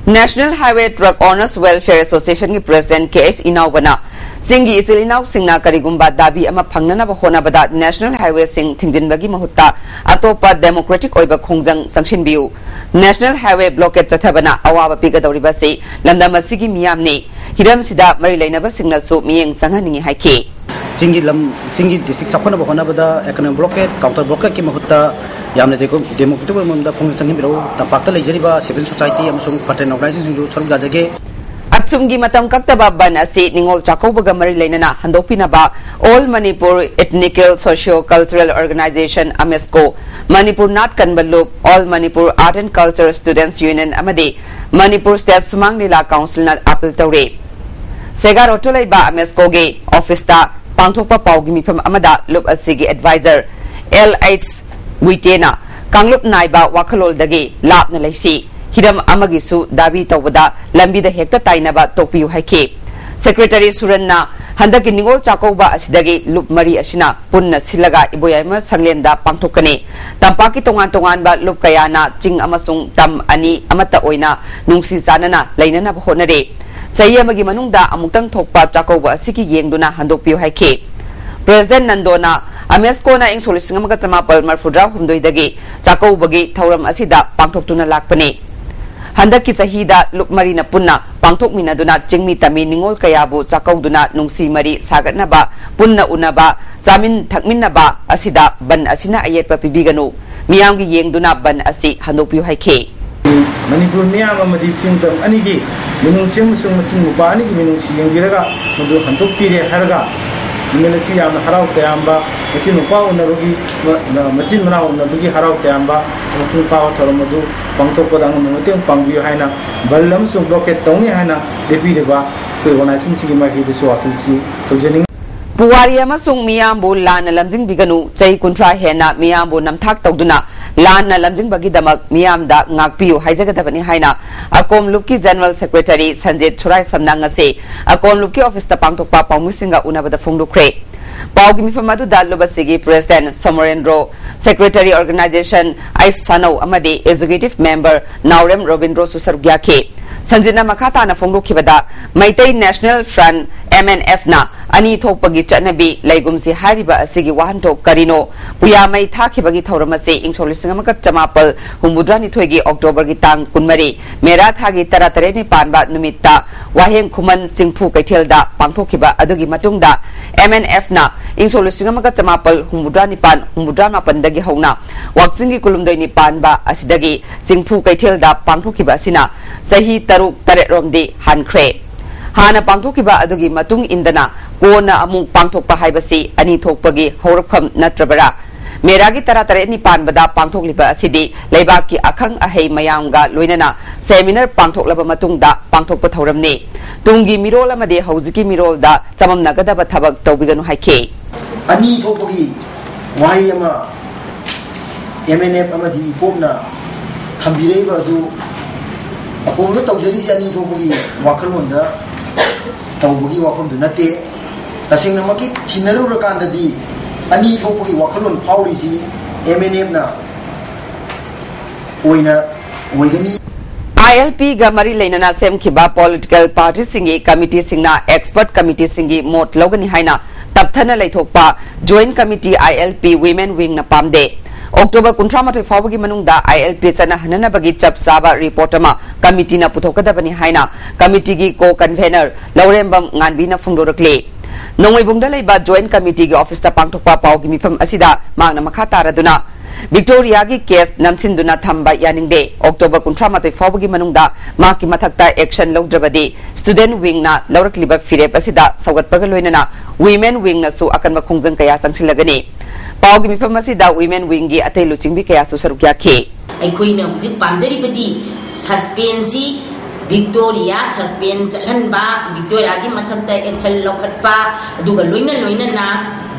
National Highway Truck Owners Welfare Associationꯒꯤ President ꯀꯦ ꯑꯩꯆ ꯏꯅꯥꯎꯕꯅ ꯆꯤꯡꯒꯤ ꯏꯆꯤꯜ ꯏꯅꯥꯎꯁꯤꯡꯅ ꯀꯔꯤꯒꯨꯝꯕ ꯗꯥꯕꯤ ꯑꯃ ꯐꯪꯅꯅꯕ ꯍꯣꯠꯅꯕꯗ ꯅꯦꯁꯅꯦꯜ ꯍꯥꯏꯋꯦꯁꯤꯡ ꯊꯤꯡꯖꯤꯟꯕꯒꯤ ꯃꯍꯨꯠꯇ ꯑꯇꯣꯞꯄ ꯗꯦꯃꯣꯀ꯭ꯔꯦꯇꯤꯛ ꯑꯣꯏꯕ ꯈꯣꯡꯖꯪ ꯆꯪꯁꯤꯟꯕꯤꯌꯨ꯫ ꯅꯦꯁꯅꯦꯜ ꯍꯥꯏꯋꯦ ꯕ꯭ꯂꯣꯀꯦꯠ ꯆꯠꯊꯕꯅ ꯑꯋꯥꯕ ꯄꯤꯒꯗꯧꯔꯤꯕ ꯑꯁꯤ ꯂꯝꯗꯝ ꯑꯁꯤꯒꯤ ꯃꯤꯌꯥꯝꯅꯤ꯫ ꯍꯤꯔꯝꯁꯤꯗ ꯃꯔꯤ ꯂꯩꯅꯕꯁꯤꯡꯅꯁꯨ ꯃꯤꯠꯌꯦꯡ ꯆꯪꯍꯟꯅꯤꯡꯏ ꯍꯥꯏꯈꯤ꯫ ꯆꯤꯡꯒꯤ ꯂꯝ, ꯆꯤꯡꯒꯤ ꯗꯤꯁꯇ꯭ꯔꯤꯛ ꯆꯥꯎꯈꯠꯅꯕ ꯍꯣꯠꯅꯕꯗ ꯑꯦꯀꯅꯣꯃꯤꯛ ꯕ꯭ꯂꯣꯀꯦꯠ, ꯀꯥꯎꯟꯇꯔ ꯕ꯭ꯂꯣꯀꯦꯠꯀꯤ ꯃꯍꯨꯠꯇ ꯌꯥꯝꯅ ꯗꯦꯃꯣ-, ꯗꯦꯃꯣꯀ꯭ꯔꯦꯇꯤꯛ ꯑꯣꯏꯕ ꯃꯑꯣꯡꯗ ꯈꯣꯡꯖꯪ ꯆꯪꯍꯟꯕꯤꯔꯛꯎ꯫ ꯇꯝꯄꯥꯛꯇ ꯂꯩꯖꯔꯤꯕ ꯁꯤꯚꯤꯜ ꯁꯣꯁꯥꯏꯇꯤ ꯑꯃꯁꯨꯡ ꯐ꯭ꯔꯟꯠꯂꯥꯏꯟ ꯑꯣꯔꯒꯅꯥꯏꯖꯦꯁꯟꯁꯤꯡꯁꯨ ꯁꯔꯨꯛ ꯌꯥꯖꯒꯦ꯫ ꯑꯁꯨꯝꯒꯤ ꯃꯇꯝ ꯀꯛꯇꯕ ꯕꯟ ꯑꯁꯤ ꯅꯤꯉꯣꯜ ꯆꯥꯛꯀꯧꯕꯒ ꯃꯔꯤ ꯂꯩꯅꯅ ꯍꯟꯗꯣꯛꯄꯤꯅꯕ All Manipur Ethnical Socio Cultural Organization, ꯑꯃꯦꯁꯀꯣ, Manipur ꯅꯥꯠ ꯀꯟꯕ ꯂꯨꯞ, All Manipur Art and Culture Students Union ꯑꯃꯗꯤ ꯃꯅꯤꯄꯨꯔ ꯁ꯭ꯇꯦꯠ ꯁꯨꯃꯥꯡ ꯂꯤꯂꯥ ꯀꯥꯎꯟꯁꯤꯜꯅ ꯑꯄꯤꯜ ꯇꯧꯔꯤ꯫ ꯁꯦꯒꯥ ꯔꯣꯗꯇ ꯂꯩꯕ ꯑꯃꯦꯁꯀꯣꯒꯤ ꯑꯣꯐꯤꯁꯇ ꯄꯥꯡꯊꯣꯛꯄ ꯄꯥꯎꯒꯤ ꯃꯤꯐꯝ ꯑꯃꯗ ꯂꯨꯞ ꯑꯁꯤꯒꯤ ꯑꯦꯗꯚꯥꯏꯖꯔ ꯑꯦꯜ ꯑꯩꯆ ꯒꯨꯏꯇꯦꯅ ꯀꯥꯡꯂꯨꯞ ꯅꯥꯏꯕ ꯋꯥꯈꯜꯂꯣꯟꯗꯒꯤ ꯂꯥꯞꯅ ꯂꯩꯁꯤ, ꯍꯤꯔꯝ ꯑꯃꯒꯤꯁꯨ ꯗꯥꯕꯤ ꯇꯧꯕꯗ ꯂꯝꯕꯤꯗ ꯍꯦꯛꯇ ꯇꯥꯏꯅꯕ ꯇꯣꯛꯄꯤꯌꯨ ꯍꯥꯏꯈꯤ꯫ ꯁꯦꯀ꯭ꯔꯦꯇꯔꯤ ꯁꯨꯔꯟꯅ ꯍꯟꯗꯛꯀꯤ ꯅꯤꯉꯣꯜ ꯆꯥꯛꯀꯧꯕ ꯑꯁꯤꯗꯒꯤ ꯂꯨꯞ ꯃꯔꯤ ꯑꯁꯤꯅ ꯄꯨꯟꯅ ꯁꯤꯜꯂꯒ ꯏꯕꯣꯌꯥꯏꯃ ꯁꯪꯂꯦꯟꯗ ꯄꯥꯡꯊꯣꯛꯀꯅꯤ꯫ ꯇꯝꯄꯥꯛꯀꯤ ꯇꯣꯉꯥꯟ ꯇꯣꯉꯥꯟꯕ ꯂꯨꯞ ꯀꯌꯥꯅ ꯆꯤꯡ ꯑꯃꯁꯨꯡ ꯇꯝ ꯑꯅꯤ ꯑꯃꯠꯇ ꯑꯣꯏꯅ ꯅꯨꯡꯁꯤ ꯆꯥꯟꯅꯅ ꯂꯩꯅꯅꯕ ꯍꯣꯠꯅꯔꯤ꯫ ꯆꯍꯤ ꯑꯃꯒꯤ ꯃꯅꯨꯡꯗ ꯑꯃꯨꯛꯇꯪ ꯊꯣꯛꯄ ꯆꯥꯛꯀꯧꯕ ꯑꯁꯤꯒꯤ ꯌꯦꯡꯗꯨꯅ ꯍꯟꯗꯣꯛꯄꯤꯌꯨ ꯍꯥꯏꯈꯤ꯫ ꯄ꯭ꯔꯦꯁꯤꯗꯦꯟꯠ ꯅꯟꯗꯣꯅ ꯑꯃꯦꯁꯀꯣꯅ ꯏꯪ ꯁꯣꯛ ꯂꯤꯁꯤꯡ ꯑꯃꯒ ꯆꯃꯥꯄꯜ ꯃꯔꯐꯨꯇꯔꯥ ꯍꯨꯝꯗꯣꯏꯗꯒꯤ ꯆꯥꯛꯀꯧꯕꯒꯤ ꯊꯧꯔꯝ ꯑꯁꯤꯗ ꯄꯥꯡꯊꯣꯛꯇꯨꯅ ꯂꯥꯛꯄꯅꯤ꯫ ꯍꯟꯗꯛꯀꯤ ꯆꯍꯤꯗ ꯂꯨꯞ ꯃꯔꯤꯅ ꯄꯨꯟꯅ ꯄꯥꯡꯊꯣꯛꯃꯤꯟꯅꯗꯨꯅ ꯆꯤꯡꯃꯤ ꯇꯝꯃꯤ ꯅꯤꯉꯣꯜ ꯀꯌꯥꯕꯨ ꯆꯥꯛꯀꯧꯗꯨꯅ ꯅꯨꯡꯁꯤ ꯃꯔꯤ ꯁꯥꯒꯠꯅꯕ, ꯄꯨꯟꯅ ꯎꯅꯕ, ꯆꯥꯃꯤꯟ ꯊꯛꯃꯤꯟꯅꯕ ꯑꯁꯤꯗ ꯕꯟ ꯑꯁꯤꯅ ꯑꯌꯦꯠꯄ ꯄꯤꯕꯤꯒꯅꯨ꯫ ꯃꯤꯌꯥꯝꯒꯤ ꯌꯦꯡꯗꯨꯅ ꯕꯟ ꯑꯁꯤ ꯍꯟꯗꯣꯛꯄꯤꯌꯨ ꯍꯥꯏꯈꯤ꯫ ꯃꯅꯤꯄꯨꯔ ꯃꯤꯌꯥꯝ ꯑꯃꯗꯤ ꯆꯤꯡ ꯇꯝ ꯑꯅꯤꯒꯤ ꯃꯤꯅꯨꯡꯁꯤ ꯑꯃꯁꯨꯡ ꯃꯆꯤꯟ ꯃꯧꯄ꯭ꯋꯥ ꯑꯅꯤꯒꯤ ꯃꯤꯅꯨꯡꯁꯤ ꯌꯦꯡꯕꯤꯔꯒ ꯃꯗꯨ ꯍꯟꯗꯣꯛꯄꯤꯔꯦ ꯍꯥꯏꯔꯒ ꯅꯨꯃꯤꯠ ꯑꯁꯤ ꯌꯥꯝꯅ ꯍꯔꯥꯎ ꯇꯌꯥꯝꯕ, ꯃꯆꯤꯟ ꯃꯧꯄ꯭ꯋꯥ ꯎꯅꯕꯒꯤ, ꯃ-, ꯃꯆꯤꯟ ꯃꯅꯥꯎ ꯎꯅꯕꯒꯤ ꯍꯔꯥꯎ ꯇꯌꯥꯝꯕ ꯃꯄꯨꯡ ꯐꯥꯕ ꯊꯧꯔꯝ ꯑꯗꯨ ꯄꯥꯡꯊꯣꯛꯄꯗ ꯑꯉꯝꯕ ꯃꯇꯦꯡ ꯄꯥꯡꯕꯤꯌꯨ ꯍꯥꯏꯅ ꯕꯟ ꯑꯃꯁꯨꯡ ꯕ꯭ꯂꯣꯀꯦꯠ ꯇꯧꯅꯤ ꯍꯥꯏꯅ ꯂꯦꯞꯄꯤꯔꯤꯕ ꯑꯩꯈꯣꯏ ꯑꯣꯔꯒꯅꯥꯏꯖꯦꯁꯟꯁꯤꯒꯤ ꯃꯥꯏꯀꯩꯗꯁꯨ ꯑꯄꯤꯜꯁꯤ ꯇꯧꯖꯅꯤꯡꯏ꯫ ꯄꯨꯋꯥꯔꯤ ꯑꯃꯁꯨꯡ ꯃꯤꯌꯥꯝꯕꯨ ꯂꯥꯟꯅ ꯂꯝꯖꯤꯡꯕꯤꯒꯅꯨ꯫ ꯆꯍꯤ ꯀꯨꯟꯊ꯭ꯔꯥ ꯍꯦꯟꯅ ꯃꯤꯌꯥꯝꯕꯨ ꯅꯝꯊꯥꯛ ꯇꯧꯗꯨꯅ ꯂꯥꯟꯅ ꯂꯝꯖꯤꯡꯕꯒꯤꯗꯃꯛ ꯃꯤꯌꯥꯝꯗ ꯉꯥꯛꯄꯤꯌꯨ ꯍꯥꯏꯖꯒꯗꯕꯅꯤ ꯍꯥꯏꯅ ꯑꯀꯣꯝ ꯂꯨꯞꯀꯤ ꯖꯦꯅꯔꯦꯜ ꯁꯦꯀ꯭ꯔꯦꯇꯔꯤ ꯁꯟꯖꯤꯠ ꯁꯨꯔꯥꯏꯁꯝꯅ ꯉꯁꯤ ꯑꯀꯣꯝ ꯂꯨꯞꯀꯤ ꯑꯣꯐꯤꯁꯇ ꯄꯥꯡꯊꯣꯛꯄ ꯄꯥꯎꯃꯤꯁꯤꯡꯒ ꯎꯅꯕꯗ ꯐꯣꯡꯗꯣꯛꯈ꯭ꯔꯦ꯫ ꯄꯥꯎꯒꯤ ꯃꯤꯐꯝ ꯑꯗꯨꯗ ꯂꯨꯞ ꯑꯁꯤꯒꯤ ꯄ꯭ꯔꯦꯁꯤꯗꯦꯟꯠ ꯁꯣꯃꯣꯔꯦꯟꯗ꯭ꯔꯣ, ꯁꯦꯀ꯭ꯔꯦꯇꯔꯤ ꯑꯣꯔꯒꯅꯥꯏꯖꯦꯁꯟ ꯑꯩꯁ ꯁꯥꯅꯧ ꯑꯃꯗꯤ ꯑꯦꯛꯖꯤꯀ꯭ꯌꯨꯇꯤꯚ ꯃꯦꯝꯕꯔ ꯅꯥꯎꯔꯦꯝ ꯔꯣꯕꯤꯟꯗ꯭ꯔꯣꯁꯨ ꯁꯔꯨꯛ ꯌꯥꯈꯤ꯫ ꯁꯟꯖꯤꯠꯅ ꯃꯈꯥ ꯇꯥꯅ ꯐꯣꯡꯗꯣꯛꯈꯤꯕꯗ, Meitei national front, M N ꯑꯦꯐꯅ ꯑꯅꯤ ꯊꯣꯛꯄꯒꯤ ꯆꯠꯅꯕꯤ ꯂꯩꯒꯨꯝꯁꯤ ꯍꯥꯏꯔꯤꯕ ꯑꯁꯤꯒꯤ ꯋꯥꯍꯟꯊꯣꯛ ꯀꯔꯤꯅꯣ? ꯄꯨꯌꯥ ꯃꯩ ꯊꯥꯈꯤꯕꯒꯤ ꯊꯧꯔꯝ ꯑꯁꯤ ꯏꯪ ꯁꯣꯛ ꯂꯤꯁꯤꯡ ꯑꯃꯒ ꯆꯃꯥꯄꯜ ꯍꯨꯝꯐꯨꯇꯔꯥꯅꯤꯊꯣꯏꯒꯤ ꯑꯣꯛꯇꯣꯕꯔꯒꯤ ꯇꯥꯡ ꯀꯨꯟꯃꯔꯤ, ꯃꯦꯔꯥ ꯊꯥꯒꯤ ꯇꯔꯥꯇꯔꯦꯠꯅꯤ ꯄꯥꯟꯕ ꯅꯨꯃꯤꯠꯇ ꯋꯥꯍꯦꯡ ꯈꯨꯃꯟ ꯆꯤꯡꯐꯨ ꯀꯩꯊꯦꯜꯗ ꯄꯥꯡꯊꯣꯛꯈꯤꯕ ꯑꯗꯨꯒꯤ ꯃꯇꯨꯡꯗ ꯑꯦꯝ ꯑꯦꯟ ꯑꯦꯐꯅ ꯏꯪ ꯁꯣꯛ ꯂꯤꯁꯤꯡ ꯑꯃꯒ ꯆꯃꯥꯄꯜ ꯍꯨꯝꯐꯨꯇꯔꯥꯅꯤꯄꯥꯟ ꯍꯨꯝꯐꯨꯇꯔꯥꯃꯥꯄꯟꯗꯒꯤ ꯍꯧꯅ ꯋꯥꯛꯆꯤꯡꯒꯤ ꯀꯨꯂꯨꯝꯗꯣꯏꯅꯤ ꯄꯥꯟꯕ ꯑꯁꯤꯗꯒꯤ ꯆꯤꯡꯐꯨ ꯀꯩꯊꯦꯜꯗ ꯄꯥꯡꯊꯣꯛꯈꯤꯕ ꯑꯁꯤꯅ ꯆꯍꯤ ꯇꯔꯨꯛ ꯇꯔꯦꯠꯔꯣꯝꯗꯤ ꯍꯥꯟꯈ꯭ꯔꯦ꯫ ꯍꯥꯟꯅ ꯄꯥꯡꯊꯣꯛꯈꯤꯕ ꯑꯗꯨꯒꯤ ꯃꯇꯨꯡ ꯏꯟꯗꯅ ꯀꯣꯟꯅ ꯑꯃꯨꯛ ꯄꯥꯡꯊꯣꯛꯄ ꯍꯥꯏꯕꯁꯤ ꯑꯅꯤ ꯊꯣꯛꯄꯒꯤ ꯍꯧꯔꯛꯐꯝ ꯅꯠꯇ꯭ꯔꯕꯔꯥ? ꯃꯦꯔꯥꯒꯤ ꯇꯔꯥꯇꯔꯦꯠꯅꯤ ꯄꯥꯟꯕꯗ ꯄꯥꯡꯊꯣꯛꯂꯤꯕ ꯑꯁꯤꯗꯤ ꯂꯩꯕꯥꯛꯀꯤ ꯑꯈꯪ ꯑꯍꯩ ꯃꯌꯥꯝꯒ ꯂꯣꯏꯅꯅ ꯁꯦꯃꯤꯅꯥꯔ ꯄꯥꯡꯊꯣꯛꯂꯕ ꯃꯇꯨꯡꯗ ꯄꯥꯡꯊꯣꯛꯄ ꯊꯧꯔꯝꯅꯤ꯫ ꯇꯨꯡꯒꯤ ꯃꯤꯔꯣꯜ ꯑꯃꯗꯤ ꯍꯧꯖꯤꯛꯀꯤ ꯃꯤꯔꯣꯜꯗ ꯆꯃꯝꯅꯒꯗꯕ ꯊꯕꯛ ꯇꯧꯕꯤꯒꯅꯨ ꯍꯥꯏꯈꯤ꯫ ꯑꯅꯤ ꯊꯣꯛꯄꯒꯤ ꯋꯥꯍꯩ ꯑꯃ ꯑꯦꯝ ꯑꯦꯟ ꯑꯦꯐ ꯑꯃꯗꯤ ꯏꯄꯣꯞꯅ ꯊꯝꯕꯤꯔꯛꯏꯕ ꯑꯗꯨ ꯑꯄꯣꯝꯗ ꯇꯧꯖꯔꯤꯁꯦ ꯑꯅꯤ ꯊꯣꯛꯄꯒꯤ ꯋꯥꯈꯜꯂꯣꯟꯗ ꯇꯧꯕꯒꯤ ꯋꯥꯐꯝꯗꯨ ꯅꯠꯇꯦ꯫ ꯇꯁꯦꯡꯅꯃꯛꯀꯤ ꯊꯤꯟꯅꯔꯨꯔꯀꯥꯟꯗꯗꯤ ꯑꯅꯤ ꯊꯣꯛꯄꯒꯤ ꯋꯥꯈꯜꯂꯣꯟ ꯐꯥꯎꯔꯤꯁꯤ ꯑꯦꯝ ꯑꯦꯟ ꯑꯦꯐꯅ ꯑꯣꯏꯅ ꯑꯣꯏꯒꯅꯤ꯫ ꯑꯥꯏ ꯑꯦꯜ ꯄꯤꯒ ꯃꯔꯤ ꯂꯩꯅꯅ ꯁꯦꯝꯈꯤꯕ ꯄꯣꯂꯤꯇꯤꯀꯦꯜ ꯄꯥꯔꯇꯤꯁꯤꯡꯒꯤ ꯀꯃꯤꯇꯤꯁꯤꯡꯅ ꯑꯦꯛꯁꯄꯔꯠ ꯀꯃꯤꯇꯤꯁꯤꯡꯒꯤ ꯃꯣꯠ ꯂꯧꯒꯅꯤ ꯍꯥꯏꯅ ꯇꯞꯊꯅ ꯂꯩꯊꯣꯛꯄ ꯖꯣꯏꯟꯠ ꯀꯃꯤꯇꯤ ꯑꯥꯏ ꯑꯦꯜ ꯄꯤ ꯋꯤꯃꯦꯟ ꯋꯤꯡꯅ ꯄꯥꯝꯗꯦ꯫ ꯑꯣꯛꯇꯣꯕꯔ ꯀꯨꯟꯊ꯭ꯔꯥ ꯃꯥꯊꯣꯏ ꯐꯥꯎꯕꯒꯤ ꯃꯅꯨꯡꯗ ꯑꯥꯏ ꯑꯦꯜ ꯄꯤ ꯆꯠꯅꯍꯟꯅꯅꯕꯒꯤ ꯆꯞ ꯆꯥꯕ ꯔꯤꯄꯣꯔꯠ ꯑꯃ ꯀꯃꯤꯇꯤꯅ ꯄꯨꯊꯣꯛꯀꯗꯕꯅꯤ ꯍꯥꯏꯅ ꯀꯃꯤꯇꯤꯒꯤ ꯀꯣ ꯀꯟꯚꯦꯅꯔ ꯂꯧꯔꯦꯝꯕꯝ ꯉꯥꯟꯕꯤꯅ ꯐꯣꯡꯗꯣꯔꯛꯂꯤ꯫ ꯅꯣꯡꯃꯩꯕꯨꯡꯗ ꯂꯩꯕ ꯖꯣꯏꯟꯠ ꯀꯃꯤꯇꯤꯒꯤ ꯑꯣꯐꯤꯁꯇ ꯄꯥꯡꯊꯣꯛꯄ ꯄꯥꯎꯒꯤ ꯃꯤꯐꯝ ꯑꯁꯤꯗ ꯃꯍꯥꯛꯅ ꯃꯈꯥ ꯇꯥꯔꯗꯨꯅ ꯚꯤꯛꯇꯣꯔꯤꯌꯥꯒꯤ ꯀꯦꯁ ꯅꯝꯁꯤꯟꯗꯨꯅ ꯊꯝꯕ ꯌꯥꯅꯤꯡꯗꯦ꯫ ꯑꯣꯛꯇꯣꯕꯔ ꯀꯨꯟꯊ꯭ꯔꯥ ꯃꯥꯊꯣꯏ ꯐꯥꯎꯕꯒꯤ ꯃꯅꯨꯡꯗ ꯃꯍꯥꯛꯀꯤ ꯃꯊꯛꯇ ꯑꯦꯛꯁꯟ ꯂꯧꯗ꯭ꯔꯕꯗꯤ ꯁ꯭ꯇꯨꯗꯦꯟꯠ ꯋꯤꯡꯅ ꯂꯧꯔꯛꯂꯤꯕ ꯐꯤꯔꯦꯞ ꯑꯁꯤꯗ ꯁꯧꯒꯠꯄꯒ ꯂꯣꯏꯅꯅ ꯋꯤꯃꯦꯟ ꯋꯤꯡꯅꯁꯨ ꯑꯀꯟꯕ ꯈꯣꯡꯖꯪ ꯀꯌꯥ ꯆꯪꯁꯤꯜꯂꯒꯅꯤ꯫ ꯄꯥꯎꯒꯤ ꯃꯤꯐꯝ ꯑꯁꯤꯗ ꯋꯤꯃꯦꯟ ꯋꯤꯡꯒꯤ ꯑꯇꯩ ꯂꯨꯆꯤꯡꯕꯤ ꯀꯌꯥꯁꯨ ꯁꯔꯨꯛ ꯌꯥꯈꯤ꯫ ꯑꯩꯈꯣꯏꯅ ꯍꯧꯖꯤꯛ ꯄꯥꯝꯖꯔꯤꯕꯗꯤ ꯁꯁꯄꯦꯟꯁꯁꯤ ꯚꯤꯛꯇꯣꯔꯤꯌꯥ ꯁꯁꯄꯦꯟ ꯆꯠꯍꯟꯕ, ꯚꯤꯛꯇꯣꯔꯤꯌꯥꯒꯤ ꯃꯊꯛꯇ ꯑꯦꯛꯁꯟ ꯂꯧꯈꯠꯄ, ꯑꯗꯨꯒ ꯂꯣꯏꯅ ꯂꯣꯏꯅꯅ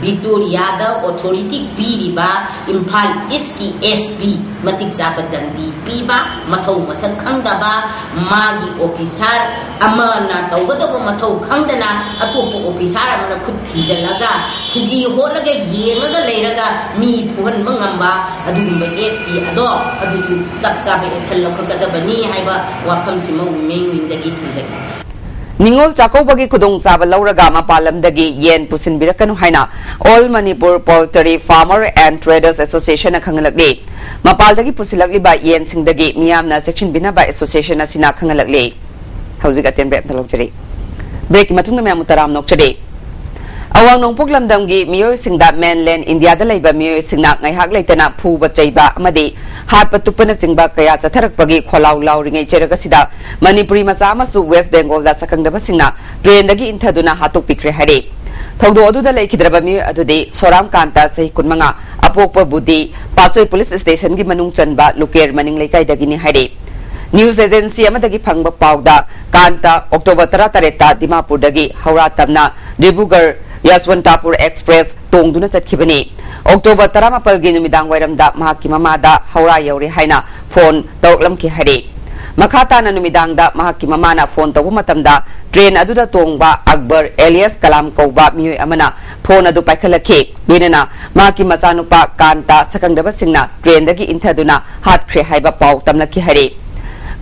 ꯚꯤꯛꯇꯣꯔꯤꯌꯥꯗ ꯑꯣꯊꯣꯔꯤꯇꯤ ꯄꯤꯔꯤꯕ ꯏꯝꯐꯥꯜ ꯏꯁꯀꯤ ꯑꯦꯁ ꯄꯤ ꯃꯇꯤꯛ ꯆꯥꯕ ꯗꯟꯗꯤ ꯄꯤꯕ, ꯃꯊꯧ ꯃꯁꯛ ꯈꯪꯗꯕ, ꯃꯥꯒꯤ ꯑꯣꯐꯤꯁꯥꯔ ꯑꯃꯅ ꯇꯧꯒꯗꯧꯕ ꯃꯊꯧ ꯈꯪꯗꯅ ꯑꯇꯣꯞꯄ ꯑꯣꯐꯤꯁꯥꯔ ꯑꯃꯅ ꯈꯨꯠ ꯊꯤꯡꯖꯤꯜꯂꯒ ꯈꯨꯒꯤ ꯍꯣꯠꯂꯒ ꯌꯦꯡꯉꯒ ꯂꯩꯔꯒ ꯃꯤ ꯐꯨꯍꯟꯕ ꯉꯝꯕ ꯑꯗꯨꯒꯨꯝꯕ ꯑꯦꯁ ꯄꯤ ꯑꯗꯣ ꯑꯗꯨꯁꯨ ꯆꯞ ꯆꯥꯕ ꯑꯦꯛꯁꯟ ꯂꯧꯈꯠꯀꯗꯕꯅꯤ ꯍꯥꯏꯕ ꯋꯥꯐꯝꯁꯤꯃ ꯋꯤꯃꯦꯟ ꯋꯤꯡꯗꯒꯤ ꯊꯝꯖꯒꯦ꯫ ꯅꯤꯉꯣꯜ ꯆꯥꯛꯀꯧꯕꯒꯤ ꯈꯨꯗꯣꯡꯆꯥꯕ ꯂꯧꯔꯒ ꯃꯄꯥꯟ ꯂꯝꯗꯒꯤ ꯌꯦꯟ ꯄꯨꯁꯤꯟꯕꯤꯔꯛꯀꯅꯨ ꯍꯥꯏꯅ All Manipur Poultry Farmer and Traders Association ꯅ ꯈꯪꯍꯜꯂꯛꯂꯤ꯫ ꯃꯄꯥꯟꯗꯒꯤ ꯄꯨꯁꯤꯜꯂꯛꯂꯤꯕ ꯌꯦꯟꯁꯤꯡꯗꯒꯤ ꯃꯤꯌꯥꯝꯅ ꯆꯦꯛꯁꯤꯟꯕꯤꯅꯕ association ꯑꯁꯤꯅ ꯈꯪꯍꯜꯂꯛꯂꯤ꯫ ꯍꯧꯖꯤꯛ ꯑꯇꯦꯟꯕ ꯑꯝꯇ ꯂꯧꯖꯔꯤ꯫ Break ꯀꯤ ꯃꯇꯨꯡꯗ ꯃꯌꯥꯝꯕꯨ ꯇꯔꯥꯝꯅ ꯑꯣꯛꯆꯔꯤ꯫ ꯑꯋꯥꯡ ꯅꯣꯡꯄꯣꯛ ꯂꯝꯗꯝꯒꯤ ꯃꯤꯑꯣꯏꯁꯤꯡꯗ mainland India ꯗ ꯂꯩꯕ ꯃꯤꯑꯣꯏꯁꯤꯡꯅ ꯉꯥꯏꯍꯥꯛ ꯂꯩꯇꯅ ꯐꯨꯕ ꯆꯩꯕ ꯑꯃꯗꯤ ꯍꯥꯠꯄ ꯇꯨꯞꯄꯅꯆꯤꯡꯕ ꯀꯌꯥ ꯆꯠꯊꯔꯛꯄꯒꯤ ꯈꯣꯜꯂꯥꯎ ꯂꯥꯎꯔꯤꯉꯩ ꯆꯩꯔꯛ ꯑꯁꯤꯗ ꯃꯅꯤꯄꯨꯔꯤ ꯃꯆꯥ ꯑꯃꯁꯨ West Bengal ꯗ ꯁꯛꯈꯪꯗꯕꯁꯤꯡꯅ train ꯗꯒꯤ ꯏꯟꯊꯗꯨꯅ ꯍꯥꯠꯇꯣꯛꯄꯤꯈ꯭ꯔꯦ ꯍꯥꯏꯔꯤ꯫ ꯊꯧꯗꯣꯛ ꯑꯗꯨꯗ ꯂꯩꯈꯤꯗ꯭ꯔꯕ ꯃꯤꯑꯣꯏ ꯑꯗꯨꯗꯤ ꯁꯣꯔꯥꯝ ꯀꯥꯟꯇ, ꯆꯍꯤ ꯀꯨꯟꯃꯉꯥ, ꯑꯄꯣꯛꯄ ꯕꯨꯗꯤ, ꯄꯥꯠꯁꯣꯏ police station ꯒꯤ ꯃꯅꯨꯡ ꯆꯟꯕ ꯂꯨꯀꯦꯔ ꯃꯅꯤꯡ ꯂꯩꯀꯥꯏꯗꯒꯤꯅꯤ ꯍꯥꯏꯔꯤ꯫ News agency ꯑꯃꯗꯒꯤ ꯐꯪꯕ ꯄꯥꯎꯗ, ꯀꯥꯟꯇ October ꯇꯔꯥꯇꯔꯦꯠꯇ ꯗꯤꯃꯥꯄꯨꯔꯗꯒꯤ ꯍꯧꯔꯥ ꯇꯝꯅ ꯗꯤꯕ꯭ꯔꯨꯒꯔ ꯌꯁꯋꯟꯇꯄꯨꯔ Express ꯇꯣꯡꯗꯨꯅ ꯆꯠꯈꯤꯕꯅꯤ꯫ October ꯇꯔꯥꯃꯥꯄꯜꯒꯤ ꯅꯨꯃꯤꯗꯥꯡ ꯋꯥꯏꯔꯝꯗ ꯃꯍꯥꯛꯀꯤ ꯃꯃꯥꯗ ꯍꯧꯔꯥ ꯌꯧꯔꯦ ꯍꯥꯏꯅ phone ꯇꯧꯔꯛꯂꯝꯈꯤ ꯍꯥꯏꯔꯤ꯫ ꯃꯈꯥ ꯇꯥꯅ ꯅꯨꯃꯤꯗꯥꯡꯗ ꯃꯍꯥꯛꯀꯤ ꯃꯃꯥꯅ phone ꯇꯧꯕ ꯃꯇꯝꯗ, train ꯑꯗꯨꯗ ꯇꯣꯡꯕ ꯑꯛꯕꯔ alias ꯀꯂꯥꯝ ꯀꯧꯕ ꯃꯤꯑꯣꯏ ꯑꯃꯅ phone ꯑꯗꯨ ꯄꯥꯏꯈꯠꯂꯛꯈꯤ꯫ ꯂꯣꯏꯅꯅ ꯃꯍꯥꯛꯀꯤ ꯃꯆꯥꯅꯨꯄꯥ ꯀꯥꯟꯇ ꯁꯛꯈꯪꯗꯕꯁꯤꯡꯅ train ꯗꯒꯤ ꯏꯟꯊꯗꯨꯅ ꯍꯥꯠꯈ꯭ꯔꯦ ꯍꯥꯏꯕ ꯄꯥꯎ ꯇꯝꯂꯛꯈꯤ ꯍꯥꯏꯔꯤ꯫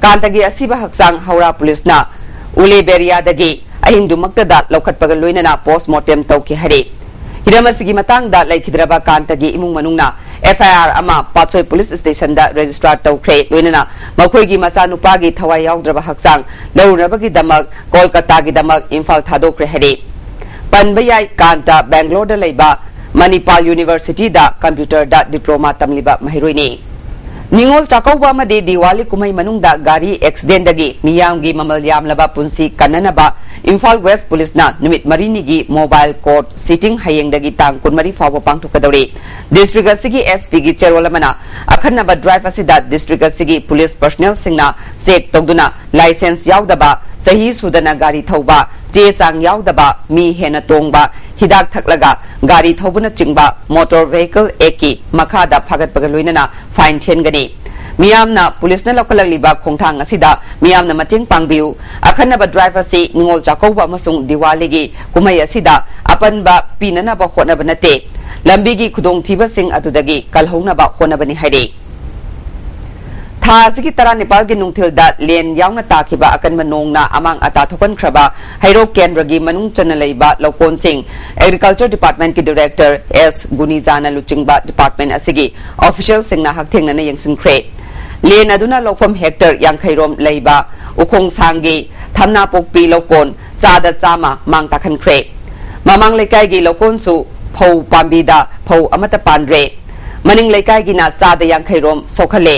ꯀꯥꯟꯇꯒꯤ ꯑꯁꯤꯕ ꯍꯛꯆꯥꯡ ꯍꯧꯔꯥ police ꯅ ꯎꯂꯦꯕꯦꯔꯤꯌꯥꯗꯒꯤ ꯑꯍꯤꯡꯗꯨꯃꯛꯇꯗ ꯂꯧꯈꯠꯄꯒ ꯂꯣꯏꯅꯅ post mortem ꯇꯧꯈꯤ ꯍꯥꯏꯔꯤ꯫ ꯍꯤꯔꯝ ꯑꯁꯤꯒꯤ ꯃꯇꯥꯡꯗ ꯂꯩꯈꯤꯗ꯭ꯔꯕ ꯀꯥꯟꯇꯒꯤ ꯏꯃꯨꯡ ꯃꯅꯨꯡꯅ F I R ꯑꯃ ꯄꯥꯠꯁꯣꯏ police station ꯗ register ꯇꯧꯈ꯭ꯔꯦ꯫ ꯂꯣꯏꯅꯅ ꯃꯈꯣꯏꯒꯤ ꯃꯆꯥꯅꯨꯄꯥꯒꯤ ꯊꯋꯥꯏ ꯌꯥꯎꯗ꯭ꯔꯕ ꯍꯛꯆꯥꯡ ꯂꯧꯔꯨꯅꯕꯒꯤꯗꯃꯛ ꯀꯣꯜꯀꯇꯥꯒꯤꯗꯃꯛ ꯏꯝꯐꯥꯜ ꯊꯥꯗꯣꯛꯈ꯭ꯔꯦ ꯍꯥꯏꯔꯤ꯫ ꯄꯟꯕ ꯌꯥꯏ, ꯀꯥꯟꯇ Bangalore ꯗ ꯂꯩꯕ ꯃꯅꯤꯄꯥꯜ University ꯗ computer ꯗ diploma ꯇꯝꯂꯤꯕ ꯃꯍꯩꯔꯣꯏꯅꯤ꯫ ꯅꯤꯉꯣꯜ ꯆꯥꯛꯀꯧꯕ ꯑꯃꯗꯤ ꯗꯤꯋꯥꯂꯤ ꯀꯨꯝꯍꯩ ꯃꯅꯨꯡꯗ ꯒꯥꯔꯤ accident ꯗꯒꯤ ꯃꯤꯌꯥꯝꯒꯤ ꯃꯃꯜ ꯌꯥꯝꯂꯕ ꯄꯨꯟꯁꯤ ꯀꯟꯅꯅꯕ ꯏꯝꯐꯥꯜ West police ꯅ ꯅꯨꯃꯤꯠ ꯃꯔꯤꯅꯤꯒꯤ mobile court sitting ꯍꯌꯦꯡꯗꯒꯤ ꯇꯥꯡ ꯀꯨꯟꯃꯔꯤ ꯐꯥꯎꯕ ꯄꯥꯡꯊꯣꯛꯀꯗꯧꯔꯤ꯫ District ꯑꯁꯤꯒꯤ S P ꯒꯤ ꯆꯦꯔꯣꯜ ꯑꯃꯅ ꯑꯈꯟꯅꯕ drive ꯑꯁꯤꯗ district ꯑꯁꯤꯒꯤ police personnel ꯁꯤꯡꯅ check ꯇꯧꯗꯨꯅ licence ꯌꯥꯎꯗꯕ, ꯆꯍꯤ ꯁꯨꯗꯅ ꯒꯥꯔꯤ ꯊꯧꯕ, ꯆꯦ ꯆꯥꯡ ꯌꯥꯎꯗꯕ, ꯃꯤ ꯍꯦꯟꯅ ꯇꯣꯡꯕ, ꯍꯤꯗꯥꯛ ꯊꯛꯂꯒ ꯒꯥꯔꯤ ꯊꯧꯕꯅꯆꯤꯡꯕ Motor Vehicle Act ꯀꯤ ꯃꯈꯥꯗ ꯐꯥꯒꯠꯄꯒ ꯂꯣꯏꯅꯅ fine ꯊꯤꯍꯟꯒꯅꯤ꯫ ꯃꯤꯌꯥꯝꯅ police ꯅ ꯂꯧꯈꯠꯂꯛꯂꯤꯕ ꯈꯣꯡꯊꯥꯡ ꯑꯁꯤꯗ ꯃꯤꯌꯥꯝꯅ ꯃꯇꯦꯡ ꯄꯥꯡꯕꯤꯌꯨ꯫ ꯑꯈꯟꯅꯕ drive ꯑꯁꯤ ꯅꯤꯉꯣꯜ ꯆꯥꯛꯀꯧꯕ ꯑꯃꯁꯨꯡ ꯗꯤꯋꯥꯂꯤꯒꯤ ꯀꯨꯝꯍꯩ ꯑꯁꯤꯗ ꯑꯄꯟꯕ ꯄꯤꯅꯅꯕ ꯍꯣꯠꯅꯕ ꯅꯠꯇꯦ, ꯂꯝꯕꯤꯒꯤ ꯈꯨꯗꯣꯡꯊꯤꯕꯁꯤꯡ ꯑꯗꯨꯗꯒꯤ ꯀꯜꯍꯧꯅꯕ ꯍꯣꯠꯅꯕꯅꯤ ꯍꯥꯏꯔꯤ꯫ ꯊꯥ ꯑꯁꯤꯒꯤ ꯇꯔꯥꯅꯤꯄꯥꯜꯒꯤ ꯅꯨꯡꯊꯤꯜꯗ ꯂꯦꯟ ꯌꯥꯎꯅ ꯇꯥꯈꯤꯕ ꯑꯀꯟꯕ ꯅꯣꯡꯅ ꯑꯃꯥꯡ ꯑꯇꯥ ꯊꯣꯛꯍꯟꯈ꯭ꯔꯕ ꯍꯩꯔꯣꯛ ꯀꯦꯟꯗ꯭ꯔꯒꯤ ꯃꯅꯨꯡ ꯆꯟꯅ ꯂꯩꯕ ꯂꯧꯀꯣꯟꯁꯤꯡ Agriculture Departmentꯀꯤ Director S ꯒꯨꯅꯤꯖꯥꯅ ꯂꯨꯆꯤꯡꯕ department ꯑꯁꯤꯒꯤ officialꯁꯤꯡꯅ ꯍꯛꯊꯦꯡꯅꯅ ꯌꯦꯡꯁꯤꯟꯈ꯭ꯔꯦ꯫ ꯂꯦꯟ ꯑꯗꯨꯅ ꯂꯧꯐꯝ hectare ꯌꯥꯡꯈꯩ ꯔꯣꯝ ꯂꯩꯕ ꯎꯈꯣꯡꯁꯥꯡꯒꯤ ꯊꯝꯅꯥꯄꯣꯛꯄꯤ ꯂꯧꯀꯣꯟ ꯆꯥꯗ ꯆꯥꯝꯃ ꯃꯥꯡ ꯇꯥꯛꯍꯟꯈ꯭ꯔꯦ꯫ ꯃꯃꯥꯡ ꯂꯩꯀꯥꯏꯒꯤ ꯂꯧꯀꯣꯟꯁꯨ ꯐꯧ ꯄꯥꯝꯕꯤꯗ ꯐꯧ ꯑꯃꯠꯇ ꯄꯥꯟꯗ꯭ꯔꯦ꯫ ꯃꯅꯤꯡ ꯂꯩꯀꯥꯏꯒꯤꯅ ꯆꯥꯗ ꯌꯥꯡꯈꯩ ꯔꯣꯝ ꯁꯣꯛꯍꯜꯂꯦ꯫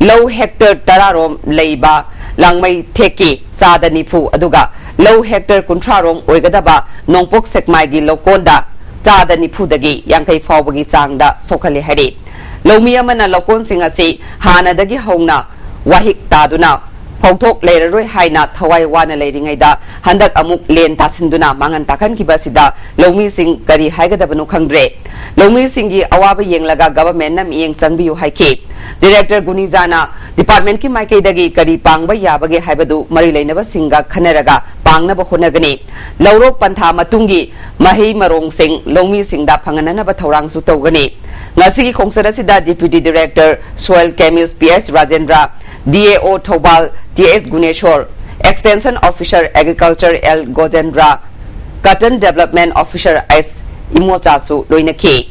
ꯂꯧ hectare ꯇꯔꯥ ꯔꯣꯝ ꯂꯩꯕ ꯂꯥꯡꯃꯩ ꯊꯦꯛꯀꯤ ꯆꯥꯗ ꯅꯤꯐꯨ, ꯑꯗꯨꯒ ꯂꯧ hectare ꯀꯨꯟꯊ꯭ꯔꯥ ꯔꯣꯝ ꯑꯣꯏꯒꯗꯕ ꯅꯣꯡꯄꯣꯛ ꯁꯦꯛꯃꯥꯏꯒꯤ ꯂꯧꯀꯣꯟꯗ ꯆꯥꯗ ꯅꯤꯐꯨꯗꯒꯤ ꯌꯥꯡꯈꯩ ꯐꯥꯎꯕꯒꯤ ꯆꯥꯡꯗ ꯁꯣꯛꯍꯜꯂꯦ ꯍꯥꯏꯔꯤ꯫ ꯂꯧꯃꯤ ꯑꯃꯅ ꯂꯧꯀꯣꯟꯁꯤꯡ ꯑꯁꯤ ꯍꯥꯟꯅꯗꯒꯤ ꯍꯧꯅ ꯋꯥꯍꯤꯛ ꯇꯥꯗꯨꯅ ꯐꯧꯊꯣꯛ ꯂꯩꯔꯔꯣꯏ ꯍꯥꯏꯅ ꯊꯋꯥꯏ ꯋꯥꯅ ꯂꯩꯔꯤꯉꯩꯗ ꯍꯟꯗꯛ ꯑꯃꯨꯛ ꯂꯦꯟ ꯇꯥꯁꯤꯟꯗꯨꯅ ꯃꯥꯡꯍꯟ ꯇꯥꯛꯍꯟꯈꯤꯕ ꯑꯁꯤꯗ ꯂꯧꯃꯤꯁꯤꯡ ꯀꯔꯤ ꯍꯥꯏꯒꯗꯕꯅꯣ ꯈꯪꯗ꯭ꯔꯦ꯫ ꯂꯧꯃꯤꯁꯤꯡꯒꯤ ꯑꯋꯥꯕ ꯌꯦꯡꯂꯒ governmentꯅ ꯃꯤꯠꯌꯦꯡ ꯆꯪꯕꯤꯌꯨ ꯍꯥꯏꯈꯤ꯫ Director ꯒꯨꯅꯤꯖꯥꯅ departmentꯀꯤ ꯃꯥꯏꯀꯩꯗꯒꯤ ꯀꯔꯤ ꯄꯥꯡꯕ ꯌꯥꯕꯒꯦ ꯍꯥꯏꯕꯗꯨ ꯃꯔꯤ ꯂꯩꯅꯕꯁꯤꯡꯒ ꯈꯟꯅꯔꯒ ꯄꯥꯡꯅꯕ ꯍꯣꯠꯅꯒꯅꯤ꯫ ꯂꯧꯔꯣꯛ ꯄꯟꯊꯥ ꯃꯇꯨꯡꯒꯤ ꯃꯍꯩ ꯃꯔꯣꯡꯁꯤꯡ ꯂꯧꯃꯤꯁꯤꯡꯗ ꯐꯪꯍꯟꯅꯅꯕ ꯊꯧꯔꯥꯡꯁꯨ ꯇꯧꯒꯅꯤ꯫ ꯉꯁꯤꯒꯤ ꯈꯣꯡꯆꯠ ꯑꯁꯤꯗ Deputy Director Soil Chemist P S Rajendra, D A O Thoubal T S Guneshor, Extension Officer Agriculture L ꯒꯣꯖꯦꯟꯗ꯭ꯔ, Cotton Development Officer S ꯏꯃꯣꯆꯥꯁꯨ ꯂꯣꯏꯅꯈꯤ꯫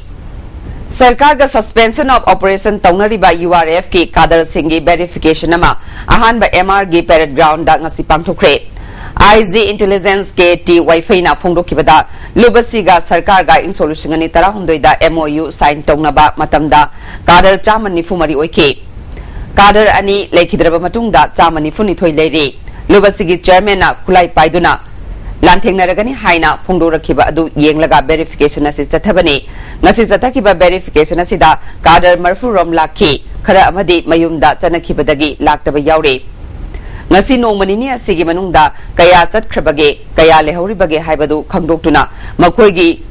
ꯁꯔꯀꯥꯔꯒ suspension of operation ꯇꯧꯅꯔꯤꯕ URFꯀꯤ cadreꯁꯤꯡꯒꯤ verification ꯑꯃ ꯑꯍꯥꯟꯕ MRꯒꯤ parade groundꯗ ꯉꯁꯤ ꯄꯥꯡꯊꯣꯛꯈ꯭ꯔꯦ꯫ IG Intelligence K T ꯋꯥꯏꯐꯩꯅ ꯐꯣꯡꯗꯣꯛꯈꯤꯕꯗ, ꯂꯨꯞ ꯑꯁꯤꯒ ꯁꯔꯀꯥꯔꯒ ꯏꯪ ꯁꯣꯛ ꯂꯤꯁꯤꯡ ꯑꯅꯤ ꯇꯔꯥꯍꯨꯝꯗꯣꯏꯗ MOU sign ꯇꯧꯅꯕ ꯃꯇꯝꯗ cadre ꯆꯥꯝꯃ ꯅꯤꯐꯨ ꯃꯔꯤ ꯑꯣꯏꯈꯤ꯫ Cadre ꯑꯅꯤ ꯂꯩꯈꯤꯗ꯭ꯔꯕ ꯃꯇꯨꯡꯗ ꯆꯥꯝꯃ ꯅꯤꯐꯨ ꯅꯤꯊꯣꯏ ꯂꯩꯔꯤ꯫ ꯂꯨꯞ ꯑꯁꯤꯒꯤ chairmanꯅ ꯈꯨꯠꯂꯥꯏ ꯄꯥꯏꯗꯨꯅ ꯂꯥꯟꯊꯦꯡꯅꯔꯒꯅꯤ ꯍꯥꯏꯅ ꯐꯣꯡꯗꯣꯔꯛꯈꯤꯕ ꯑꯗꯨ ꯌꯦꯡꯂꯒ verification ꯑꯁꯤ ꯆꯠꯊꯕꯅꯤ꯫ ꯉꯁꯤ ꯆꯠꯊꯈꯤꯕ verification ꯑꯁꯤꯗ cadre ꯃꯔꯤꯐꯨ ꯔꯣꯝ ꯂꯥꯛꯈꯤ, ꯈꯔ ꯑꯃꯗꯤ ꯃꯌꯨꯝꯗ ꯆꯠꯅꯈꯤꯕꯗꯒꯤ ꯂꯥꯛꯇꯕ ꯌꯥꯎꯔꯤ꯫ ꯉꯁꯤ ꯅꯣꯡꯃ ꯅꯤꯅꯤ ꯑꯁꯤꯒꯤ ꯃꯅꯨꯡꯗ ꯀꯌꯥ ꯆꯠꯈ꯭ꯔꯕꯒꯦ, ꯀꯌꯥ ꯂꯩꯍꯧꯔꯤꯕꯒꯦ ꯍꯥꯏꯕꯗꯨ ꯈꯪꯗꯣꯛꯇꯨꯅ ꯃꯈꯣꯏꯒꯤ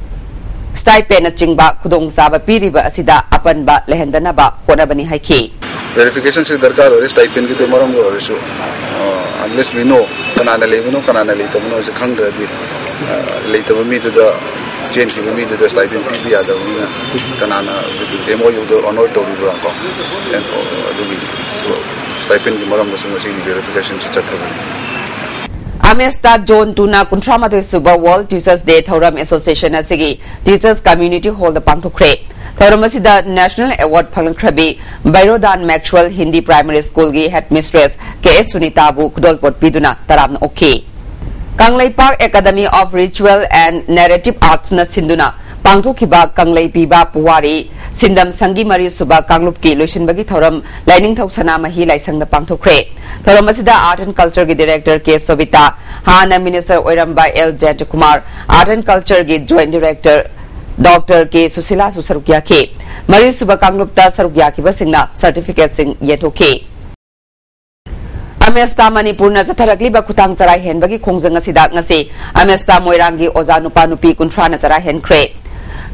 stipendꯅꯆꯤꯡꯕ ꯈꯨꯗꯣꯡꯆꯥꯕ ꯄꯤꯔꯤꯕ ꯑꯁꯤꯗ ꯑꯄꯟꯕ ꯂꯩꯍꯟꯗꯅꯕ ꯍꯣꯠꯅꯕꯅꯤ ꯍꯥꯏꯈꯤ꯫ Verificationꯁꯤ ꯗꯔꯀꯥꯔ ꯑꯣꯏꯔꯦ, stipendꯒꯤꯗꯣ ꯃꯔꯝꯗ ꯑꯣꯏꯔꯁꯨ, unless we know ꯀꯅꯥꯅ ꯂꯩꯕꯅꯣ, ꯀꯅꯥꯅ ꯂꯩꯇꯕꯅꯣ ꯍꯥꯏꯕꯁꯤ ꯈꯪꯗ꯭ꯔꯗꯤ, ꯂꯩꯇꯕ ꯃꯤꯗꯨꯗ ꯆꯦꯟꯈꯤꯕ ꯃꯤꯗꯨꯗ ꯁ꯭ꯇꯥꯏꯄꯦꯟ ꯄꯤꯕ ꯌꯥꯗꯕꯅꯤꯅ ꯀꯅꯥꯅ ꯍꯧꯖꯤꯛꯀꯤ ꯑꯦꯝ ꯑꯣ ꯌꯨꯗ ꯑꯣꯅꯔ ꯇꯧꯔꯤꯕ꯭ꯔꯥ ꯀꯣ, ꯑꯗꯨꯒꯤ ꯁ꯭ꯇꯥꯏꯄꯦꯟꯒꯤ ꯃꯔꯝꯗꯁꯨ ꯉꯁꯤꯒꯤ ꯚꯦꯔꯤꯐꯤꯀꯦꯁꯟꯁꯤ ꯆꯠꯊꯕꯅꯤ꯫ ꯑꯃꯦꯁꯇ ꯖꯣꯟ ꯇꯨꯅ ꯀꯨꯟꯊ꯭ꯔꯥ ꯃꯥꯊꯣꯏ ꯁꯨꯕ ꯋꯥꯔꯜ ꯇꯤꯆꯔꯁ ꯗꯦ ꯊꯧꯔꯝ ꯑꯦꯁꯣꯁꯤꯌꯦꯁꯟ ꯑꯁꯤꯒꯤ ꯇꯤꯆꯔꯁ ꯀꯝꯃ꯭ꯌꯨꯅꯤꯇꯤ ꯍꯣꯜꯗ ꯄꯥꯡꯊꯣꯛꯈ꯭ꯔꯦ꯫ ꯊꯧꯔꯝ ꯑꯁꯤꯗ ꯅꯦꯁꯅꯦꯜ ꯑꯦꯋꯥꯔꯗ ꯐꯪꯂꯛꯈ꯭ꯔꯕꯤ ꯕꯩꯔꯣꯗꯥꯟ ꯃꯦꯛꯁꯋꯦꯜ ꯍꯤꯟꯗꯤ ꯄ꯭ꯔꯥꯏꯃꯔꯤ ꯁ꯭ꯀꯨꯜꯒꯤ ꯍꯦꯗꯃꯤꯁꯇ꯭ꯔꯦꯁ ꯀꯦ ꯑꯦꯁ ꯁꯨꯅꯤꯇꯥꯕꯨ ꯈꯨꯗꯣꯜꯄꯣꯠ ꯄꯤꯗꯨꯅ ꯇꯔꯥꯝꯅ ꯑꯣꯛꯈꯤ꯫ Kangleipak academy of ritual and narrative ꯑꯥꯔꯠꯁꯅ ꯁꯤꯟꯗꯨꯅ ꯄꯥꯡꯊꯣꯛꯈꯤꯕ ꯀꯪꯂꯩ ꯄꯤꯕ ꯄꯨꯋꯥꯔꯤ ꯁꯤꯟꯗꯝ ꯁꯪꯒꯤ ꯃꯔꯤ ꯁꯨꯕ ꯀꯥꯡꯂꯨꯞꯀꯤ ꯂꯣꯏꯁꯤꯟꯕꯒꯤ ꯊꯧꯔꯝ ꯂꯥꯏꯅꯤꯡꯊꯧ ꯁꯅꯥꯃꯍꯤ ꯂꯥꯏꯁꯪꯗ ꯄꯥꯡꯊꯣꯛꯈ꯭ꯔꯦ꯫ ꯊꯧꯔꯝ ꯑꯁꯤꯗ ꯑꯥꯔꯠ ꯑꯦꯟ ꯀꯜꯆꯔꯒꯤ ꯗꯤꯔꯦꯛꯇꯔ ꯀꯦ ꯁꯣꯕꯤꯇꯥ, ꯍꯥꯟꯅ ꯃꯤꯅꯤꯁꯇꯔ ꯑꯣꯏꯔꯝꯕ ꯑꯦꯜ ꯖꯌꯟꯇꯀꯨꯃꯥꯔ, ꯑꯥꯔꯠ ꯑꯦꯟ ꯀꯜꯆꯔꯒꯤ ꯖꯣꯏꯟꯠ ꯗꯤꯔꯦꯛꯇꯔ ꯗꯣꯛꯇꯔ ꯀꯦ ꯁꯨꯁꯤꯂꯥꯁꯨ ꯁꯔꯨꯛ ꯌꯥꯈꯤ꯫ ꯃꯔꯤ ꯁꯨꯕ ꯀꯥꯡꯂꯨꯞꯇ ꯁꯔꯨꯛ ꯌꯥꯈꯤꯕꯁꯤꯡꯅ ꯁꯔꯇꯤꯐꯤꯀꯦꯠꯁꯤꯡ ꯌꯦꯟꯊꯣꯛꯈꯤ꯫ ꯑꯃꯦꯁꯇꯥ ꯃꯅꯤꯄꯨꯔꯅ ꯆꯠꯊꯔꯛꯂꯤꯕ ꯈꯨꯊꯥꯡ ꯆꯔꯥ ꯍꯦꯟꯕꯒꯤ ꯈꯣꯡꯖꯪ ꯑꯁꯤꯗ ꯉꯁꯤ ꯑꯃꯦꯁꯇꯥ ꯃꯣꯏꯔꯥꯡꯒꯤ ꯑꯣꯖꯥ ꯅꯨꯄꯥ ꯅꯨꯄꯤ ꯀꯨꯟꯊ꯭ꯔꯥꯅ ꯆꯔꯥ ꯍꯦꯟꯈ꯭ꯔꯦ꯫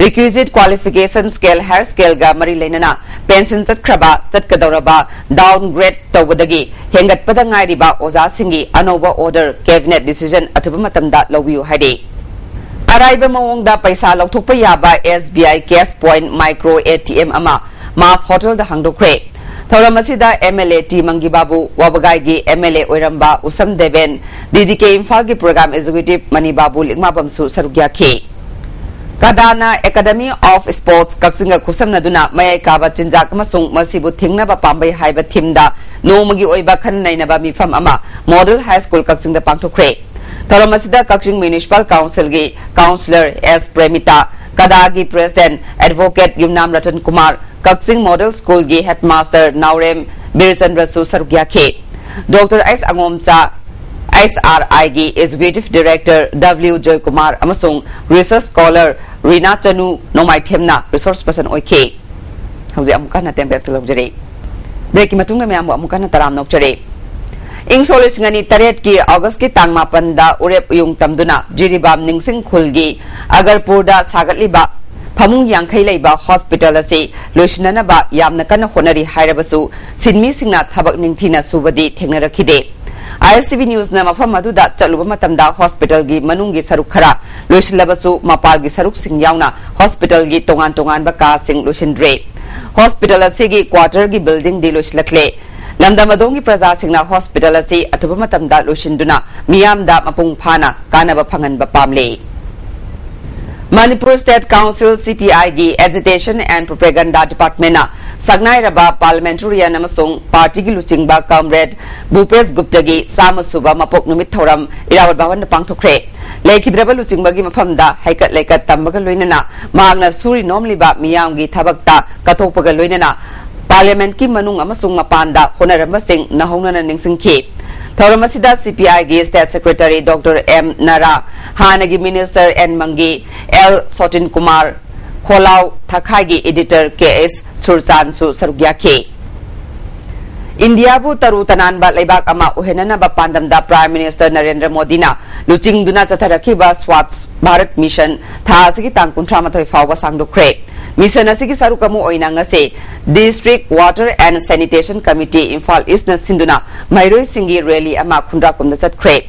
ꯔꯤꯀ꯭ꯋꯤꯖꯤꯠ ꯀ꯭ꯋꯥꯂꯤꯐꯤꯀꯦꯁꯟ ꯁ꯭ꯀꯦꯜ, ꯍꯥꯌꯔ ꯁ꯭ꯀꯦꯜꯒ ꯃꯔꯤ ꯂꯩꯅꯅ ꯄꯦꯟꯁꯟ ꯆꯠꯈ꯭ꯔꯕ, ꯆꯠꯀꯗꯧꯔꯕ, ꯗꯥꯎꯟ ꯒ꯭ꯔꯦꯗ ꯇꯧꯕꯗꯒꯤ ꯍꯦꯟꯒꯠꯄꯗ ꯉꯥꯏꯔꯤꯕ ꯑꯣꯖꯥꯁꯤꯡꯒꯤ ꯑꯅꯧꯕ ꯑꯣꯔꯗꯔ ꯀꯦꯕꯤꯅꯦꯠ ꯗꯤꯁꯤꯖꯟ ꯑꯊꯨꯕ ꯃꯇꯝꯗ ꯂꯧꯕꯤꯌꯨ ꯍꯥꯏꯔꯤ꯫ ꯑꯔꯥꯏꯕ ꯃꯑꯣꯡꯗ ꯄꯩꯁꯥ ꯂꯧꯊꯣꯛꯄ ꯌꯥꯕ S B I cash point micro A T M ꯑꯃ ꯃꯥꯁ ꯍꯣꯇꯦꯜꯗ ꯍꯥꯡꯗꯣꯛꯈ꯭ꯔꯦ꯫ ꯊꯧꯔꯝ ꯑꯁꯤꯗ ꯑꯦꯝ ꯑꯦꯜ ꯑꯦ ꯇꯤ ꯃꯪꯒꯤꯕꯥꯕꯨ, ꯋꯥꯕꯒꯥꯏꯒꯤ ꯑꯦꯝ ꯑꯦꯜ ꯑꯦ ꯑꯣꯏꯔꯝꯕ ꯎꯁꯝ ꯗꯦꯕꯦꯟ, ꯗꯤ ꯗꯤ ꯀꯦ ꯏꯝꯐꯥꯜꯒꯤ ꯄ꯭ꯔꯣꯒ꯭ꯔꯥꯝ ꯑꯦꯛꯖꯤꯀ꯭ꯌꯨꯇꯤꯚ ꯃꯅꯤꯕꯥꯕꯨ ꯂꯤꯛꯃꯥꯕꯝꯁꯨ ꯁꯔꯨꯛ ꯌꯥꯈꯤ꯫ ꯀꯗꯥꯅ ꯑꯦꯀꯥꯗꯃꯤ ꯑꯣꯐ ꯁ꯭ꯄꯣꯔꯠꯁ ꯀꯛꯆꯤꯡꯒ ꯈꯨꯠꯁꯝꯅꯗꯨꯅ ꯃꯌꯥꯏ ꯀꯥꯕ ꯆꯤꯟꯖꯥꯛ ꯑꯃꯁꯨꯡ ꯃꯁꯤꯕꯨ ꯊꯤꯡꯅꯕ ꯄꯥꯝꯕꯩ ꯍꯥꯏꯕ ꯊꯤꯝꯗ ꯅꯣꯡꯃꯒꯤ ꯑꯣꯏꯕ ꯈꯟꯅ ꯅꯩꯅꯕ ꯃꯤꯐꯝ ꯑꯃ ꯃꯣꯗꯦꯜ ꯍꯥꯏ ꯁ꯭ꯀꯨꯜ ꯀꯛꯆꯤꯡꯗ ꯄꯥꯡꯊꯣꯛꯈ꯭ꯔꯦ꯫ ꯊꯧꯔꯝ ꯑꯁꯤꯗ ꯀꯛꯆꯤꯡ ꯃ꯭ꯌꯨꯅꯤꯁꯤꯄꯥꯜ ꯀꯥꯎꯟꯁꯤꯜꯒꯤ ꯀꯥꯎꯟꯁꯤꯂꯔ ꯑꯦꯁ ꯄ꯭ꯔꯦꯃꯤꯇꯥ, ꯀꯗꯥꯒꯤ ꯄ꯭ꯔꯦꯁꯤꯗꯦꯟꯠ ꯑꯦꯗꯚꯣꯀꯦꯠ ꯌꯨꯝꯅꯥꯝ ꯔꯇꯟ ꯀꯨꯃꯥꯔ, ꯀꯛꯆꯤꯡ ꯃꯣꯗꯦꯜ ꯁ꯭ꯀꯨꯜꯒꯤ ꯍꯦꯗꯃꯥꯁꯇꯔ ꯅꯥꯎꯔꯦꯝ ꯕꯤꯔꯆꯟꯗ꯭ꯔꯁꯨ ꯁꯔꯨꯛ ꯌꯥꯈꯤ꯫ ꯗꯣꯛꯇꯔ ꯑꯩꯁ ꯑꯉꯣꯝꯆꯥ, ꯑꯩꯁ ꯑꯥꯔ ꯑꯥꯏꯒꯤ ꯑꯦꯛꯖꯤꯀ꯭ꯌꯨꯇꯤꯚ ꯗꯤꯔꯦꯛꯇꯔ ꯗꯕ꯭ꯂꯤꯎ ꯖꯣꯏꯀꯨꯃꯥꯔ ꯑꯃꯁꯨꯡ ꯔꯤꯁꯔꯆ ꯁ꯭ꯀꯣꯂꯔ ꯔꯤꯅꯥ ꯆꯅꯨ ꯅꯣꯡꯃꯥꯏꯊꯦꯝꯅ ꯔꯤꯁꯣꯔꯁ ꯄꯔꯁꯟ ꯑꯣꯏꯈꯤ꯫ ꯍꯧꯖꯤꯛ ꯑꯃꯨꯛ ꯍꯟꯅ ꯇꯦꯝꯕꯦꯛꯇ ꯂꯧꯖꯔꯤ꯫ ꯕ꯭ꯔꯦꯛꯀꯤ ꯃꯇꯨꯡꯗ ꯃꯌꯥꯝꯕꯨ ꯑꯃꯨꯛ ꯍꯟꯅ ꯇꯔꯥꯝꯅ ꯑꯣꯛꯆꯔꯤ꯫ ꯏꯪ ꯁꯣꯛ ꯂꯤꯁꯤꯡ ꯑꯅꯤ ꯇꯔꯦꯠꯀꯤ ꯑꯣꯒꯁꯀꯤ ꯇꯥꯡ ꯃꯥꯄꯟꯗ ꯎꯔꯦꯞ ꯎꯌꯨꯡ ꯇꯝꯗꯨꯅ ꯖꯤꯔꯤꯕꯥꯝ ꯅꯤꯡꯁꯤꯡ ꯈꯨꯜꯒꯤ ꯑꯒꯔꯄꯨꯔꯗ ꯁꯥꯒꯠꯂꯤꯕ ꯐꯃꯨꯡ ꯌꯥꯡꯈꯩ ꯂꯩꯕ ꯍꯣꯁꯄꯤꯇꯥꯜ ꯑꯁꯤ ꯂꯣꯏꯁꯤꯟꯅꯅꯕ ꯌꯥꯝꯅ ꯀꯟꯅ ꯍꯣꯠꯅꯔꯤ ꯍꯥꯏꯔꯕꯁꯨ, ꯁꯤꯟꯃꯤꯁꯤꯡꯅ ꯊꯕꯛ ꯅꯤꯡꯊꯤꯅ ꯁꯨꯕꯗꯤ ꯊꯦꯡꯅꯔꯛꯈꯤꯗꯦ꯫ ISTV Newsꯅ ꯃꯐꯝ ꯑꯗꯨꯗ ꯆꯠꯂꯨꯕ ꯃꯇꯝꯗ hospitalꯒꯤ ꯃꯅꯨꯡꯒꯤ ꯁꯔꯨꯛ ꯈꯔ ꯂꯣꯏꯁꯤꯜꯂꯕꯁꯨ ꯃꯄꯥꯜꯒꯤ ꯁꯔꯨꯛꯁꯤꯡ ꯌꯥꯎꯅ hospitalꯒꯤ ꯇꯣꯉꯥꯟ ꯇꯣꯉꯥꯟꯕ ꯀꯥꯁꯤꯡ ꯂꯣꯏꯁꯤꯟꯗ꯭ꯔꯦ꯫ Hospital ꯑꯁꯤꯒꯤ quarterꯒꯤ buildingꯗꯤ ꯂꯣꯏꯁꯤꯜꯂꯛꯂꯦ꯫ ꯂꯝꯗꯝ ꯑꯗꯣꯝꯒꯤ ꯄ꯭ꯔꯖꯥꯁꯤꯡꯅ hospital ꯑꯁꯤ ꯑꯊꯨꯕ ꯃꯇꯝꯗ ꯂꯣꯏꯁꯤꯟꯗꯨꯅ ꯃꯤꯌꯥꯝꯗ ꯃꯄꯨꯡ ꯐꯥꯅ ꯀꯥꯟꯅꯕ ꯐꯪꯍꯟꯕ ꯄꯥꯝꯂꯤ꯫ Manipur State Council, CPIꯒꯤ Agitation and Propaganda Departmentꯅ ꯁꯛꯅꯥꯏꯔꯕ parliamentarian ꯑꯃꯁꯨꯡ partyꯒꯤ ꯂꯨꯆꯤꯡꯕ comrade ꯚꯨꯄꯦꯁ ꯒꯨꯞꯇꯒꯤ ꯆꯥꯝꯃ ꯁꯨꯕ ꯃꯄꯣꯛ ꯅꯨꯃꯤꯠ ꯊꯧꯔꯝ ꯏꯔꯥꯕꯣꯠ ꯚꯕꯟꯗ ꯄꯥꯡꯊꯣꯛꯈ꯭ꯔꯦ꯫ ꯂꯩꯈꯤꯗ꯭ꯔꯕ ꯂꯨꯆꯤꯡꯕꯒꯤ ꯃꯐꯝꯗ ꯍꯩꯀꯠ ꯂꯩꯀꯠ ꯇꯝꯕꯒ ꯂꯣꯏꯅꯅ ꯃꯍꯥꯛꯅ ꯁꯨꯔꯤ ꯅꯣꯝꯂꯤꯕ ꯃꯤꯌꯥꯝꯒꯤ ꯊꯕꯛꯇ ꯀꯠꯊꯣꯛꯄꯒ ꯂꯣꯏꯅꯅ parliamentꯀꯤ ꯃꯅꯨꯡ ꯑꯃꯁꯨꯡ ꯃꯄꯥꯟꯗ ꯍꯣꯠꯅꯔꯝꯕꯁꯤꯡ ꯅꯧꯍꯧꯅꯅ ꯅꯤꯡꯁꯤꯡꯈꯤ꯫ ꯊꯧꯔꯝ ꯑꯁꯤꯗ CPIꯒꯤ State Secretary Doctor M ꯅꯥꯔꯥ, ꯍꯥꯟꯅꯒꯤ Minister N ꯃꯪꯒꯤ, L ꯁꯣꯇꯤꯟ Kumar, ꯈꯣꯂꯥꯎ ꯊꯥꯈꯥꯏꯒꯤ editor K S ꯁꯨꯔꯆꯥꯟꯁꯨ ꯁꯔꯨꯛ ꯌꯥꯈꯤ꯫ ꯏꯟꯗꯤꯌꯥꯕꯨ ꯇꯔꯨ ꯇꯅꯥꯟꯕ ꯂꯩꯕꯥꯛ ꯑꯃ ꯑꯣꯏꯍꯟꯅꯅꯕ ꯄꯥꯟꯗꯝꯗ Prime Minister ꯅꯔꯦꯟꯗ꯭ꯔ ꯃꯣꯗꯤꯅ ꯂꯨꯆꯤꯡꯗꯨꯅ ꯆꯠꯊꯔꯛꯈꯤꯕ Swachh Bharat Mission ꯊꯥ ꯑꯁꯤꯒꯤ ꯇꯥꯡ ꯀꯨꯟꯊ꯭ꯔꯥ ꯃꯥꯊꯣꯏ ꯐꯥꯎꯕ ꯁꯥꯡꯗꯣꯛꯈ꯭ꯔꯦ꯫ Mission ꯑꯁꯤꯒꯤ ꯁꯔꯨꯛ ꯑꯃ ꯑꯣꯏꯅ ꯉꯁꯤ District Water and Sanitation Committee, Imphal Eastꯅ ꯁꯤꯟꯗꯨꯅ ꯃꯍꯩꯔꯣꯏꯁꯤꯡꯒꯤ rally ꯑꯃ ꯈꯨꯟꯗ꯭ꯔꯥꯛꯄꯝꯗ ꯆꯠꯈ꯭ꯔꯦ꯫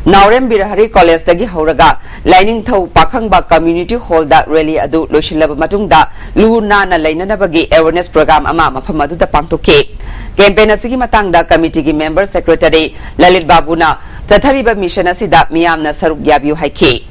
ꯅꯥꯎꯔꯦꯝ ꯕꯤꯔꯍꯔꯤ Collegeꯇꯒꯤ ꯍꯧꯔꯒ ꯂꯥꯏꯅꯤꯡꯊꯧ ꯄꯥꯈꯪꯕ Community Hallꯗ rally ꯑꯗꯨ ꯂꯣꯏꯁꯤꯜꯂꯕ ꯃꯇꯨꯡꯗ ꯂꯨ ꯅꯥꯟꯅ ꯂꯩꯅꯅꯕꯒꯤ awareness program ꯑꯃ ꯃꯐꯝ ꯑꯗꯨꯗ ꯄꯥꯡꯊꯣꯛꯈꯤ꯫ Campaign ꯑꯁꯤꯒꯤ ꯃꯇꯥꯡꯗ committeeꯒꯤ member secretary ꯂꯂꯤꯠ ꯕꯥꯕꯨꯅ ꯆꯠꯊꯔꯤꯕ mission ꯑꯁꯤꯗ ꯃꯤꯌꯥꯝꯅ ꯁꯔꯨꯛ ꯌꯥꯕꯤꯌꯨ ꯍꯥꯏꯈꯤ꯫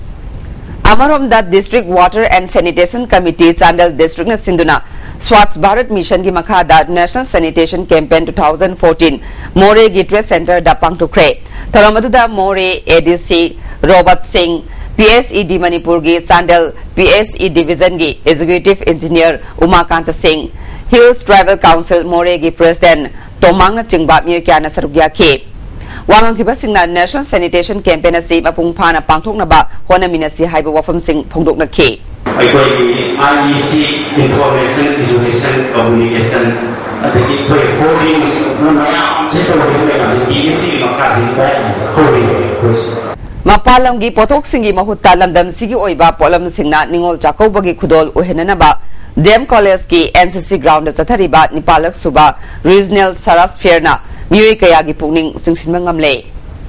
ꯑꯃꯔꯣꯝꯗ District Water and Sanitation Committee, Chandel Districtꯅ ꯁꯤꯟꯗꯨꯅ Swachh Bharat Missionꯒꯤ ꯃꯈꯥꯗ National Sanitation Campaign two thousand fourteen ꯃꯣꯔꯦꯒꯤ Trade Centreꯗ ꯄꯥꯡꯊꯣꯛꯈ꯭ꯔꯦ꯫ ꯊꯧꯔꯝ ꯑꯗꯨꯗ ꯃꯣꯔꯦ ADC ꯔꯣꯕꯔꯠ ꯁꯤꯡ, PHED ꯃꯅꯤꯄꯨꯔꯒꯤ Chandel PHE Divisionꯒꯤ Executive Engineer ꯎꯃꯥꯀꯥꯟꯇ ꯁꯤꯡ, Hills Tribal Council ꯃꯣꯔꯦꯒꯤ President ꯇꯣꯃꯥꯡꯅꯆꯤꯡꯕ ꯃꯤꯑꯣꯏ ꯀꯌꯥꯅ ꯁꯔꯨꯛ ꯌꯥꯈꯤ꯫ ꯋꯥ ꯉꯥꯡꯈꯤꯕꯁꯤꯡꯅ National Sanitation Campaign ꯑꯁꯤ ꯃꯄꯨꯡ ꯐꯥꯅ ꯄꯥꯡꯊꯣꯛꯅꯕ ꯍꯣꯠꯅꯃꯤꯟꯅꯁꯤ ꯍꯥꯏꯕ ꯋꯥꯐꯝꯁꯤꯡ ꯐꯣꯡꯗꯣꯛꯅꯈꯤ꯫ ꯑꯩꯈꯣꯏꯒꯤ IEC Information, Education, Communication, ꯑꯗꯒꯤ ꯑꯩꯈꯣꯏ hoardings ꯃꯌꯥꯝꯁꯦ ꯇꯧꯔꯤꯕ ꯃꯌꯥꯝꯁꯦ DEC ꯃꯈꯥꯁꯤꯗ ꯍꯧꯔꯤꯕ ꯑꯩꯈꯣꯏꯁꯦ꯫ ꯃꯄꯥꯟ ꯂꯝꯒꯤ ꯄꯣꯠꯊꯣꯛꯁꯤꯡꯒꯤ ꯃꯍꯨꯠꯇ ꯂꯝꯗꯝꯁꯤꯒꯤ ꯑꯣꯏꯕ ꯄꯣꯠꯂꯝꯁꯤꯡꯅ ꯅꯤꯉꯣꯜ ꯆꯥꯛꯀꯧꯕꯒꯤ ꯈꯨꯗꯣꯜ ꯑꯣꯏꯍꯟꯅꯅꯕ D M Collegeꯀꯤ NCC groundꯗ ꯆꯠꯊꯔꯤꯕ ꯅꯤꯄꯥꯜꯂꯛ ꯁꯨꯕ Regional Saras Fairꯅ ꯃꯤꯑꯣꯏ ꯀꯌꯥꯒꯤ ꯄꯨꯛꯅꯤꯡ ꯆꯤꯡꯁꯤꯟꯕ ꯉꯝꯂꯦ꯫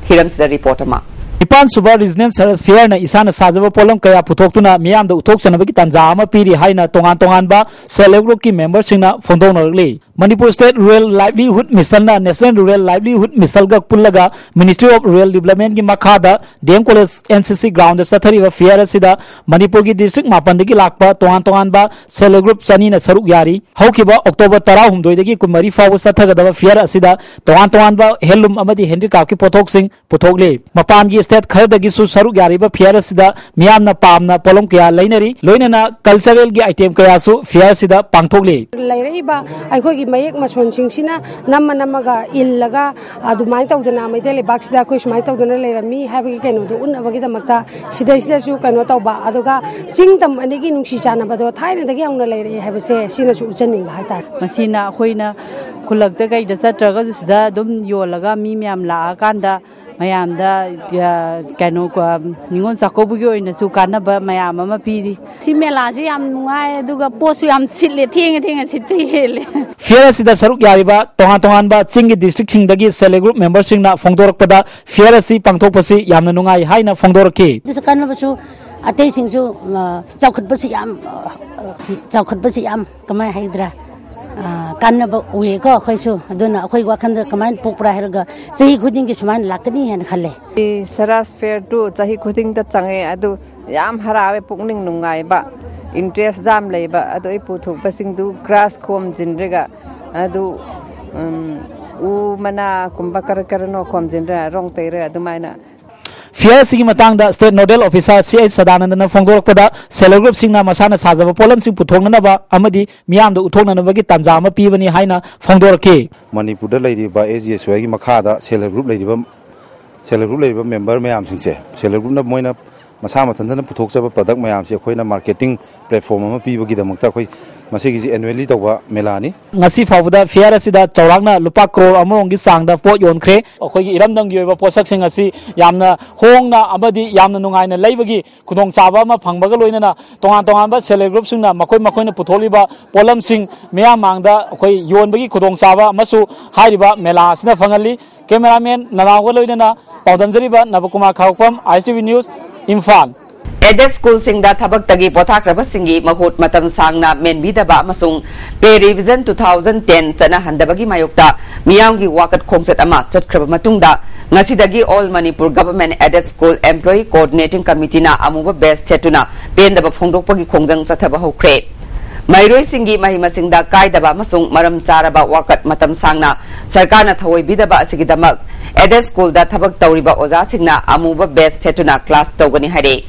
ꯍꯤꯔꯝꯁꯤꯗ ꯔꯤꯄꯣꯔꯠ ꯑꯃ꯫ ꯅꯤꯄꯥꯟ ꯁꯨꯕ ꯔꯤꯖꯅꯦꯜ ꯁꯔꯁ ꯐꯤꯌꯔꯅ ꯏꯁꯥꯅ ꯁꯥꯖꯕ ꯄꯣꯠꯂꯝ ꯀꯌꯥ ꯄꯨꯊꯣꯛꯇꯨꯅ ꯃꯤꯌꯥꯝꯗ ꯎꯠꯊꯣꯛꯆꯅꯕꯒꯤ ꯇꯥꯟꯖꯥ ꯑꯃ ꯄꯤꯔꯤ ꯍꯥꯏꯅ ꯇꯣꯉꯥꯟ ꯇꯣꯉꯥꯟꯕ ꯁꯦꯜꯐ ꯍꯦꯜꯞ ꯒ꯭ꯔꯨꯞꯀꯤ ꯃꯦꯝꯕꯔꯁꯤꯡꯅ ꯐꯣꯡꯗꯣꯛꯅꯔꯛꯂꯤ꯫ ꯃꯅꯤꯄꯨꯔ ꯁ꯭ꯇꯦꯠ ꯔꯨꯔꯦꯜ ꯂꯥꯏꯚꯂꯤꯍꯨꯗ ꯃꯤꯁꯟꯅ ꯅꯦꯁꯅꯦꯜ ꯔꯨꯔꯦꯜ ꯂꯥꯏꯚꯂꯤꯍꯨꯗ ꯃꯤꯁꯟꯒ ꯄꯨꯜꯂꯒ ꯃꯤꯅꯤꯁꯇ꯭ꯔꯤ ꯑꯣꯐ ꯔꯨꯔꯦꯜ ꯗꯤꯕ꯭ꯂꯞꯃꯦꯟꯒꯤ ꯃꯈꯥꯗ D M college N C ꯁꯤ ꯒ꯭ꯔꯥꯎꯟꯗ ꯆꯠꯊꯔꯤꯕ ꯐꯤꯌꯔ ꯑꯁꯤꯗ ꯃꯅꯤꯄꯨꯔꯒꯤ ꯗꯤꯁꯇ꯭ꯔꯤꯛ ꯃꯥꯄꯟꯗꯒꯤ ꯂꯥꯛꯄ ꯇꯣꯉꯥꯟ ꯇꯣꯉꯥꯟꯕ ꯁꯦꯜꯐ ꯍꯦꯜꯞ ꯒ꯭ꯔꯨꯞ ꯆꯅꯤꯅ ꯁꯔꯨꯛ ꯌꯥꯔꯤ꯫ ꯍꯧꯈꯤꯕ ꯑꯣꯛꯇꯣꯕꯔ ꯇꯔꯥꯍꯨꯝꯗꯣꯏꯗꯒꯤ ꯀꯨꯟꯃꯔꯤ ꯐꯥꯎꯕ ꯆꯠꯊꯒꯗꯕ ꯐꯤꯌꯔ ꯑꯁꯤꯗ ꯇꯣꯉꯥꯟ ꯇꯣꯉꯥꯟꯕ ꯍꯦꯟꯂꯨꯝ ꯑꯃꯗꯤ ꯍꯦꯟꯗꯤꯀ꯭ꯔꯥꯐꯀꯤ ꯄꯣꯠꯊꯣꯛꯁꯤꯡ ꯄꯨꯊꯣꯛꯂꯤ꯫ ꯃꯄꯥꯟꯒꯤ ꯁ꯭ꯇꯦꯠ ꯈꯔꯗꯒꯤꯁꯨ ꯁꯔꯨꯛ ꯌꯥꯔꯤꯕ ꯐꯤꯌꯔ ꯑꯁꯤꯗ ꯃꯤꯌꯥꯝꯅ ꯄꯥꯝꯅ ꯄꯣꯠꯂꯝ ꯀꯌꯥ ꯂꯩꯅꯔꯤ, ꯂꯣꯏꯅꯅ ꯀꯜꯆꯔꯦꯜꯒꯤ ꯑꯥꯏꯇꯦꯝ ꯀꯌꯥꯁꯨ ꯐꯤꯌꯔ ꯑꯁꯤꯗ ꯄꯥꯡꯊꯣꯛꯂꯤ꯫ ꯂꯩꯔꯛꯏꯕ ꯑꯩꯈꯣꯏꯒꯤ ꯃꯌꯦꯛ ꯃꯁꯣꯟꯁꯤꯡꯁꯤꯅ ꯅꯝꯃ ꯅꯝꯃꯒ ꯏꯜꯂꯒ ꯑꯗꯨꯃꯥꯏꯅ ꯇꯧꯗꯅ ꯃꯩꯇꯩ ꯂꯩꯕꯥꯛꯁꯤꯗ ꯑꯩꯈꯣꯏ ꯁꯨꯃꯥꯏꯅ ꯇꯧꯗꯅ ꯂꯩꯔꯝꯃꯤ ꯍꯥꯏꯕꯒꯤ ꯀꯩꯅꯣꯗꯣ ꯎꯠꯅꯕꯒꯤꯗꯃꯛꯇ ꯁꯤꯗꯩꯁꯤꯗꯁꯨ ꯀꯩꯅꯣ ꯇꯧꯕ, ꯑꯗꯨꯒ ꯆꯤꯡ ꯇꯝ ꯑꯅꯤꯒꯤ ꯅꯨꯡꯁꯤ ꯆꯥꯟꯅꯕꯗꯣ ꯊꯥꯏꯅꯗꯒꯤ ꯍꯧꯅ ꯂꯩꯔꯛꯑꯦ ꯍꯥꯏꯕꯁꯦ ꯁꯤꯅꯁꯨ ꯎꯠꯆꯅꯤꯡꯕ ꯍꯥꯏꯇꯥꯔꯦ꯫ ꯃꯁꯤꯅ ꯑꯩꯈꯣꯏꯅ ꯈꯨꯜꯂꯛꯇ ꯀꯩꯗ ꯆꯠꯇ꯭ꯔꯒꯁꯨ ꯁꯤꯗ ꯑꯗꯨꯝ ꯌꯣꯜꯂꯒ ꯃꯤ ꯃꯌꯥꯝ ꯂꯥꯛꯑꯀꯥꯟꯗ ꯃꯌꯥꯝꯗ, ꯑ, ꯀꯩꯅꯣ, ꯑ, ꯅꯤꯉꯣꯜ ꯆꯥꯛꯀꯧꯕꯒꯤ ꯑꯣꯏꯅꯁꯨ ꯀꯥꯟꯅꯕ ꯃꯌꯥꯝ ꯑꯃ ꯄꯤꯔꯤ꯫ ꯁꯤ ꯃꯦꯂꯥꯁꯤ ꯌꯥꯝ ꯅꯨꯡꯉꯥꯏ, ꯑꯗꯨꯒ ꯄꯣꯠꯁꯨ ꯌꯥꯝ ꯁꯤꯠꯂꯦ, ꯊꯦꯡꯉ ꯊꯦꯡꯉ ꯁꯤꯠꯄ ꯍꯦꯜꯂꯦ꯫ ꯐꯤꯌꯔ ꯑꯁꯤꯗ ꯁꯔꯨꯛ ꯌꯥꯔꯤꯕ ꯇꯣꯉꯥꯟ ꯇꯣꯉꯥꯟꯕ ꯆꯤꯡꯒꯤ ꯗꯤꯁꯇ꯭ꯔꯤꯛꯁꯤꯡꯗꯒꯤ ꯁꯦꯜꯐ ꯍꯦꯜꯞ ꯒ꯭ꯔꯨꯞ ꯃꯦꯝꯕꯔꯁꯤꯡꯅ ꯐꯣꯡꯗꯣꯔꯛꯄꯗ, ꯐꯤꯌꯔ ꯑꯁꯤ ꯄꯥꯡꯊꯣꯛꯄꯁꯤ ꯌꯥꯝꯅ ꯅꯨꯡꯉꯥꯏ ꯍꯥꯏꯅ ꯐꯣꯡꯗꯣꯔꯛꯈꯤ꯫ ꯑꯗꯨꯁꯨ ꯀꯥꯟꯅꯕꯁꯨ, ꯑꯇꯩꯁꯤꯡꯁꯨ, ꯑ, ꯆꯥꯎꯈꯠꯄꯁꯨ ꯌꯥꯝ, ꯑ, ꯆꯥꯎꯈꯠꯄꯁꯨ ꯌꯥꯝ, ꯀꯃꯥꯏ ꯍꯥꯏꯒꯗ꯭ꯔꯥ, ꯑ, ꯀꯥꯟꯅꯕ ꯎꯏꯀꯣ ꯑꯩꯈꯣꯏꯁꯨ꯫ ꯑꯗꯨꯅ ꯑꯩꯈꯣꯏ ꯋꯥꯈꯜꯗ ꯀꯃꯥꯏꯅ ꯄꯣꯛꯄ꯭ꯔꯥ ꯍꯥꯏꯔꯒ, ꯆꯍꯤ ꯈꯨꯗꯤꯡꯒꯤ ꯁꯨꯃꯥꯏꯅ ꯂꯥꯛꯀꯅꯤ ꯍꯥꯏꯅ ꯈꯜꯂꯦ꯫ ꯁꯤ ꯁꯔꯥꯁ ꯐꯤꯌꯔꯗꯨ ꯆꯍꯤ ꯈꯨꯗꯤꯡꯗ ꯆꯪꯉꯦ꯫ ꯑꯗꯨ ꯌꯥꯝ ꯍꯔꯥꯎꯋꯦ, ꯄꯨꯛꯅꯤꯡ ꯅꯨꯡꯉꯥꯏꯕ, ꯏꯟꯇꯔꯦꯁ ꯌꯥꯝ ꯂꯩꯕ꯫ ꯑꯗꯨ ꯑꯩ ꯄꯨꯊꯣꯛꯄꯁꯤꯡꯗꯨ ꯒ꯭ꯔꯥꯁ ꯈꯣꯝꯖꯤꯟꯔꯒ, ꯑꯗꯨ, ꯎꯝ, ꯎ ꯃꯅꯥꯒꯨꯝꯕ ꯀꯔ ꯀꯔꯅꯣ ꯈꯣꯝꯖꯤꯟꯔꯒ, ꯔꯣꯡ ꯇꯩꯔꯒ ꯑꯗꯨꯃꯥꯏꯅ꯫ ꯐꯤꯌꯔ ꯑꯁꯤꯒꯤ ꯃꯇꯥꯡꯗ ꯁ꯭ꯇꯦꯠ ꯅꯣꯗꯦꯜ ꯑꯣꯐꯤꯁꯥꯔ ꯁꯤ ꯑꯩꯆ ꯁꯗꯥꯅꯟꯗꯅ ꯐꯣꯡꯗꯣꯔꯛꯄꯗ, ꯁꯦꯜꯐ ꯍꯦꯜꯞ ꯒ꯭ꯔꯨꯞꯁꯤꯡꯅ ꯃꯁꯥꯅ ꯁꯥꯖꯕ ꯄꯣꯠꯂꯝꯁꯤꯡ ꯄꯨꯊꯣꯛꯅꯅꯕ ꯑꯃꯗꯤ ꯃꯤꯌꯥꯝꯗ ꯎꯠꯊꯣꯛꯅꯅꯕꯒꯤ ꯇꯥꯟꯖꯥ ꯑꯃ ꯄꯤꯕꯅꯤ ꯍꯥꯏꯅ ꯐꯣꯡꯗꯣꯔꯛꯈꯤ꯫ ꯃꯅꯤꯄꯨꯔꯗ ꯂꯩꯔꯤꯕ ꯑꯦꯁ ꯖꯤ ꯑꯦꯁ ꯋꯥꯏꯒꯤ ꯃꯈꯥꯗ ꯁꯦꯜꯐ ꯍꯦꯜꯞ ꯒ꯭ꯔꯨꯞ ꯂꯩꯔꯤꯕ, ꯁꯦꯜꯐ ꯍꯦꯜꯞ ꯒ꯭ꯔꯨꯞ ꯂꯩꯔꯤꯕ ꯃꯦꯝꯕꯔ ꯃꯌꯥꯝꯁꯤꯡꯁꯦ, ꯁꯦꯜꯐ ꯍꯦꯜꯞ ꯒ꯭ꯔꯨꯞꯅ ꯃꯣꯏꯅ ꯃꯁꯥ ꯃꯊꯟꯇꯅ ꯄꯨꯊꯣꯛꯆꯕ product ꯃꯌꯥꯝꯁꯦ ꯑꯩꯈꯣꯏꯅ marketing platform ꯑꯃ ꯄꯤꯕꯒꯤꯗꯃꯛꯇ ꯑꯩꯈꯣꯏ ꯃꯁꯤꯒꯤꯁꯤ annually ꯇꯧꯕ ꯃꯦꯂꯥꯅꯤ꯫ ꯉꯁꯤ ꯐꯥꯎꯕꯗ fair ꯑꯁꯤꯗ ꯆꯥꯎꯔꯥꯛꯅ ꯂꯨꯄꯥ ꯀ꯭ꯔꯣꯔ ꯑꯃꯔꯣꯝꯒꯤ ꯆꯥꯡꯗ ꯄꯣꯠ ꯌꯣꯟꯈ꯭ꯔꯦ꯫ ꯑꯩꯈꯣꯏꯒꯤ ꯏꯔꯝꯗꯝꯒꯤ ꯑꯣꯏꯕ ꯄꯣꯠꯁꯛꯁꯤꯡ ꯑꯁꯤ ꯌꯥꯝꯅ ꯍꯣꯡꯅ ꯑꯃꯗꯤ ꯌꯥꯝꯅ ꯅꯨꯡꯉꯥꯏꯅ ꯂꯩꯕꯒꯤ ꯈꯨꯗꯣꯡꯆꯥꯕ ꯑꯃ ꯐꯪꯕꯒ ꯂꯣꯏꯅꯅ ꯇꯣꯉꯥꯟ ꯇꯣꯉꯥꯟꯕ self help group ꯁꯤꯡꯅ ꯃꯈꯣꯏ ꯃꯈꯣꯏꯅ ꯄꯨꯊꯣꯛꯂꯤꯕ ꯄꯣꯠꯂꯝꯁꯤꯡ ꯃꯤꯌꯥꯝ ꯃꯥꯡꯗ ꯑꯩꯈꯣꯏ ꯌꯣꯟꯕꯒꯤ ꯈꯨꯗꯣꯡꯆꯥꯕ ꯑꯃꯁꯨ ꯍꯥꯏꯔꯤꯕ ꯃꯦꯂꯥ ꯑꯁꯤꯅ ꯐꯪꯍꯜꯂꯤ꯫ Cameraman ꯅꯅꯥꯎꯒ ꯂꯣꯏꯅꯅ ꯄꯥꯎꯗꯝꯖꯔꯤꯕ ꯅꯕꯀꯨꯃꯥꯔ ꯈꯥꯎꯄꯝ, I S T V News, Imphal. Aided ꯁ꯭ꯀꯨꯜꯁꯤꯡꯗ ꯊꯕꯛꯇꯒꯤ ꯄꯣꯊꯥꯈ꯭ꯔꯕꯁꯤꯡꯒꯤ ꯃꯍꯨꯠ ꯃꯇꯝ ꯁꯥꯡꯅ ꯃꯦꯟꯕꯤꯗꯕ ꯑꯃꯁꯨꯡ Pay Revision two thousand ten ꯆꯠꯅꯍꯟꯗꯕꯒꯤ ꯃꯥꯌꯣꯛꯇ ꯃꯤꯌꯥꯝꯒꯤ ꯋꯥꯀꯠ ꯈꯣꯡꯆꯠ ꯑꯃ ꯆꯠꯈ꯭ꯔꯕ ꯃꯇꯨꯡꯗ, ꯉꯁꯤꯗꯒꯤ All Manipur Government Aided School Employee Coordinating Committee ꯅ ꯑꯃꯨꯕ badge ꯁꯦꯠꯇꯨꯅ ꯄꯦꯟꯗꯕ ꯐꯣꯡꯗꯣꯛꯄꯒꯤ ꯈꯣꯡꯖꯪ ꯆꯠꯊꯕ ꯍꯧꯈ꯭ꯔꯦ꯫ ꯃꯍꯩꯔꯣꯏꯁꯤꯡꯒꯤ ꯃꯍꯩ ꯃꯁꯤꯡꯗ ꯀꯥꯏꯗꯕ ꯑꯃꯁꯨꯡ ꯃꯔꯝ ꯆꯥꯔꯕ ꯋꯥꯀꯠ ꯃꯇꯝ ꯁꯥꯡꯅ ꯁꯔꯀꯥꯔꯅ ꯊꯑꯣꯏꯕꯤꯗꯕ ꯑꯁꯤꯒꯤꯗꯃꯛ ꯑꯦꯗꯦꯗ ꯁ꯭ꯀꯨꯜꯗ ꯊꯕꯛ ꯇꯧꯔꯤꯕ ꯑꯣꯖꯥꯁꯤꯡꯅ ꯑꯃꯨꯕ badge ꯁꯦꯠꯇꯨꯅ class ꯇꯧꯒꯅꯤ ꯍꯥꯏꯔꯦ꯫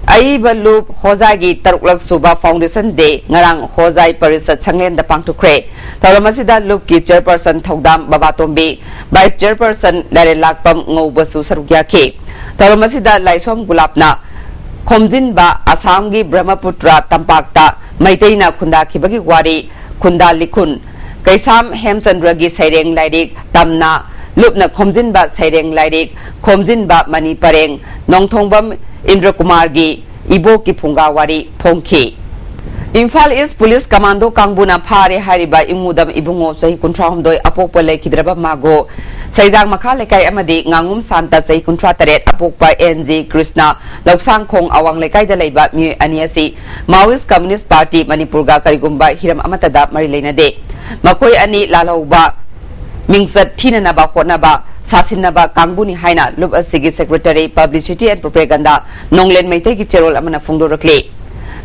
ꯑꯏꯕ ꯂꯨꯞ ꯍꯣꯖꯥꯏꯒꯤ ꯇꯔꯨꯛꯂꯛ ꯁꯨꯕ Foundation Day ꯉꯔꯥꯡ ꯍꯣꯖꯥꯏ ꯄꯔꯤꯁꯠ ꯁꯪꯂꯦꯟꯗ ꯄꯥꯡꯊꯣꯛꯈ꯭ꯔꯦ꯫ ꯊꯧꯔꯝ ꯑꯁꯤꯗ ꯂꯨꯞꯀꯤ chairperson ꯊꯧꯗꯥꯝ ꯕꯕꯥꯇꯣꯝꯕꯤ, vice chairperson ꯂꯥꯏꯔꯦꯟꯂꯥꯛꯄꯝ ꯉꯧꯕꯁꯨ ꯁꯔꯨꯛ ꯌꯥꯈꯤ꯫ ꯊꯧꯔꯝ ꯑꯁꯤꯗ ꯂꯥꯏꯁꯣꯝ ꯒꯨꯂꯥꯞꯅ ꯈꯣꯝꯖꯤꯟꯕ ꯑꯁꯥꯝꯒꯤ ꯕ꯭ꯔꯍꯃꯄꯨꯇ꯭ꯔ ꯇꯝꯄꯥꯛꯇ ꯃꯩꯇꯩꯅ ꯈꯨꯟꯗꯥꯈꯤꯕꯒꯤ ꯋꯥꯔꯤ, ꯈꯨꯟꯗꯥ ꯂꯤꯈꯨꯟ, ꯀꯩꯁꯥꯝ ꯍꯦꯝꯆꯟꯗ꯭ꯔꯒꯤ ꯁꯩꯔꯦꯡ ꯂꯥꯏꯔꯤꯛ ꯇꯝꯅ ꯂꯨꯞꯅ ꯈꯣꯝꯖꯤꯟꯕ ꯁꯩꯔꯦꯡ ꯂꯥꯏꯔꯤꯛ ꯈꯣꯝꯖꯤꯟꯕ ꯃꯅꯤ ꯄꯔꯦꯡ, ꯅꯣꯡꯊꯣꯡꯕꯝ ꯏꯟꯗ꯭ꯔꯀꯨꯃꯥꯔꯒꯤ ꯏꯕꯣꯛꯀꯤ ꯐꯨꯡꯒꯥ ꯋꯥꯔꯤ ꯐꯣꯡꯈꯤ꯫ ꯏꯝꯐꯥꯜ East Police Commando ꯀꯥꯡꯕꯨꯅ ꯐꯥꯔꯦ ꯍꯥꯏꯔꯤꯕ ꯏꯉꯨꯗꯝ ꯏꯕꯨꯡꯉꯣ ꯆꯍꯤ ꯀꯨꯟꯊ꯭ꯔꯥꯍꯨꯝꯗꯣꯏ ꯑꯄꯣꯛꯄ ꯂꯩꯈꯤꯗ꯭ꯔꯕ ꯃꯥꯒꯣ ꯁꯩꯖꯥꯡ ꯃꯈꯥ ꯂꯩꯀꯥꯏ ꯑꯃꯗꯤ ꯉꯥꯉꯨꯝ ꯁꯥꯟꯇ ꯆꯍꯤ ꯀꯨꯟꯊ꯭ꯔꯥ ꯇꯔꯦꯠ ꯑꯄꯣꯛꯄ ꯑꯦꯟ ꯖꯤ ꯀ꯭ꯔꯤꯁꯅ ꯂꯧꯁꯥꯡꯈꯣꯡ ꯑꯋꯥꯡ ꯂꯩꯀꯥꯏꯗ ꯂꯩꯕ ꯃꯤꯑꯣꯏ ꯑꯅꯤ ꯑꯁꯤ Maoist Communist Party ꯃꯅꯤꯄꯨꯔꯒ ꯀꯔꯤꯒꯨꯝꯕ ꯍꯤꯔꯝ ꯑꯃꯠꯇꯗ ꯃꯔꯤ ꯂꯩꯅꯗꯦ꯫ ꯃꯈꯣꯏ ꯑꯅꯤ ꯂꯥꯜꯍꯧꯕ ꯃꯤꯡꯆꯠ ꯊꯤꯅꯅꯕ ꯍꯣꯠꯅꯕ ꯁꯥꯁꯤꯟꯅꯕ ꯀꯥꯡꯕꯨꯅꯤ ꯍꯥꯏꯅ ꯂꯨꯞ ꯑꯁꯤꯒꯤ Secretary Publicity and Propaganda ꯅꯣꯡꯂꯦꯟ ꯃꯩꯇꯩꯒꯤ ꯆꯦꯔꯣꯜ ꯑꯃꯅ ꯐꯣꯡꯗꯣꯔꯛꯂꯤ꯫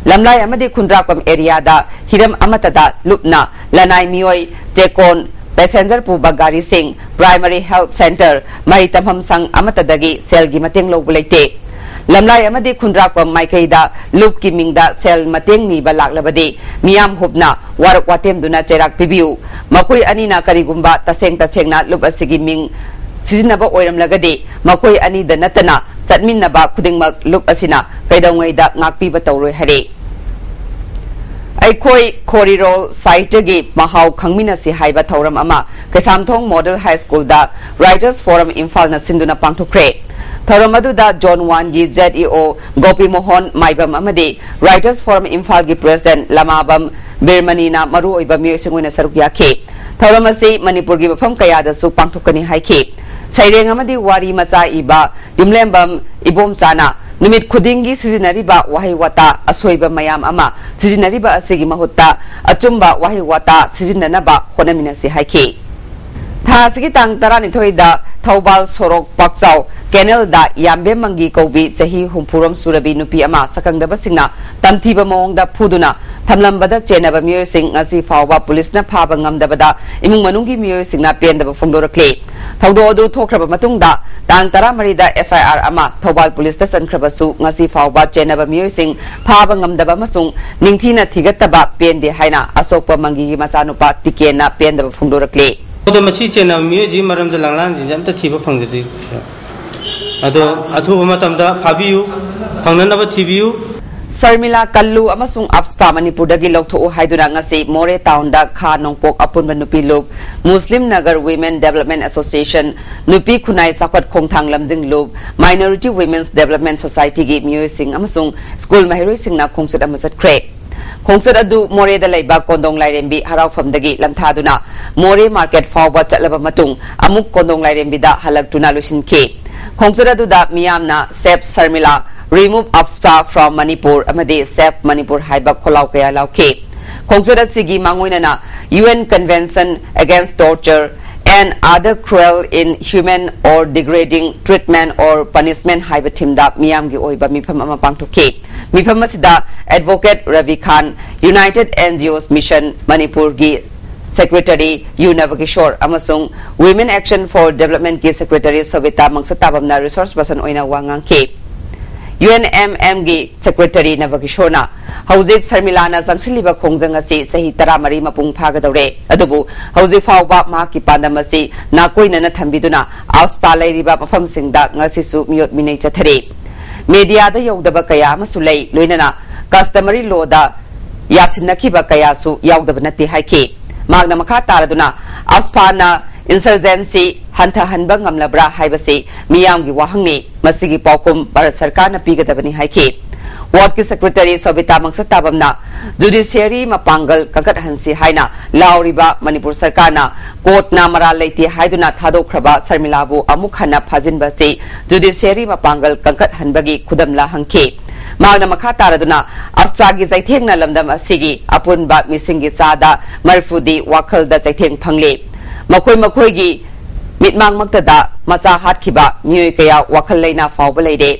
ꯂꯝꯂꯥꯏ ꯑꯃꯗꯤ ꯈꯨꯟꯗ꯭ꯔꯥꯛꯄꯝ ꯑꯦꯔꯤꯌꯥꯗ ꯍꯤꯔꯝ ꯑꯃꯠꯇꯗ ꯂꯨꯞꯅ ꯂꯅꯥꯏ ꯃꯤꯑꯣꯏ, ꯆꯦꯛꯀꯣꯟ, passenger ꯄꯨꯕ ꯒꯥꯔꯤꯁꯤꯡ, primary health centre, ꯃꯍꯩ ꯇꯝꯐꯝ ꯁꯪ ꯑꯃꯠꯇꯗꯒꯤ ꯁꯦꯜꯒꯤ ꯃꯇꯦꯡ ꯂꯧꯕ ꯂꯩꯇꯦ꯫ ꯂꯝꯂꯥꯏ ꯑꯃꯗꯤ ꯈꯨꯟꯗ꯭ꯔꯥꯛꯄꯝ ꯃꯥꯏꯀꯩꯗ ꯂꯨꯞꯀꯤ ꯃꯤꯡꯗ ꯁꯦꯜ ꯃꯇꯦꯡ ꯅꯤꯕ ꯂꯥꯛꯂꯕꯗꯤ ꯃꯤꯌꯥꯝ ꯍꯨꯞꯅ ꯋꯥꯔꯛ ꯋꯥꯇꯦꯝꯗꯨꯅ ꯆꯩꯔꯥꯛ ꯄꯤꯕꯤꯌꯨ꯫ ꯃꯈꯣꯏ ꯑꯅꯤꯅ ꯀꯔꯤꯒꯨꯝꯕ ꯇꯁꯦꯡ ꯇꯁꯦꯡꯅ ꯂꯨꯞ ꯑꯁꯤꯒꯤ ꯃꯤꯡ ꯁꯤꯖꯤꯟꯅꯕ ꯑꯣꯏꯔꯝꯂꯒꯗꯤ ꯃꯈꯣꯏ ꯑꯅꯤꯗ ꯅꯠꯇꯅ ꯆꯠꯃꯤꯟꯅꯕ ꯈꯨꯗꯤꯡꯃꯛ ꯂꯨꯞ ꯑꯁꯤꯅ ꯀꯩꯗꯧꯉꯩꯗ ꯉꯥꯛꯄꯤꯕ ꯇꯧꯔꯣꯏ ꯍꯥꯏꯔꯤ꯫ ꯑꯩꯈꯣꯏ ꯈꯣꯔꯤꯔꯣꯜ ꯁꯥꯍꯤꯇ꯭ꯌꯒꯤ ꯃꯍꯥꯎ ꯈꯪꯃꯤꯟꯅꯁꯤ ꯍꯥꯏꯕ ꯊꯧꯔꯝ ꯑꯃ ꯀꯩꯁꯥꯝꯊꯣꯡ ꯃꯣꯗꯦꯜ ꯍꯥꯏ ꯁ꯭ꯀꯨꯜꯗ Writers Forum ꯏꯝꯐꯥꯜꯅ ꯁꯤꯟꯗꯨꯅ ꯄꯥꯡꯊꯣꯛꯈ꯭ꯔꯦ꯫ ꯊꯧꯔꯝ ꯑꯗꯨꯗ Zone One ꯒꯤ Z E O ꯒꯣꯄꯤꯃꯣꯍꯟ ꯃꯥꯏꯕꯝ ꯑꯃꯗꯤ Writers Forum ꯏꯝꯐꯥꯜꯒꯤ President ꯂꯃꯥꯕꯝ ꯕꯤꯔꯃꯅꯤꯅ ꯃꯔꯨꯑꯣꯏꯕ ꯃꯤꯑꯣꯏꯁꯤꯡ ꯑꯣꯏꯅ ꯁꯔꯨꯛ ꯌꯥꯈꯤ꯫ ꯊꯧꯔꯝ ꯑꯁꯤ ꯃꯅꯤꯄꯨꯔꯒꯤ ꯃꯐꯝ ꯀꯌꯥꯗꯁꯨ ꯄꯥꯡꯊꯣꯛꯀꯅꯤ ꯍꯥꯏꯈꯤ꯫ ꯁꯩꯔꯦꯡ ꯑꯃꯗꯤ ꯋꯥꯔꯤ ꯃꯆꯥ ꯏꯕ ꯌꯨꯝꯂꯦꯝꯕꯝ ꯏꯕꯣꯝꯆꯥꯅ ꯅꯨꯃꯤꯠ ꯈꯨꯗꯤꯡꯒꯤ ꯁꯤꯖꯤꯟꯅꯔꯤꯕ ꯋꯥꯍꯩ ꯋꯥꯇꯥ ꯑꯁꯣꯏꯕ ꯃꯌꯥꯝ ꯑꯃ ꯁꯤꯖꯤꯟꯅꯔꯤꯕ ꯑꯁꯤꯒꯤ ꯃꯍꯨꯠꯇ ꯑꯆꯨꯝꯕ ꯋꯥꯍꯩ ꯋꯥꯇꯥ ꯁꯤꯖꯤꯟꯅꯅꯕ ꯍꯣꯠꯅꯃꯤꯟꯅꯁꯤ ꯍꯥꯏꯈꯤ꯫ ꯊꯥ ꯑꯁꯤꯒꯤ ꯇꯥꯡ ꯇꯔꯥꯅꯤꯊꯣꯏꯗ ꯊꯧꯕꯥꯜ ꯁꯣꯔꯣꯛ ꯄꯥꯛꯆꯥꯎ ꯀꯦꯅꯦꯜꯗ ꯌꯥꯝꯕꯦꯝ ꯃꯪꯒꯤ ꯀꯧꯕꯤ ꯆꯍꯤ ꯍꯨꯝꯐꯨꯔꯣꯝ ꯁꯨꯔꯕꯤ ꯅꯨꯄꯤ ꯑꯃ ꯁꯛꯈꯪꯗꯕꯁꯤꯡꯅ ꯇꯝꯊꯤꯕ ꯃꯑꯣꯡꯗ ꯐꯨꯗꯨꯅ ꯊꯝꯂꯝꯕꯗ ꯆꯦꯟꯅꯕ ꯃꯤꯑꯣꯏꯁꯤꯡ ꯉꯁꯤ ꯐꯥꯎꯕ ꯄꯨꯂꯤꯁꯅ ꯐꯥꯕ ꯉꯝꯗꯕꯗ ꯏꯃꯨꯡ ꯃꯅꯨꯡꯒꯤ ꯃꯤꯑꯣꯏꯁꯤꯡꯅ ꯄꯦꯟꯗꯕ ꯐꯣꯡꯗꯣꯔꯛꯂꯤ꯫ ꯊꯧꯗꯣꯛ ꯑꯗꯨ ꯊꯣꯛꯈ꯭ꯔꯕ ꯃꯇꯨꯡꯗ ꯇꯥꯡ ꯇꯔꯥꯃꯔꯤꯗ F I R ꯑꯃ ꯊꯧꯕꯥꯜ ꯄꯨꯂꯤꯁꯇ ꯆꯟꯈ꯭ꯔꯕꯁꯨ ꯉꯁꯤ ꯐꯥꯎꯕ ꯆꯦꯟꯅꯕ ꯃꯤꯑꯣꯏꯁꯤꯡ ꯐꯥꯕ ꯉꯝꯗꯕ ꯑꯃꯁꯨꯡ ꯅꯤꯡꯊꯤꯅ ꯊꯤꯒꯠꯇꯕ ꯄꯦꯟꯗꯦ ꯍꯥꯏꯅ ꯑꯁꯣꯛꯄ ꯃꯪꯒꯤꯒꯤ ꯃꯆꯥꯅꯨꯄꯥ ꯇꯤꯀꯦꯟꯅ ꯄꯦꯟꯗꯕ ꯐꯣꯡꯗꯣꯔꯛꯂꯤ꯫ ꯑꯗꯣ ꯃꯁꯤ ꯆꯦꯟꯅꯕ ꯃꯤꯑꯣꯏꯁꯤꯒꯤ ꯃꯔꯝꯗ ꯂꯥꯡꯂꯥꯟꯁꯤꯡꯁꯦ ꯑꯝꯇ ꯊꯤꯕ ꯐꯪꯖꯗ꯭ꯔꯤ꯫ ꯑꯗꯣ ꯑꯊꯨꯕ ꯃꯇꯝꯗ ꯐꯥꯕꯤꯌꯨ, ꯐꯪꯅꯅꯕ ꯊꯤꯕꯤꯌꯨ꯫ ꯁꯔꯃꯤꯂꯥ ꯀꯜꯂꯨ ꯑꯃꯁꯨꯡ ꯑꯞꯁꯄꯥ ꯃꯅꯤꯄꯨꯔꯗꯒꯤ ꯂꯧꯊꯣꯛꯎ ꯍꯥꯏꯗꯨꯅ ꯉꯁꯤ ꯃꯣꯔꯦ ꯇꯥꯎꯟꯗ ꯈꯥ ꯅꯣꯡꯄꯣꯛ ꯑꯄꯨꯟꯕ ꯅꯨꯄꯤ ꯂꯨꯞ, ꯃꯨꯁꯂꯤꯝ ꯅꯒꯔ ꯋꯤꯃꯦꯟ ꯗꯦꯕꯂꯞꯃꯦꯟ ꯑꯦꯁꯣꯁꯤꯌꯦꯁꯟ, ꯅꯨꯄꯤ ꯈꯨꯟꯅꯥꯏ ꯆꯥꯎꯈꯠ ꯈꯣꯡꯊꯥꯡ ꯂꯝꯖꯤꯡ ꯂꯨꯞ, ꯃꯥꯏꯅꯣꯔꯤꯇꯤ ꯋꯤꯃꯦꯟꯁ ꯗꯦꯕꯂꯞꯃꯦꯟ ꯁꯣꯁꯥꯏꯇꯤꯒꯤ ꯃꯤꯑꯣꯏꯁꯤꯡ ꯑꯃꯁꯨꯡ ꯁ꯭ꯀꯨꯜ ꯃꯍꯩꯔꯣꯏꯁꯤꯡꯅ ꯈꯣꯡꯆꯠ ꯑꯃ ꯆꯠꯈ꯭ꯔꯦ꯫ ꯈꯣꯡꯆꯠ ꯑꯗꯨ ꯃꯣꯔꯦꯗ ꯂꯩꯕ ꯀꯣꯟꯗꯣꯡ ꯂꯥꯏꯔꯦꯝꯕꯤ ꯍꯔꯥꯎꯐꯝꯗꯒꯤ ꯂꯝꯊꯥꯗꯨꯅ ꯃꯣꯔꯦ ꯃꯥꯔꯀꯦꯠ ꯐꯥꯎꯕ ꯆꯠꯂꯕ ꯃꯇꯨꯡ ꯑꯃꯨꯛ ꯀꯣꯟꯗꯣꯡ ꯂꯥꯏꯔꯦꯝꯕꯤꯗ ꯍꯜꯂꯛꯇꯨꯅ ꯂꯣꯏꯁꯤꯟꯈꯤ꯫ ꯈꯣꯡꯆꯠ ꯑꯗꯨꯗ ꯃꯤꯌꯥꯝꯅ Save Sharmila, Remove Apspa from Manipur ꯑꯃꯗꯤ Save Manipur ꯍꯥꯏꯕ ꯈꯣꯜꯂꯥꯎ ꯀꯌꯥ ꯂꯥꯎꯈꯤ꯫ ꯈꯣꯡꯆꯠ ꯑꯁꯤꯒꯤ ꯃꯥꯡꯑꯣꯏꯅꯅ U N Convention Against Torture and Other Cruel, Inhuman or Degrading Treatment or Punishment ꯍꯥꯏꯕ ꯊꯤꯝꯗ ꯃꯤꯌꯥꯝꯒꯤ ꯑꯣꯏꯕ ꯃꯤꯐꯝ ꯑꯃ ꯄꯥꯡꯊꯣꯛꯈꯤ꯫ ꯃꯤꯐꯝ ꯑꯁꯤꯗ Advocate ꯔꯕꯤ ꯈꯥꯟ, United N G Os Mission ꯃꯅꯤꯄꯨꯔꯒꯤ Secretary ꯌꯨ ꯅꯕꯀꯤꯁꯣꯔ ꯑꯃꯁꯨꯡ Women Action for Development ꯀꯤ Secretary ꯁꯣꯕꯤꯇꯥ ꯃꯪꯁꯇꯥꯕꯝꯅ resource person ꯑꯣꯏꯅ ꯋꯥ ꯉꯥꯡꯈꯤ꯫ ꯌꯨ ꯑꯦꯟ ꯑꯦꯝ ꯑꯦꯝꯒꯤ ꯁꯦꯀ꯭ꯔꯦꯇꯔꯤ ꯅꯕꯀꯤꯁꯣꯔꯅ ꯍꯧꯖꯤꯛ ꯁꯔꯃꯤꯂꯥꯅ ꯆꯪꯁꯤꯜꯂꯤꯕ ꯈꯣꯡꯖꯪ ꯑꯁꯤ ꯆꯍꯤ ꯇꯔꯥꯃꯔꯤ ꯃꯄꯨꯡ ꯐꯥꯒꯗꯧꯔꯦ, ꯑꯗꯨꯕꯨ ꯍꯧꯖꯤꯛ ꯐꯥꯎꯕ ꯃꯍꯥꯛꯀꯤ ꯄꯥꯟꯗꯝ ꯑꯁꯤ ꯅꯥꯀꯣꯏꯅꯅ ꯊꯝꯕꯤꯗꯨꯅ ꯑꯥꯐꯁꯄꯥ ꯂꯩꯔꯤꯕ ꯃꯐꯝꯁꯤꯡꯗ ꯉꯁꯤꯁꯨ ꯃꯤꯑꯣꯠ ꯃꯤꯅꯩ ꯆꯠꯊꯔꯤ꯫ ꯃꯦꯗꯤꯌꯥꯗ ꯌꯧꯗꯕ ꯀꯌꯥ ꯑꯃꯁꯨ ꯂꯩ, ꯂꯣꯏꯅꯅ ꯀꯁꯇꯃꯔꯤ ꯂꯣꯗ ꯌꯥꯁꯤꯟꯅꯈꯤꯕ ꯀꯌꯥꯁꯨ ꯌꯥꯎꯗꯕ ꯅꯠꯇꯦ ꯍꯥꯏꯈꯤ꯫ ꯃꯍꯥꯛꯅ ꯃꯈꯥ ꯇꯥꯔꯗꯨꯅ ꯑꯥꯐꯁꯄꯥꯅ ꯏꯟꯁꯔꯖꯦꯟꯁꯤ ꯍꯟꯊꯍꯟꯕ ꯉꯝꯂꯕ꯭ꯔꯥ ꯍꯥꯏꯕꯁꯤ ꯃꯤꯌꯥꯝꯒꯤ ꯋꯥꯍꯪꯅꯤ꯫ ꯃꯁꯤꯒꯤ ꯄꯥꯎꯈꯨꯝ ꯚꯥꯔꯠ ꯁꯔꯀꯥꯔꯅ ꯄꯤꯒꯗꯕꯅꯤ ꯍꯥꯏꯈꯤ꯫ ꯋꯥꯔꯗꯀꯤ ꯁꯦꯀ꯭ꯔꯦꯇꯔꯤ ꯁꯣꯕꯤꯇꯥ ꯃꯪꯁꯇꯥꯕꯝꯅ ꯖꯨꯗꯤꯁꯤꯌꯔꯤ ꯃꯄꯥꯡꯒꯜ ꯀꯟꯈꯠꯍꯟꯁꯤ ꯍꯥꯏꯅ ꯂꯥꯎꯔꯤꯕ ꯃꯅꯤꯄꯨꯔ ꯁꯔꯀꯥꯔꯅ ꯀꯣꯔꯠꯅ ꯃꯔꯥꯜ ꯂꯩꯇꯦ ꯍꯥꯏꯗꯨꯅ ꯊꯥꯗꯣꯛꯈ꯭ꯔꯕ ꯁꯔꯃꯤꯂꯥꯕꯨ ꯑꯃꯨꯛ ꯍꯟꯅ ꯐꯥꯖꯤꯟꯕ ꯑꯁꯤ ꯖꯨꯗꯤꯁꯤꯌꯔꯤ ꯃꯄꯥꯡꯒꯜ ꯀꯟꯈꯠꯍꯟꯕꯒꯤ ꯈꯨꯗꯝꯂ ꯍꯪꯈꯤ꯫ ꯃꯍꯥꯛꯅ ꯃꯈꯥ ꯇꯥꯔꯗꯨꯅ ꯑꯥꯐꯁꯄꯥꯒꯤ ꯆꯩꯊꯦꯡꯅ ꯂꯝꯗꯝ ꯑꯁꯤꯒꯤ ꯑꯄꯨꯟꯕ ꯃꯤꯁꯤꯡꯒꯤ ꯆꯥꯗ ꯃꯔꯤꯐꯨꯗꯤ ꯋꯥꯈꯜꯗ ꯆꯩꯊꯦꯡ ꯐꯪꯂꯤ꯫ ꯃꯈꯣꯏ ꯃꯈꯣꯏꯒꯤ ꯃꯤꯠꯃꯥꯡꯃꯛꯇꯗ ꯃꯆꯥ ꯍꯥꯠꯈꯤꯕ ꯃꯤꯑꯣꯏ ꯀꯌꯥ ꯋꯥꯈꯜ ꯂꯩꯅꯥ ꯐꯥꯎꯕ ꯂꯩꯔꯦ꯫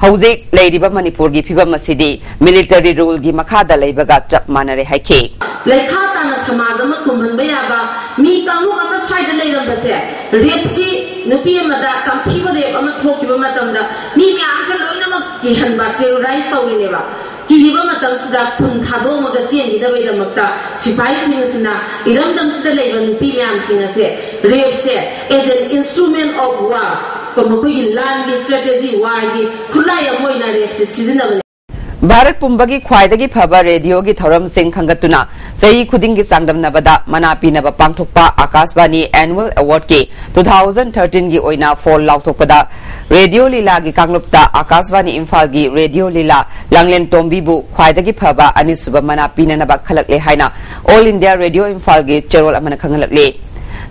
ꯍꯧꯖꯤꯛ ꯂꯩꯔꯤꯕ ꯃꯅꯤꯄꯨꯔꯒꯤ ꯐꯤꯕꯝ ꯑꯁꯤꯗꯤ ꯃꯤꯂꯤꯇꯔꯤ ꯔꯨꯜꯒꯤ ꯃꯈꯥꯗ ꯂꯩꯕꯒ ꯆꯞ ꯃꯥꯟꯅꯔꯦ ꯍꯥꯏꯈꯤ꯫ ꯂꯩꯈꯥ ꯇꯥꯅ ꯁꯃꯥꯖ ꯑꯃ ꯀꯨꯝꯍꯟꯕ ꯌꯥꯕ ꯃꯤ ꯀꯥꯡꯂꯨꯞ ꯑꯃ ꯁ꯭ꯋꯥꯏꯗ ꯂꯩꯔꯝꯕꯁꯦ, ꯔꯦꯞꯁꯤ ꯅꯨꯄꯤ ꯑꯃꯗ ꯇꯝꯊꯤꯕ ꯔꯦꯞ ꯑꯃ ꯊꯣꯛꯈꯤꯕ ꯃꯇꯝꯗ ꯃꯤ ꯃꯌꯥꯝꯁꯦ ꯂꯣꯏꯅꯃꯛ ꯀꯤꯍꯟꯕ, ꯇꯦꯔꯣꯔꯥꯏꯁ ꯇꯧꯔꯤꯅꯦꯕ꯫ ꯀꯤꯔꯤꯕ ꯃꯇꯝꯁꯤꯗ ꯈꯨꯟ ꯊꯥꯗꯣꯛꯑꯝꯃꯒ ꯆꯦꯟꯈꯤꯗꯕꯒꯤꯗꯃꯛꯇ ꯁꯤꯐꯥꯏꯁꯤꯡ ꯑꯁꯤꯅ ꯏꯔꯝꯗꯝꯁꯤꯗ ꯂꯩꯕ ꯅꯨꯄꯤ ꯃꯌꯥꯝꯁꯤꯡ ꯑꯁꯦ ꯔꯦꯞꯁꯦ as an instrument of war, ꯀꯣ, ꯃꯈꯣꯏꯒꯤ ꯂꯥꯟꯒꯤ ꯁ꯭ꯇ꯭ꯔꯦꯇꯦꯖꯤ, ꯋꯥꯔꯒꯤ ꯈꯨꯠꯂꯥꯏ ꯑꯃ ꯑꯣꯏꯅ ꯔꯦꯞꯁꯦ ꯁꯤꯖꯤꯟꯅꯕꯅꯤ꯫ ꯚꯥꯔꯠ ꯄꯨꯝꯕꯒꯤ ꯈ꯭ꯋꯥꯏꯗꯒꯤ ꯐꯕ ꯔꯦꯗꯤꯑꯣꯒꯤ ꯊꯧꯔꯝꯁꯤꯡ ꯈꯟꯒꯠꯇꯨꯅ ꯆꯍꯤ ꯈꯨꯗꯤꯡꯒꯤ ꯆꯥꯡꯗꯝꯅꯕꯗ ꯃꯅꯥ ꯄꯤꯅꯕ ꯄꯥꯡꯊꯣꯛꯄ ꯑꯥꯀꯥꯁꯕꯥꯅꯤ ꯑꯦꯅꯨꯑꯦꯜ ꯑꯦꯋꯥꯔꯗꯀꯤ ꯇꯨ ꯊꯥꯎꯖꯟ ꯊꯥꯔꯇꯤꯟꯒꯤ ꯑꯣꯏꯅ ꯐꯣꯜ ꯂꯥꯎꯊꯣꯛꯄꯗ ꯔꯦꯗꯤꯑꯣ ꯂꯤꯂꯥꯒꯤ ꯀꯥꯡꯂꯨꯞꯇ ꯑꯥꯀꯥꯁꯕꯥꯅꯤ ꯏꯝꯐꯥꯜꯒꯤ ꯔꯦꯗꯤꯑꯣ ꯂꯤꯂꯥ ꯂꯥꯡꯂꯦꯟ ꯇꯣꯝꯕꯤꯕꯨ ꯈ꯭ꯋꯥꯏꯗꯒꯤ ꯐꯕ ꯑꯅꯤꯁꯨꯕ ꯃꯅꯥ ꯄꯤꯅꯅꯕ ꯈꯜꯂꯛꯂꯦ ꯍꯥꯏꯅ ꯑꯣꯜ ꯏꯟꯗꯤꯌꯥ ꯔꯦꯗꯤꯑꯣ ꯏꯝꯐꯥꯜꯒꯤ ꯆꯦꯔꯣꯜ ꯑꯃꯅ ꯈꯪꯍꯜꯂꯛꯂꯤ꯫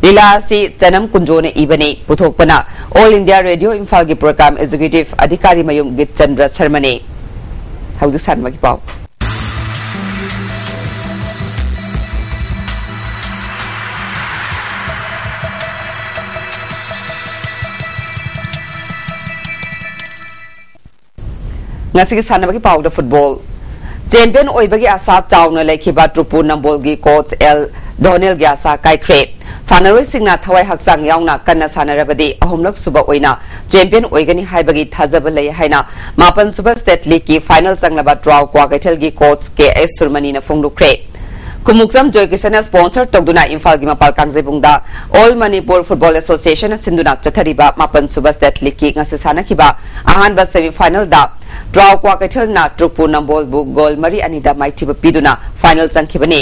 ꯂꯤꯂꯥ ꯑꯁꯤ ꯆꯅꯝ ꯀꯨꯟꯖꯣꯅ ꯏꯕꯅꯤ꯫ ꯄꯨꯊꯣꯛꯄꯅ ꯑꯣꯜ ꯏꯟꯗꯤꯌꯥ ꯔꯦꯗꯤꯑꯣ ꯏꯝꯐꯥꯜꯒꯤ ꯄ꯭ꯔꯣꯒ꯭ꯔꯥꯝ ꯑꯦꯛꯖꯤꯀ꯭ꯌꯨꯇꯤꯚ ꯑꯙꯤꯀꯥꯔꯤ ꯃꯌꯨꯝ ꯒꯤꯠꯆꯟꯗ꯭ꯔ ꯁꯔꯃꯅꯤ꯫ ꯍꯧꯖꯤꯛ ꯁꯥꯟꯅꯕꯒꯤ ꯄꯥꯎ꯫ ꯉꯁꯤꯒꯤ ꯁꯥꯟꯅꯕꯒꯤ ꯄꯥꯎꯗ ꯐꯨꯠꯕꯣꯜ꯫ ꯆꯦꯝꯄꯤꯌꯟ ꯑꯣꯏꯕꯒꯤ ꯑꯁꯥ ꯆꯥꯎꯅ ꯂꯩꯈꯤꯕ ꯇ꯭ꯔꯨꯄꯨ ꯅꯝꯕꯣꯜꯒꯤ ꯀꯣꯆ ꯑꯦꯜ ꯗꯣꯅꯦꯜꯒꯤ ꯑꯁꯥ ꯀꯥꯏꯈ꯭ꯔꯦ꯫ ꯁꯥꯟꯅꯔꯣꯏꯁꯤꯡꯅ ꯊꯋꯥꯏ ꯍꯛꯆꯥꯡ ꯌꯥꯎꯅ ꯀꯟꯅ ꯁꯥꯟꯅꯔꯕꯗꯤ ꯑꯍꯨꯝꯂꯛ ꯁꯨꯕ ꯑꯣꯏꯅ ꯆꯦꯝꯄꯤꯌꯟ ꯑꯣꯏꯒꯅꯤ ꯍꯥꯏꯕꯒꯤ ꯊꯥꯖꯕ ꯂꯩ ꯍꯥꯏꯅ ꯃꯥꯄꯟ ꯁꯨꯕ ꯁ꯭ꯇꯦꯠ ꯂꯤꯒꯀꯤ ꯐꯥꯏꯅꯦꯜ ꯆꯪꯂꯕ ꯇ꯭ꯔꯥꯎ ꯀ꯭ꯋꯥꯀꯩꯊꯦꯜꯒꯤ ꯀꯣꯆ ꯀꯦ ꯑꯦꯁ ꯁꯨꯔꯃꯅꯤꯅ ꯐꯣꯡꯗꯣꯛꯈ꯭ꯔꯦ꯫ ꯀꯨꯃꯨꯛꯆꯝ ꯖꯣꯏꯀꯤꯁꯟꯅ ꯁ꯭ꯄꯣꯟꯁꯔ ꯇꯧꯗꯨꯅ ꯏꯝꯐꯥꯜꯒꯤ ꯃꯄꯥꯜ ꯀꯥꯡꯖꯩꯕꯨꯡꯗ ꯑꯣꯜ ꯃꯅꯤꯄꯨꯔ ꯐꯨꯠꯕꯣꯜ ꯑꯦꯁꯣꯁꯤꯌꯦꯁꯟꯅ ꯁꯤꯟꯗꯨꯅ ꯆꯠꯊꯔꯤꯕ ꯃꯥꯄꯟ ꯁꯨꯕ ꯁ꯭ꯇꯦꯠ ꯂꯤꯒꯀꯤ ꯉꯁꯤ ꯁꯥꯟꯅꯈꯤꯕ ꯑꯍꯥꯟꯕ ꯁꯦꯃꯤ ꯐꯥꯏꯅꯦꯜꯗ ꯇ꯭ꯔꯥꯎ ꯀ꯭ꯋꯥꯀꯩꯊꯦꯜꯅ ꯇ꯭ꯔꯨꯄꯨ ꯅꯝꯕꯣꯜꯕꯨ ꯒꯣꯜ ꯃꯔꯤ ꯑꯅꯤꯗ ꯃꯥꯏꯊꯤꯕ ꯄꯤꯗꯨꯅ ꯐꯥꯏꯅꯦꯜ ꯆꯪꯈꯤꯕꯅꯤ꯫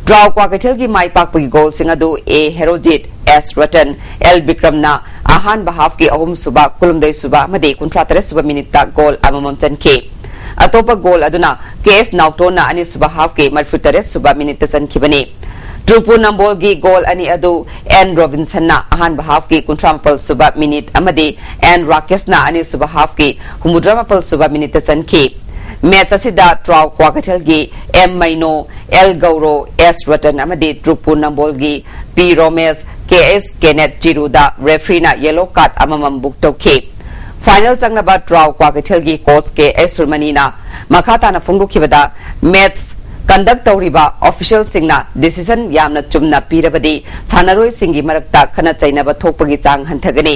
ꯇ꯭ꯔꯥꯎ ꯀ꯭ꯋꯥꯀꯩꯊꯦꯜꯒꯤ ꯃꯥꯏ ꯄꯥꯛꯄꯒꯤ ꯒꯣꯜꯁꯤꯡ ꯑꯗꯨ ꯑꯦ ꯍꯦꯔꯣꯖꯤꯠ, ꯑꯦꯁ ꯔꯇꯟ, ꯑꯦꯜ ꯕꯤꯀ꯭ꯔꯝꯅ ꯑꯍꯥꯟꯕ ꯍꯥꯐꯀꯤ ꯑꯍꯨꯝꯁꯨꯕ, ꯀꯨꯟꯍꯨꯝꯗꯣꯏꯁꯨꯕ ꯑꯃꯗꯤ ꯀꯨꯟꯊ꯭ꯔꯥ ꯇꯔꯦꯠꯁꯨꯕ ꯃꯤꯅꯤꯠꯇ ꯒꯣꯜ ꯑꯃꯃꯝ ꯆꯟꯈꯤ꯫ ꯑꯇꯣꯞꯄ ꯒꯣꯜ ꯑꯗꯨꯅ ꯀꯦ ꯑꯦꯁ ꯅꯥꯎꯇꯣꯟꯅ ꯑꯅꯤꯁꯨꯕ ꯍꯥꯐꯀꯤ ꯃꯔꯤꯐꯨ ꯇꯔꯦꯠꯁꯨꯕ ꯃꯤꯅꯤꯠꯇ ꯆꯟꯈꯤꯕꯅꯤ꯫ ꯇ꯭ꯔꯨꯄꯨ ꯅꯝꯕꯣꯜꯒꯤ ꯒꯣꯜ ꯑꯅꯤ ꯑꯗꯨ ꯑꯦꯟ ꯔꯣꯕꯤꯟꯁꯟꯅ ꯑꯍꯥꯟꯕ ꯍꯥꯐꯀꯤ ꯀꯨꯟꯊ꯭ꯔꯥ ꯃꯥꯄꯜꯁꯨꯕ ꯃꯤꯅꯤꯠ ꯑꯃꯗꯤ ꯑꯦꯟ ꯔꯥꯀꯦꯁꯅ ꯑꯅꯤꯁꯨꯕ ꯍꯥꯐꯀꯤ ꯍꯨꯝꯐꯨꯇꯔꯥ ꯃꯥꯄꯜꯁꯨꯕ ꯃꯤꯅꯤꯠꯇ ꯆꯟꯈꯤ꯫ ꯃꯦꯆ ꯑꯁꯤꯗ ꯇ꯭ꯔꯥꯎ ꯀ꯭ꯋꯥꯀꯩꯊꯦꯜꯒꯤ ꯑꯦꯝ ꯃꯩꯅꯣ, ꯑꯦꯜ ꯒꯧꯔꯣ, ꯑꯦꯁ ꯔꯇꯟ ꯑꯃꯗꯤ ꯇ꯭ꯔꯨꯄꯨ ꯅꯝꯕꯣꯜꯒꯤ ꯄꯤ ꯔꯣꯃꯦꯁ, ꯀꯦ ꯑꯦꯁ ꯀꯦꯅꯦꯠ ꯆꯤꯔꯨꯗ ꯔꯦꯐ꯭ꯔꯤꯅ ꯌꯦꯂꯣ ꯀꯥꯔꯗ ꯑꯃꯃꯝ ꯕꯨꯛ ꯇꯧꯈꯤ꯫ ꯐꯥꯏꯅꯦꯜ ꯆꯪꯂꯕ ꯇ꯭ꯔꯥꯎ ꯀ꯭ꯋꯥꯀꯩꯊꯦꯜꯒꯤ ꯀꯣꯆ ꯀꯦ ꯑꯦꯁ ꯁꯨꯔꯃꯅꯤꯅ ꯃꯈꯥ ꯇꯥꯅ ꯐꯣꯡꯗꯣꯛꯈꯤꯕꯗ, ꯃꯦꯆ ꯀꯟꯗꯛ ꯇꯧꯔꯤꯕ ꯑꯣꯐꯤꯁꯤꯌꯦꯜꯁꯤꯡꯅ ꯗꯤꯁꯤꯖꯟ ꯌꯥꯝꯅ ꯆꯨꯝꯅ ꯄꯤꯔꯕꯗꯤ ꯁꯥꯟꯅꯔꯣꯏꯁꯤꯡꯒꯤ ꯃꯔꯛꯇ ꯈꯠꯅ ꯆꯩꯅꯕ ꯊꯣꯛꯄꯒꯤ ꯆꯥꯡ ꯍꯟꯊꯒꯅꯤ꯫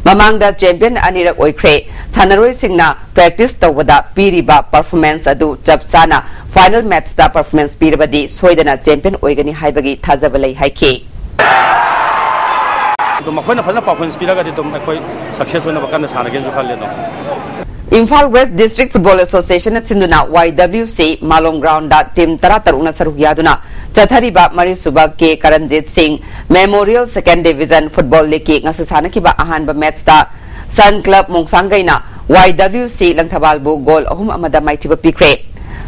ꯃꯃꯥꯡꯗ ꯆꯦꯝꯄꯤꯌꯟ ꯑꯅꯤꯔꯛ ꯑꯣꯏꯈ꯭ꯔꯦ꯫ ꯁꯥꯟꯅꯔꯣꯏꯁꯤꯡꯅ ꯄ꯭ꯔꯦꯛꯇꯤꯁ ꯇꯧꯕꯗ ꯄꯤꯔꯤꯕ ꯄꯔꯐꯣꯔꯃꯦꯟꯁ ꯑꯗꯨ ꯆꯞ ꯆꯥꯅ ꯐꯥꯏꯅꯦꯜ ꯃꯦꯆꯇ ꯄꯔꯐꯣꯔꯃꯦꯟꯁ ꯄꯤꯔꯕꯗꯤ ꯁꯣꯏꯗꯅ ꯆꯦꯝꯄꯤꯌꯟ ꯑꯣꯏꯒꯅꯤ ꯍꯥꯏꯕꯒꯤ ꯊꯥꯖꯕ ꯂꯩ ꯍꯥꯏꯈꯤ꯫ ꯑꯗꯨꯝ ꯃꯈꯣꯏꯅ ꯐꯖꯅ ꯄꯔꯐꯣꯔꯃꯦꯟꯁ ꯄꯤꯔꯒꯗꯤ ꯑꯗꯨꯝ ꯑꯩꯈꯣꯏ ꯁꯛꯁꯦꯁ ꯑꯣꯏꯅꯕ ꯀꯟꯅ ꯁꯥꯟꯅꯒꯦꯅꯁꯨ ꯈꯜꯂꯦ ꯑꯗꯨꯝ꯫ ꯏꯝꯐꯥꯜ ꯋꯦꯁ ꯗꯤꯁꯇ꯭ꯔꯤꯛ ꯐꯨꯠꯕꯣꯜ ꯑꯦꯁꯣꯁꯤꯌꯦꯁꯟꯅ ꯁꯤꯟꯗꯨꯅ ꯋꯥꯏ ꯗꯕ꯭ꯂꯤꯎ ꯁꯤ ꯃꯥꯂꯣꯝ ꯒ꯭ꯔꯥꯎꯟꯗ ꯇꯤꯝ ꯇꯔꯥ ꯇꯔꯨꯛꯅ ꯁꯔꯨꯛ ꯌꯥꯗꯨꯅ ꯆꯠꯊꯔꯤꯕ ꯃꯔꯤꯁꯨꯕ ꯀꯦ ꯀꯔꯟꯖꯤꯠ ꯁꯤꯡ ꯃꯦꯃꯣꯔꯤꯌꯦꯜ ꯁꯦꯀꯦꯟ ꯗꯤꯚꯤꯖꯟ ꯐꯨꯠꯕꯣꯜ ꯂꯤꯒꯀꯤ ꯉꯁꯤ ꯁꯥꯟꯅꯈꯤꯕ ꯑꯍꯥꯟꯕ ꯃꯦꯆꯇ ꯁꯟ ꯀ꯭ꯂꯕ ꯃꯣꯡꯁꯥꯡꯒꯩꯅ ꯋꯥꯏ ꯗꯕ꯭ꯂꯤꯎ ꯁꯤ ꯂꯪꯊꯕꯥꯜꯕꯨ ꯒꯣꯜ ꯑꯍꯨꯝ ꯑꯃꯗ ꯃꯥꯏꯊꯤꯕ ꯄꯤꯈ꯭ꯔꯦ꯫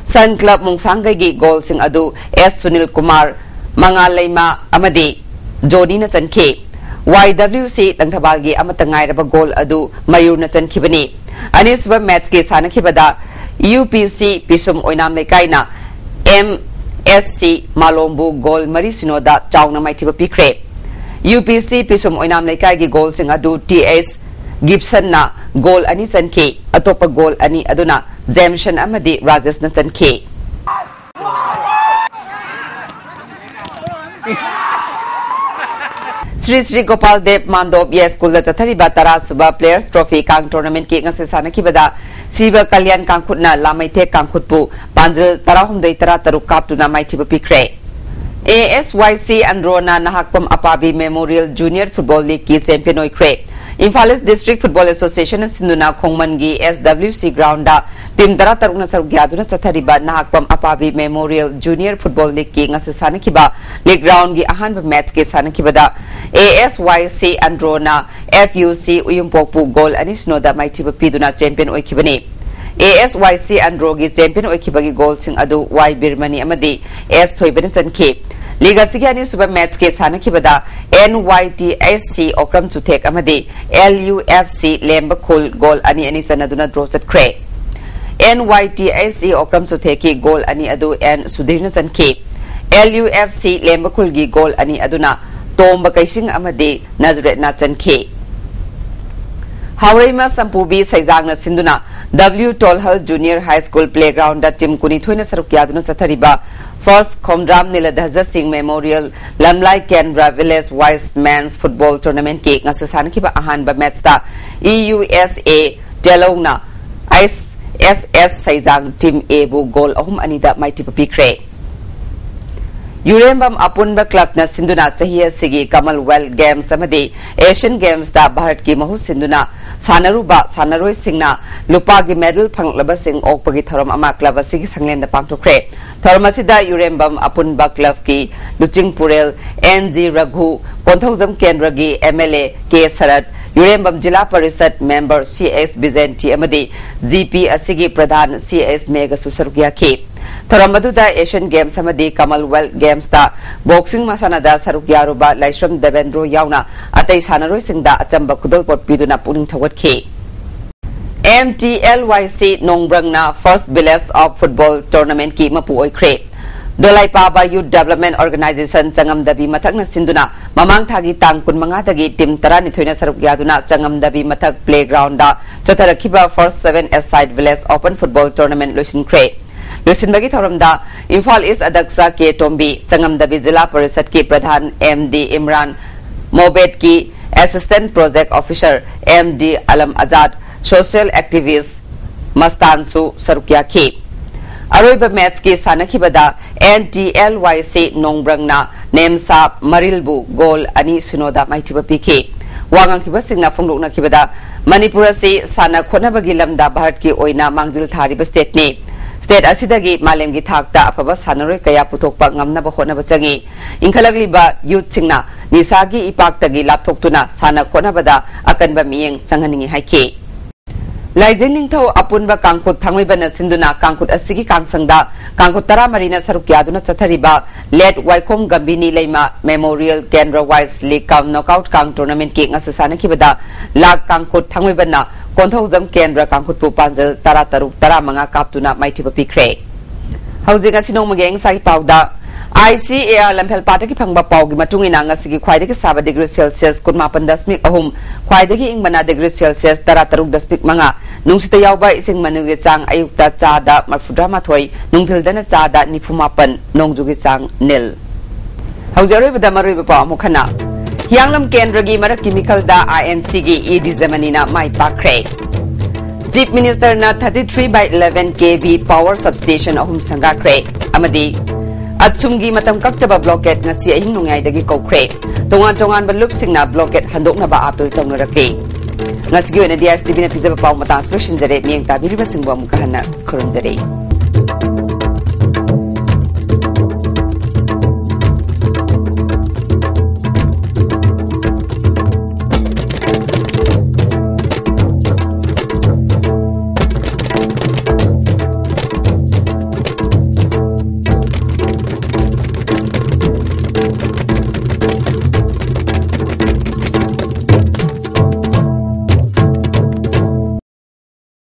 ꯁꯟ ꯀ꯭ꯂꯕ ꯃꯣꯡꯁꯥꯡꯒꯩꯒꯤ ꯒꯣꯜꯁꯤꯡ ꯑꯗꯨ ꯑꯦꯁ ꯁꯨꯅꯤꯜ ꯀꯨꯃꯥꯔ, ꯃꯉꯥꯜ ꯂꯩꯃ ꯑꯃꯗꯤ ꯖꯣꯅꯤꯅ ꯆꯟꯈꯤ꯫ ꯋꯥꯏ ꯗꯕ꯭ꯂꯤꯎ ꯁꯤ ꯂꯪꯊꯕꯥꯜꯒꯤ ꯑꯃꯠꯇ ꯉꯥꯏꯔꯕ ꯒꯣꯜ ꯑꯗꯨ ꯃꯌꯨꯔꯅ ꯆꯟꯈꯤꯕꯅꯤ꯫ ꯑꯅꯤꯁꯨꯕ ꯃꯦꯆꯀꯤ ꯁꯥꯟꯅꯈꯤꯕꯗ ꯌꯨ ꯄꯤ ꯁꯤ ꯄꯤꯁꯨꯝ ꯑꯣꯏꯅꯥꯝ ꯂꯩꯀꯥꯏꯅ ꯑꯦꯝ ꯑꯦꯁ ꯁꯤ ꯃꯥꯂꯣꯝꯕꯨ ꯒꯣꯜ ꯃꯔꯤ ꯁꯤꯅꯣꯗ ꯆꯥꯎꯅ ꯃꯥꯏꯊꯤꯕ ꯄꯤꯈ꯭ꯔꯦ꯫ ꯌꯨ ꯄꯤ ꯁꯤ ꯄꯤꯁꯨꯝ ꯑꯣꯏꯅꯥꯝ ꯂꯩꯀꯥꯏꯒꯤ ꯒꯣꯜꯁꯤꯡ ꯑꯗꯨ ꯇꯤ ꯑꯦꯁ ꯒꯤꯞꯁꯟꯅ ꯒꯣꯜ ꯑꯅꯤ ꯆꯟꯈꯤ꯫ ꯑꯇꯣꯞꯄ ꯒꯣꯜ ꯑꯅꯤ ꯑꯗꯨꯅ ꯖꯦꯝꯁꯟ ꯑꯃꯗꯤ ꯔꯥꯖꯦꯁꯅ ꯆꯟꯈꯤ꯫ ꯁ꯭ꯔꯤ ꯁ꯭ꯔꯤ ꯒꯣꯄꯥꯜ ꯗꯦꯕ ꯃꯥꯟꯗꯣꯞ ꯌꯥꯏ ꯁ꯭ꯀꯨꯜꯗ ꯆꯠꯊꯔꯤꯕ ꯇꯔꯥ ꯁꯨꯕ Players Trophy ꯀꯥꯡ tournamentꯀꯤ ꯉꯁꯤ ꯁꯥꯟꯅꯈꯤꯕꯗ ꯁꯤꯕ ꯀꯜꯌꯥꯟ ꯀꯥꯡꯈꯨꯠꯅ ꯂꯥꯃꯩꯊꯦꯛ ꯀꯥꯡꯈꯨꯠꯄꯨ ꯄꯥꯟꯖꯜ ꯇꯔꯥꯍꯨꯝꯗꯣꯏ ꯇꯔꯥ ꯇꯔꯨꯛ ꯀꯥꯞꯇꯨꯅ ꯃꯥꯏꯊꯤꯕ ꯄꯤꯈ꯭ꯔꯦ꯫ ASYC ꯑꯟꯗ꯭ꯔꯣꯅ Nahakpam ꯑꯄꯥꯕꯤ Memorial Junior Football Leagueꯀꯤ champion ꯑꯣꯏꯈ꯭ꯔꯦ꯫ ꯏꯝꯐꯥꯜ East District Football Associationꯅ ꯁꯤꯟꯗꯨꯅ ꯈꯣꯡꯃꯟꯒꯤ SWC groundꯗ team ꯇꯔꯥ ꯇꯔꯨꯛꯅ ꯁꯔꯨꯛ ꯌꯥꯗꯨꯅ ꯆꯠꯊꯔꯤꯕ ꯅꯍꯥꯛꯄꯝ ꯑꯄꯥꯕꯤ Memorial Junior Football Leagueꯀꯤ ꯉꯁꯤ ꯁꯥꯟꯅꯈꯤꯕ league roundꯒꯤ ꯑꯍꯥꯟꯕ matchꯀꯤ ꯁꯥꯟꯅꯈꯤꯕꯗ ASYC ꯑꯟꯗ꯭ꯔꯣꯅ FUC ꯎꯌꯨꯝꯄꯣꯛꯄꯨ goal ꯑꯅꯤ ꯁꯤꯅꯣꯗ ꯃꯥꯏꯊꯤꯕ ꯄꯤꯗꯨꯅ champion ꯑꯣꯏꯈꯤꯕꯅꯤ꯫ ASYC ꯑꯟꯗ꯭ꯔꯣꯒꯤ champion ꯑꯣꯏꯈꯤꯕꯒꯤ goalꯁꯤꯡ ꯑꯗꯨ ꯋꯥꯏ ꯕꯤꯔꯃꯅꯤ ꯑꯃꯗꯤ ꯑꯦꯁ ꯊꯣꯏꯕꯅ ꯆꯟꯈꯤ꯫ League ꯑꯁꯤꯒꯤ ꯑꯅꯤꯁꯨꯕ matchꯀꯤ ꯁꯥꯟꯅꯈꯤꯕꯗ NYTHC ꯑꯣꯀ꯭ꯔꯝ ꯆꯨꯊꯦꯛ ꯑꯃꯗꯤ LUFC ꯂꯦꯝꯕꯈꯨꯜ goal ꯑꯅꯤ ꯑꯅꯤ ꯆꯟꯅꯗꯨꯅ draw ꯆꯠꯈ꯭ꯔꯦ꯫ NYTHC ꯑꯣꯀ꯭ꯔꯝ ꯆꯨꯊꯦꯛꯀꯤ goal ꯑꯅꯤ ꯑꯗꯨ N ꯁꯨꯙꯤꯔꯅ ꯆꯟꯈꯤ꯫ LUFC ꯂꯦꯝꯕꯈꯨꯜꯒꯤ goal ꯑꯅꯤ ꯑꯗꯨꯅ ꯇꯣꯝꯕ ꯀꯩꯁꯤꯡ ꯑꯃꯗꯤ ꯅꯖꯔꯦꯠꯅ ꯆꯟꯈꯤ꯫ ꯍꯥꯎꯔꯩꯃ ꯁꯝꯄꯨꯕꯤ ꯁꯩꯖꯥꯡꯅ ꯁꯤꯟꯗꯨꯅ W ꯇꯣꯜꯍꯜ Junior High School playgroundꯗ team ꯀꯨꯟꯅꯤꯊꯣꯏꯅ ꯁꯔꯨꯛ ꯌꯥꯗꯨꯅ ꯆꯠꯊꯔꯤꯕ First ꯈꯣꯝꯗ꯭ꯔꯥꯝ ꯅꯤꯂꯙꯖ ꯁꯤꯡ Memorial ꯂꯝꯂꯥꯏ ꯀꯦꯟꯗ꯭ꯔ Village Wise Men's Football Tournamentꯀꯤ ꯉꯁꯤ ꯁꯥꯟꯅꯈꯤꯕ ꯑꯍꯥꯟꯕ matchꯇ EUSA ꯇꯦꯂꯧꯅ ꯑꯦꯁ ꯑꯦꯁ ꯁꯩꯖꯥꯡ team Aꯕꯨ goal ꯑꯍꯨꯝ ꯑꯅꯤꯗ ꯃꯥꯏꯊꯤꯕ ꯄꯤꯈ꯭ꯔꯦ꯫ ꯌꯨꯔꯦꯝꯕꯝ ꯑꯄꯨꯟꯕ clubꯅ ꯁꯤꯟꯗꯨꯅ ꯆꯍꯤ ꯑꯁꯤꯒꯤ Commonwealth Games ꯑꯃꯗꯤ Asian Gamesꯇ ꯚꯥꯔꯠꯀꯤ ꯃꯍꯨꯠ ꯁꯤꯟꯗꯨꯅ ꯁꯥꯟꯅꯔꯨꯕ ꯁꯥꯟꯅꯔꯣꯏꯁꯤꯡꯅ ꯂꯨꯄꯥꯒꯤ medal ꯐꯪꯂꯛꯂꯕꯁꯤꯡ ꯑꯣꯛꯄꯒꯤ ꯊꯧꯔꯝ ꯑꯃ club ꯑꯁꯤꯒꯤ ꯁꯪꯂꯦꯟꯗ ꯄꯥꯡꯊꯣꯛꯈ꯭ꯔꯦ꯫ ꯊꯧꯔꯝ ꯑꯁꯤꯗ ꯌꯨꯔꯦꯝꯕꯝ ꯑꯄꯨꯟꯕ clubꯀꯤ ꯂꯨꯆꯤꯡꯄꯨꯔꯦꯜ N G ꯔꯘꯨ, ꯀꯣꯟꯊꯧꯖꯝ ꯀꯦꯟꯗ꯭ꯔꯒꯤ MLA K ꯁꯔꯠ, ꯌꯨꯔꯦꯝꯕꯝ ꯖꯤꯂꯥ ꯄꯔꯤꯁꯠ member C S ꯕꯤꯖꯦꯟꯇꯤ ꯑꯃꯗꯤ GP ꯑꯁꯤꯒꯤ ꯄ꯭ꯔꯙꯥꯟ C S ꯃꯦꯘꯁꯨ ꯁꯔꯨꯛ ꯌꯥꯈꯤ꯫ ꯊꯧꯔꯝ ꯑꯗꯨꯗ Asian Games ꯑꯃꯗꯤ Commonwealth Gamesꯇ boxing ꯃꯁꯥꯟꯅꯗ ꯁꯔꯨꯛ ꯌꯥꯔꯨꯕ ꯂꯥꯏꯁ꯭ꯔꯝ ꯗꯦꯕꯦꯟꯗ꯭ꯔꯣ ꯌꯥꯎꯅ ꯑꯇꯩ ꯁꯥꯟꯅꯔꯣꯏꯁꯤꯡꯗ ꯑꯆꯝꯕ ꯈꯨꯗꯣꯜꯄꯣꯠ ꯄꯤꯗꯨꯅ ꯄꯨꯛꯅꯤꯡ ꯊꯧꯒꯠꯈꯤ꯫ MTLYC ꯅꯣꯡꯕ꯭ꯔꯪꯅ First Village of Football Tournamentꯀꯤ ꯃꯄꯨ ꯑꯣꯏꯈ꯭ꯔꯦ꯫ ꯗꯣꯂꯥꯏꯄꯥꯕ Youth Development Organisation ꯆꯉꯝꯗꯕꯤ ꯃꯊꯛꯅ ꯁꯤꯟꯗꯨꯅ ꯃꯃꯥꯡ ꯊꯥꯒꯤ ꯇꯥꯡ ꯀꯨꯟꯃꯉꯥꯗꯒꯤ team ꯇꯔꯥꯅꯤꯊꯣꯏꯅ ꯁꯔꯨꯛ ꯌꯥꯗꯨꯅ ꯆꯉꯝꯗꯕꯤ ꯃꯊꯛ playgroundꯗ ꯆꯠꯊꯔꯛꯈꯤꯕ First Seven Aside Village Open Football Tournament ꯂꯣꯏꯁꯤꯟꯈ꯭ꯔꯦ꯫ ꯂꯣꯏꯁꯤꯟꯕꯒꯤ ꯊꯧꯔꯝꯗ ꯏꯝꯐꯥꯜ East ꯑꯗꯛꯁ ꯀꯦ ꯇꯣꯝꯕꯤ, ꯆꯉꯝꯗꯕꯤ ꯖꯤꯂꯥ ꯄꯔꯤꯁꯠꯀꯤ ꯄ꯭ꯔꯙꯥꯟ M D Imran, ꯃꯣꯕꯦꯠꯀꯤ Assistant Project Officer M D Alam Azad, social activist ꯃꯁꯇꯥꯟꯁꯨ ꯁꯔꯨꯛ ꯌꯥꯈꯤ꯫ ꯑꯔꯣꯏꯕ ꯃꯦꯆꯀꯤ ꯁꯥꯟꯅꯈꯤꯕꯗ N T L Y C ꯅꯣꯡꯕ꯭ꯔꯪꯅ ꯅꯦꯝꯁꯥ ꯃꯔꯤꯜꯕꯨ ꯒꯣꯜ ꯑꯅꯤ ꯁꯤꯅꯣꯗ ꯃꯥꯏꯊꯤꯕ ꯄꯤꯈꯤ꯫ ꯋꯥ ꯉꯥꯡꯈꯤꯕꯁꯤꯡꯅ ꯐꯣꯡꯗꯣꯛꯅꯈꯤꯕꯗ, ꯃꯅꯤꯄꯨꯔ ꯑꯁꯤ ꯁꯥꯟꯅ ꯈꯣꯠꯅꯕꯒꯤ ꯂꯝꯗ ꯚꯥꯔꯠꯀꯤ ꯑꯣꯏꯅ ꯃꯥꯡꯖꯤꯜ ꯊꯥꯔꯤꯕ ꯁ꯭ꯇꯦꯠꯅꯤ꯫ ꯁ꯭ꯇꯦꯠ ꯑꯁꯤꯗꯒꯤ ꯃꯥꯂꯦꯝꯒꯤ ꯊꯥꯛꯇ ꯑꯐꯕ ꯁꯥꯟꯅꯔꯣꯏ ꯀꯌꯥ ꯄꯨꯊꯣꯛꯄ ꯉꯝꯅꯕ ꯍꯣꯠꯅꯕ ꯆꯪꯏ꯫ ꯏꯟꯈꯠꯂꯛꯂꯤꯕ ꯌꯨꯠꯁꯤꯡꯅ ꯅꯤꯁꯥꯒꯤ ꯏꯄꯥꯛꯇꯒꯤ ꯂꯥꯞꯊꯣꯛꯇꯨꯅ ꯁꯥꯟꯅ ꯈꯣꯠꯅꯕꯗ ꯑꯀꯟꯕ ꯃꯤꯠꯌꯦꯡ ꯆꯪꯍꯟꯅꯤꯡꯏ ꯍꯥꯏꯈꯤ꯫ ꯂꯥꯏꯖꯤꯡ ꯅꯤꯡꯊꯧ ꯑꯄꯨꯟꯕ ꯀꯥꯡꯈꯨꯠ ꯊꯥꯡꯃꯩꯕꯟꯅ ꯁꯤꯟꯗꯨꯅ ꯀꯥꯡꯈꯨꯠ ꯑꯁꯤꯒꯤ ꯀꯥꯡꯁꯪꯗ ꯀꯥꯡꯈꯨꯠ ꯇꯔꯥꯃꯔꯤꯅ ꯁꯔꯨꯛ ꯌꯥꯗꯨꯅ ꯆꯠꯊꯔꯤꯕ ꯂꯦꯠ ꯋꯥꯏꯈꯣꯝ ꯒꯝꯚꯤꯅꯤ ꯂꯩꯃ ꯃꯦꯃꯣꯔꯤꯌꯦꯜ ꯀꯦꯟꯗ꯭ꯔ ꯋꯥꯏꯁ ꯂꯤꯒ ꯀꯝ ꯅꯣꯛꯑꯥꯎꯠ ꯀꯥꯡ ꯇꯣꯔꯅꯥꯃꯦꯟꯠꯀꯤ ꯉꯁꯤ ꯁꯥꯟꯅꯈꯤꯕꯗ ꯂꯥꯛ ꯀꯥꯡꯈꯨꯠ ꯊꯥꯡꯃꯩꯕꯟꯅ ꯀꯣꯟꯊꯧꯖꯝ ꯀꯦꯟꯗ꯭ꯔ ꯀꯥꯡꯈꯨꯠꯄꯨ ꯄꯥꯟꯖꯜ ꯇꯔꯥ ꯇꯔꯨꯛ, ꯇꯔꯥ ꯃꯉꯥ ꯀꯥꯞꯇꯨꯅ ꯃꯥꯏꯊꯤꯕ ꯄꯤꯈ꯭ꯔꯦ꯫ ꯍꯧꯖꯤꯛ ꯉꯁꯤ ꯅꯣꯡꯃꯒꯤ ꯑꯌꯤꯡ ꯑꯁꯥꯒꯤ ꯄꯥꯎꯗ, I C A R ꯂꯝꯐꯦꯜꯄꯥꯠꯇꯒꯤ ꯐꯪꯕ ꯄꯥꯎꯒꯤ ꯃꯇꯨꯡ ꯏꯟꯅ ꯉꯁꯤꯒꯤ ꯈ꯭ꯋꯥꯏꯗꯒꯤ ꯁꯥꯕ ꯗꯤꯒ꯭ꯔꯤ ꯁꯦꯜꯁꯤꯌꯁ ꯀꯨꯟꯃꯥꯄꯟ ꯗꯁꯃꯤꯛ ꯑꯍꯨꯝ, ꯈ꯭ꯋꯥꯏꯗꯒꯤ ꯏꯪꯕꯅ ꯗꯤꯒ꯭ꯔꯤ ꯁꯦꯜꯁꯤꯌꯁ ꯇꯔꯥ ꯇꯔꯨꯛ ꯗꯁꯃꯤꯛ ꯃꯉꯥ, ꯅꯨꯡꯁꯤꯠꯇ ꯌꯥꯎꯕ ꯏꯁꯤꯡ ꯃꯅꯤꯜꯒꯤ ꯆꯥꯡ ꯑꯌꯨꯛꯇ ꯆꯥꯗ ꯃꯔꯐꯨꯇꯔꯥ ꯃꯥꯊꯣꯏ, ꯅꯨꯡꯊꯤꯜꯗꯅ ꯆꯥꯗ ꯅꯤꯐꯨ ꯃꯥꯄꯟ, ꯅꯣꯡꯖꯨꯒꯤ ꯆꯥꯡ ꯅꯤꯜ꯫ ꯍꯧꯖꯤꯛ ꯑꯔꯣꯏꯕꯗ ꯃꯔꯨꯑꯣꯏꯕ ꯄꯥꯎ ꯑꯃꯨꯛ ꯍꯟꯅ꯫ ꯍꯤꯌꯥꯡꯂꯝ ꯀꯦꯟꯗ꯭ꯔꯒꯤ ꯃꯔꯛꯀꯤ ꯃꯤꯈꯜꯗ I N C ꯒꯤ ꯏ ꯗꯤꯖꯃꯅꯤꯅ ꯃꯥꯏ ꯄꯥꯛꯈ꯭ꯔꯦ꯫ Chief Minister ꯅ thirty three by eleven K V power substation ꯑꯍꯨꯝ ꯁꯪꯒꯥꯈ꯭ꯔꯦ ꯑꯃꯗꯤ ꯑꯠꯁꯨꯝꯒꯤ ꯃꯇꯝ ꯀꯛꯇꯕ blockade ꯉꯁꯤ ꯑꯍꯤꯡ ꯅꯣꯡꯌꯥꯏꯗꯒꯤ ꯀꯧꯈ꯭ꯔꯦ꯫ ꯇꯣꯉꯥꯟ ꯇꯣꯉꯥꯟꯕ ꯂꯨꯞꯁꯤꯡꯅ blockade ꯍꯟꯗꯣꯛꯅꯕ appeal ꯇꯧꯅꯔꯛꯂꯤ꯫ ꯉꯁꯤꯒꯤ ꯑꯣꯏꯅꯗꯤ I S T V ꯅ ꯄꯤꯖꯕ ꯄꯥꯎ ꯃꯇꯥꯡ ꯑꯁꯤꯗ ꯂꯣꯏꯁꯤꯟꯖꯔꯦ꯫ ꯃꯤꯠꯌꯦꯡ ꯇꯥꯕꯤꯔꯤꯕꯁꯤꯡꯕꯨ ꯑꯃꯨꯛꯀ ꯍꯟꯅ ꯈꯨꯔꯨꯝꯖꯔꯤ꯫